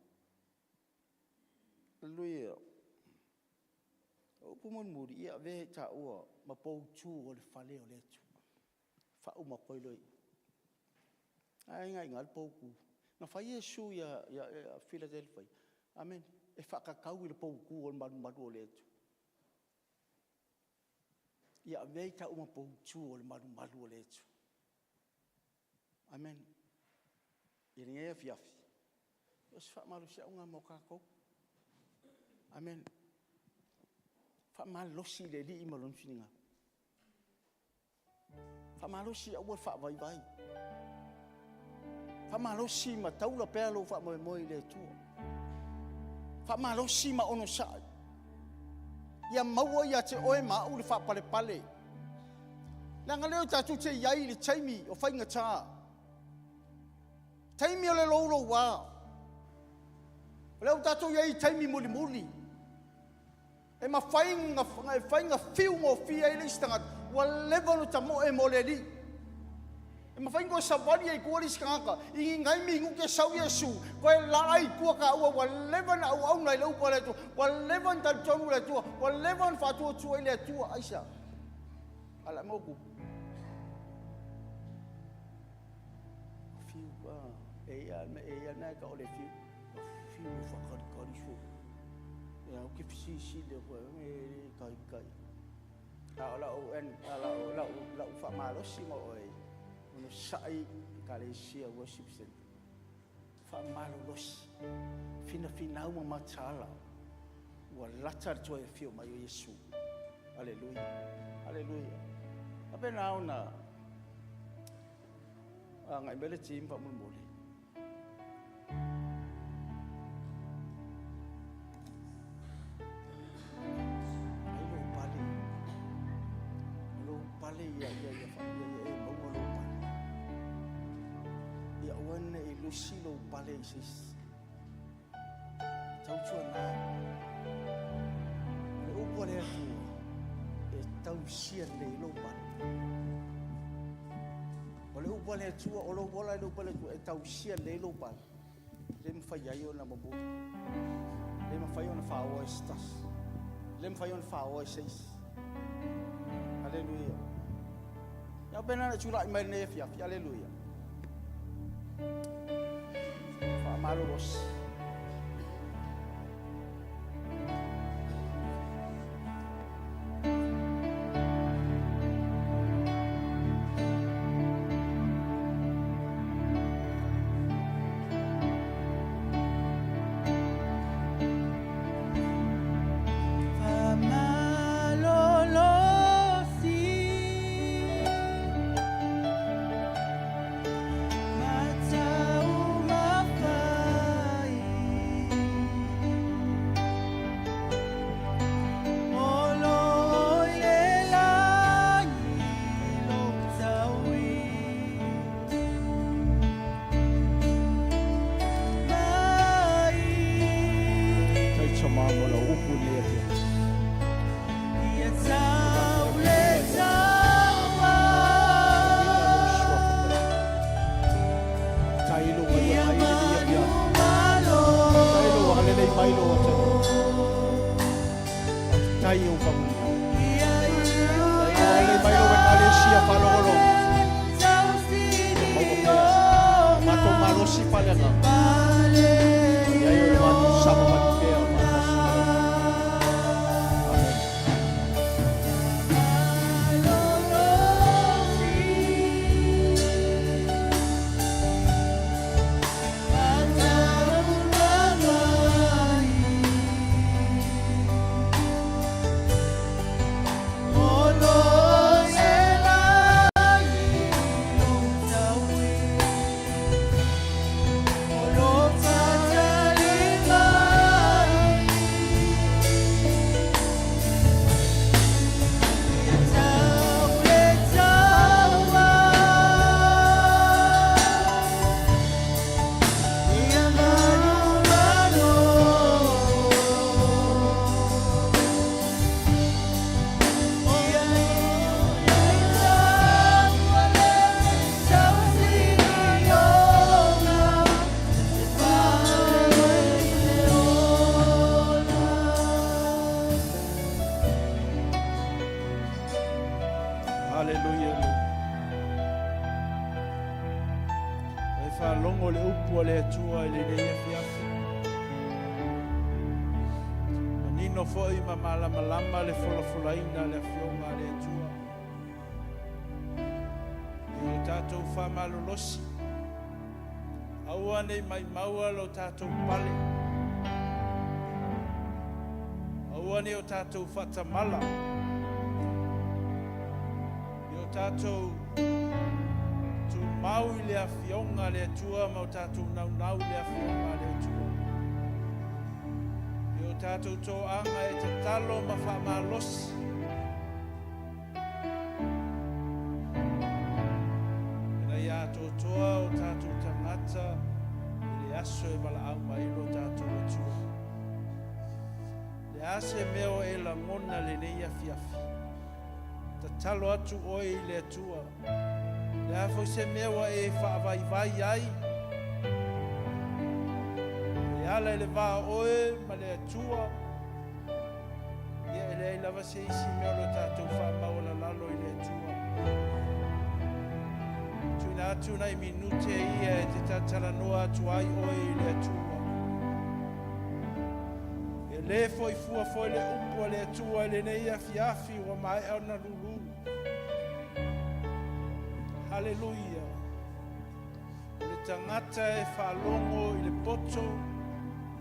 Haleluia. O upu mulimuli, ia avea i taua ma poutu o le fale o le Atua. Faauma atu ai loa i i. O lena e i ina le poutu. Na fai Iesu ia Filadelefia, amene, e faatatau i le poutu o le malumalu o le Atua. Ia avea i taua ma poutu o le malumalu o le Atua. Amene. I lenei afiafi, o se faamalosiau lena mo tatou. Amene. Faamalosi i le Alii ma Lona finagalo. Faamalosi aua le faavaivai. Faamalosi ma taula pea lou faamoemoe i le Atua. Faamalosi ma onosai. Ia maua ia te oe ma au le faapalepale. Leaga lea tatou te i ai i le taimi o faigata. Taimi o le louloua. O lea ua tatou i ai i taimi mulimuli. E mafai ona fiu gofie ai le isi tagata, ua leva ona tamoe mo le Alii. E mafai ona toe savali ai i tua le isi tagata, i ni nai minute sau Iesu, toe laa i tua taua, ua leva ona auauna i le upu a le Atua, ua leva ona talitonu i le Atua, ua leva ona faatuatua i le Atua. Aisea? A o le a mea ua tupu? Fiu, e i ai lava mea e tau o le fiu. Fiu e faatalitali soo. Ia, ou te fesilisili atu ai, e le taitai. A o lau, lau, lau, lau faamalosi ma oe, onosai Ekalesia Worship Center. Faamalolosi, finafinau ma mataala, ua lata le toe afio mai o Iesu. Aleluia, aleluia. Faapena ona agai mai le team faamolemole. Ai lou pale, o lou pale ia, ia, ia, ia, ia e maua lou pale. Ia aua ne i lusi lou pale i se isi. Tautuana, o le upu a le Atua, e tausia lelei lou pale. O le upu a le Atua, o lou ola i le upu a le Atua, e tausia lelei lou pale. Le mafai ai ona momoli, le mafai ona faoa e se tasi, le mafai ona faoa e se isi. Aleluia. Ia pena na tulai mai lenei afiafi. Aleluia. Faamalolosi. Haleluia. E faalogo le upu a le Atua i lenei afiafi. Manino foi ma malamalama le folafolaina a le afioga a le Atua. I o tatou faamalolosi, aua nei maimaua lo tatou pale. Aua nei o tatou faatamala. I o tatou tumau i le afioga a le Atua ma o tatou naunau i le afioga a le Atua. I o tatou toaga e tatalo ma faamalosi. Ina ia atoatoa o tatou tagata i le aso e valaau mai lo tatou Atua. Le a se mea o e lagona lenei afiafi. Tatalo atu oe i le Atua. Le a foi se mea ua e faavaivai ai. E ala i le va o oe ma le Atua. Ia e leai lava se isi mea o lo tatou faamaualalalo i le Atua. Tuuina atu nai minute ia e te talatalanoa atu ai oe i le Atua. E le foi fua foi le upu a le Atua i lenei afiafi ua maea ona lulu. Haleluia. O le tagata e faalogo i le poto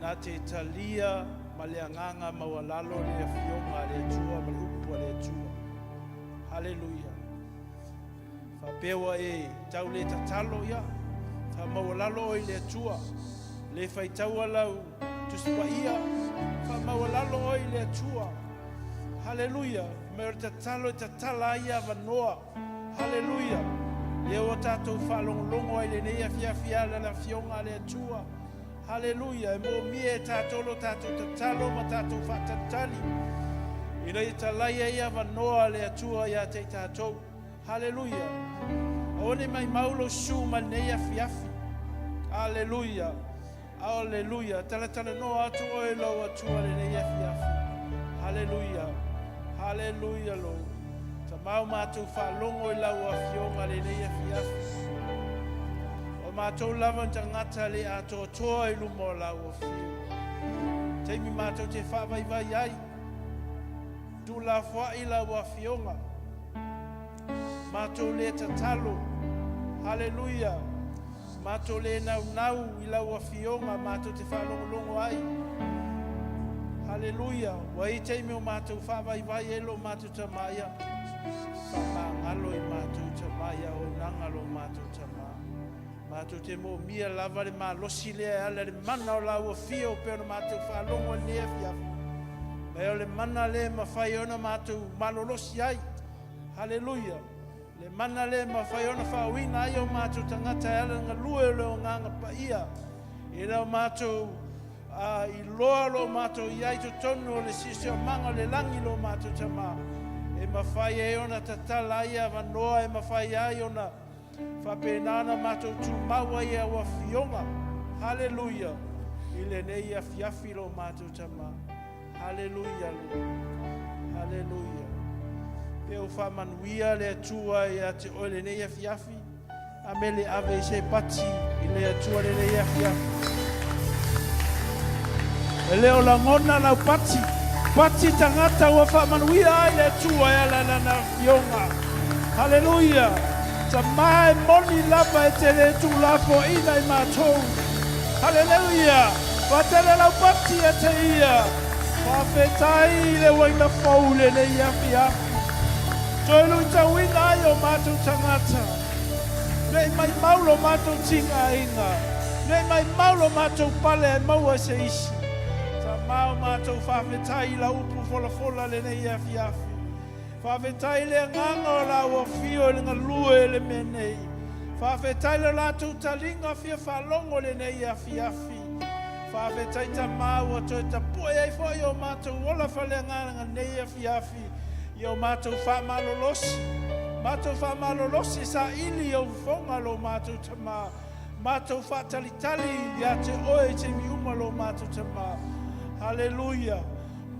na te talia ma le agaga maualalo le Afioga a le Atua ma le upu a le Atua. Haleluia. Faapea ua e tau le tatalo, ia, faamaualalo oe i le Atua. Le faitaua lau Tusi Paia, faamaualalo oe i le Atua. Haleluia. Mai o le tatalo e tatala ai avanoa. Haleluia. Lea ua tatou faalogologo ai lenei afiafi ala le Afioga a le Atua. Haleluia. E moomia e tatou lo tatou tatalo ma tatou faatalitali ina ia talaia ai avanoa a le Atua ia te i tatou. Haleluia. Aua ne i maimau lou susu mai lenei afiafi. Haleluia. Aleluia. Talatalanoa atu oe i lou Atua lenei afiafi. Haleluia. Haleluia lo. Tamau matou faalogo i lau afioga lenei afiafi. O matou lava ni tagata le atoatoa i luma o lau afio. Taimi matou te faavaivai ai. Tuulafoai lau afioga. Matou le tatalo. Haleluia. Matou le naunau i lau Afioga matou te faalogologo ai. Haleluia. Ua i taimi o matou faavaivai ai lo matou tama ia. Faamagalo i matou tama ia auaunaga lo matou tama. Matou te moomia lava le malosi lea e ala i le mana o lau afio pei ona matou faalogo i lenei afiafi. Mai o le mana lea e mafai ona matou malolosi ai. Haleluia. Le mana lea e mafai ona faauiina ai o matou tagata e ala i le galue o le Agaga Paia, ina o matou iloa lo matou i ai i totonu o le siosiomaga o le lagi lo matou Tama, e mafai ai ona tatala ai avanoa, e mafai ai ona faapena ona matou tumau ai i au Afioga. Haleluia! I lenei afiafi lo matou Tama. Haleluia, Lord. Haleluia. Pe o faamanuia le Atua ia te oe lenei afiafi. A mele ave i se pati i le Atua lenei afiafi. E le o lagona lau pati. Pati tagata ua faamanuia ai le Atua e ala lana afioga. Haleluia. Ta mae moni lava e te le tuulafoaiina i matou. Haleluia. Faatele lau pati e te ia. Faafetai i le uaina fou lenei afiafi. Toe luitauina ai o matou tagata. Nei maimau lo matou tigaina. Nei maimau lo matou pale e maua se isi. Ta mao matou faafetai i lau upu folafola lenei afiafi. Faafetai le agaga o lau afio i le galue i le mea nei. Faafetai le latou taliga fia faalogo lenei afiafi. Faafetai Tama ua toe tapue ai foi o matou ola faaleagaga nei afiafi i o matou faamalolosi. Matou faamalolosi saili i ou fofoga lo matou Tama. Matou faatalitali ia te oe i taimi uma lo matou Tama. Haleluia.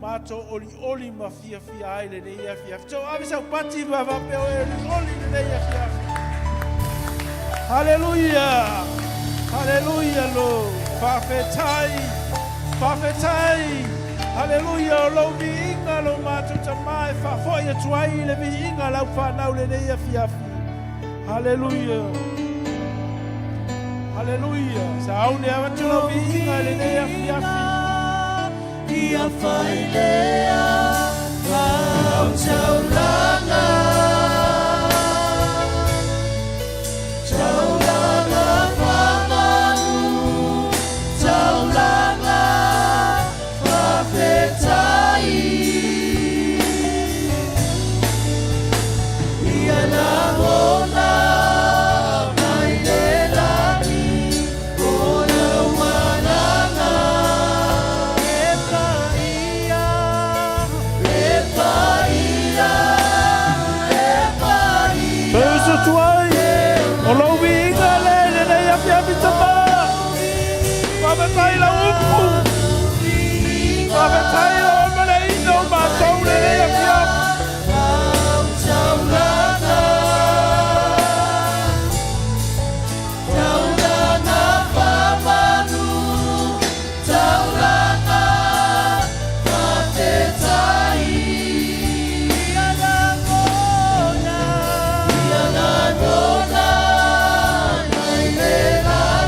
Matou olioli ma fiafia ai lenei afiafi. Toe ave sau pati ma faapea oe olioli lenei afiafi. Haleluia. Haleluia lo. Faafetai. Faafetai. Haleluia o lou viiga lo matou Tama e faafoi atu ai i le viiga lau whanau lenei afiafi. Haleluia. Haleluia. Sa au ne avatu lau viiga lenei afiafi. Ia failea lau taulaga. Taulaga faamanu, taulaga faafetai. Ia lagona mai le lagi o lau agaga. E paia, e paia, e paia. Toe uso atu ai o lou viiga le lenei afiafi Tama. Faafetai lau upu. Faafetai lau amaleina o matou lenei afiafi. Taulaga, taulaga faamanu, taulaga faafetai. Ia lagona, ia lagona mai le lagi.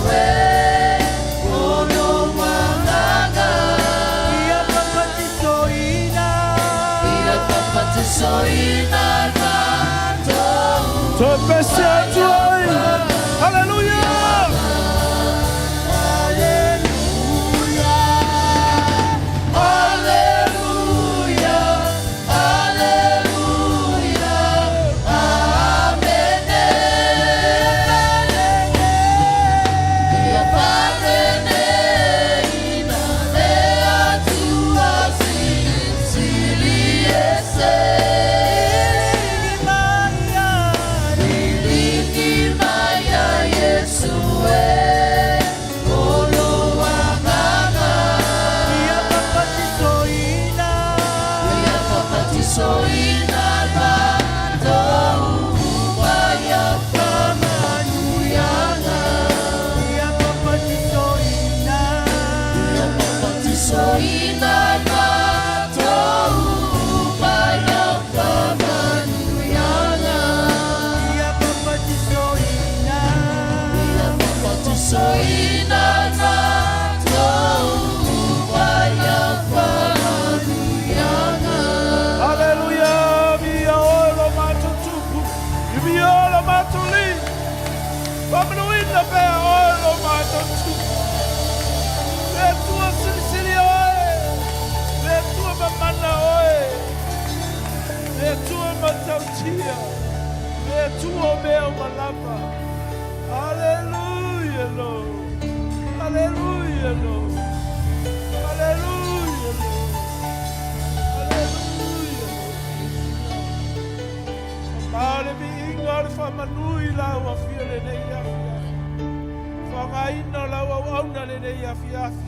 e O lou agaga Ia papatisoina Ia papatisoina matou Toe pese atu ai. Hallelujah! Aleluia, aleluia, amene. Ia faateneina le Atua Silisili Ese. Iligi mai ia Iesu e, o lou agaga. Ia papatisoina Ia papatisoina matou uma ia faamanuiaga. Ia papatisoina Ia papatisoina matou uma ia faamanuiaga. Ia papatisoina Ia papatisoina matou uma ia faamanuiaga. Hallelujah! Via olo matou tupu. Via olo matou li. Faamanuina pea oe lo matou tupu. Le Atua silisili oe. Le Atua mamana oe. Le Atua matautia. Le Atua o mea uma lava. Hallelujah, Lord. Hallelujah, Lord. Hallelujah, Lord. Hallelujah, Lord. Tamā le viiga o le faamanu i lau afio lenei afiafi. Faaaogaina lau auauna lenei afiafi.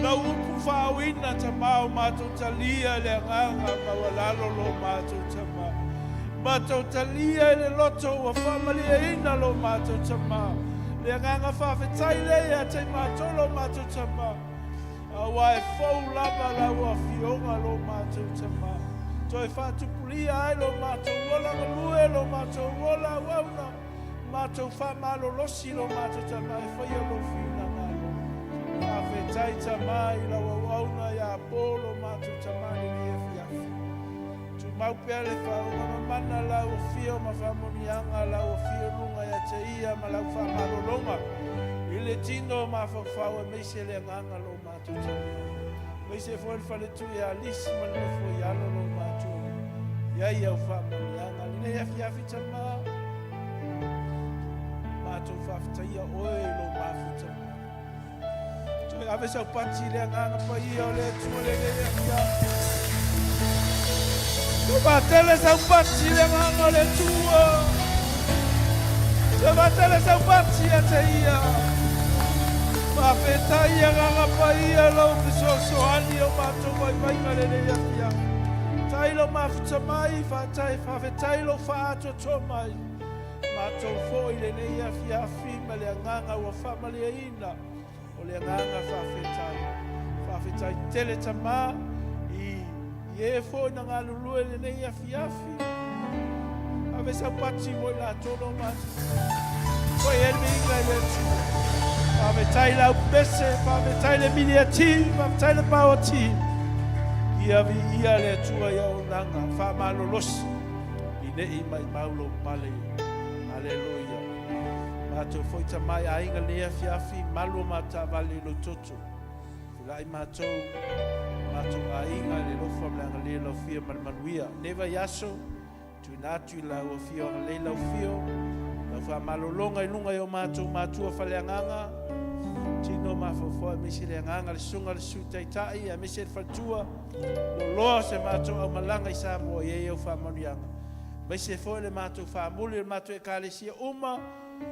Lau upu faaauina tamā o matou talia i le agaga maualalo lo matou tamā. Matou talia i le loto ua faamalieina lo matou tamā. Le agaga faafetai lea ia te i matou lo matou tamā. Auā e fou lava lau afioga lo matou tamā. Toe faatupulia ai lo matou ola galue, lo matou ola auauna, matou faamalolosi lo matou tamā e faia lou finagalo. Faafetai tamā i lau auauna ia Po lo matou tamā i lenei afiafi. Tumau pea le faauuga mamana lau afio ma faamanuiaga lau afio i luga ia te ia ma lau faamalologa i le tino mafaufau aemaise le agaga lo matou tamā. Aemaise foi le faletua ia Alisi ma le nofo i alo lo matou i ai au faamanuiaga. Lenei afiafi tamā, matou faafetaia oe i lou mafuta mai. Toe ave sau pati i le agaga paia o le Atua lenei afiafi. Toe vaatele sau pati i le agaga o le Atua. Toe vaatele sau pati ia te ia. Faafetai agaga paia lou fesoasoani o matou vaivaiga lenei afiafi. Tai lou mafuta mai, faafetai, faafetai lou faaatoatoa mai. Matou foi lenei afiafi ma le agaga ua faamalieina o le agaga faafetai. Faafetai tele tamā i i e foi na galulue lenei afiafi. Ave sau pati mo i latou lo matou. Foi e viiga i le Atua. Faafetai lau pese, faafetai le media team, faafetai le power team. Ia viia le Atua i auaunaga faamalolosi i nei maimau lou pale. Aleluia. Matou foi tamā i aiga lenei afiafi, malu o matou taavale i lou toto. Felai matou, matou aiga i le alofa ma le agalelei o lau Afio ma le manuia. Lenei vaiaso, tuuina atu i lau Afio agalelei lau Afio, lau faamalologa i luga i o matou matua faaleagaga, tino mafaufau aemaise le agaga le susuga i le Sui Taitai aemaise le faletua, ua loa se matou aumalaga i Samoa i ai au faamanuiaga. Aemaise foi le matou faamuli o le matou Ekalesia uma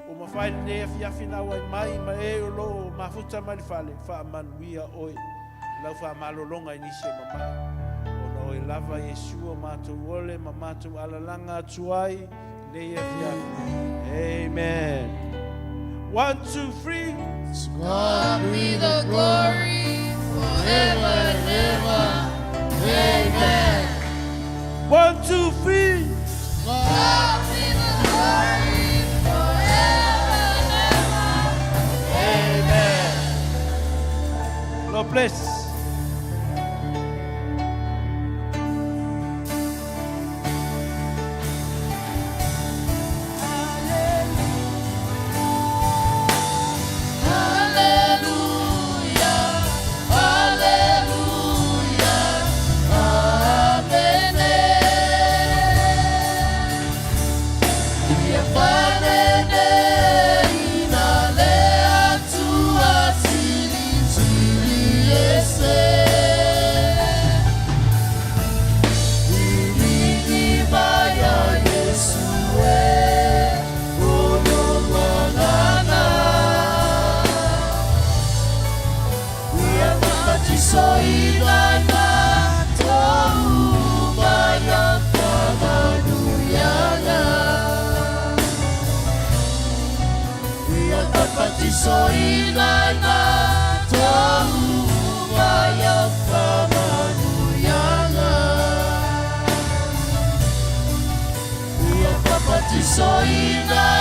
ua mafai lenei afiafi na auai mai ma e o lo o mafuta mai le fale, faamanuia oe i lau faamalologa i nisi o mamae. Ona oe lava Iesu o matou ole ma matou alalaga atu ai lenei afiafi. Amen. One, two, three. To God be the glory forever and ever. Amen. One, two, three. God be the glory forever and ever. bless. Soina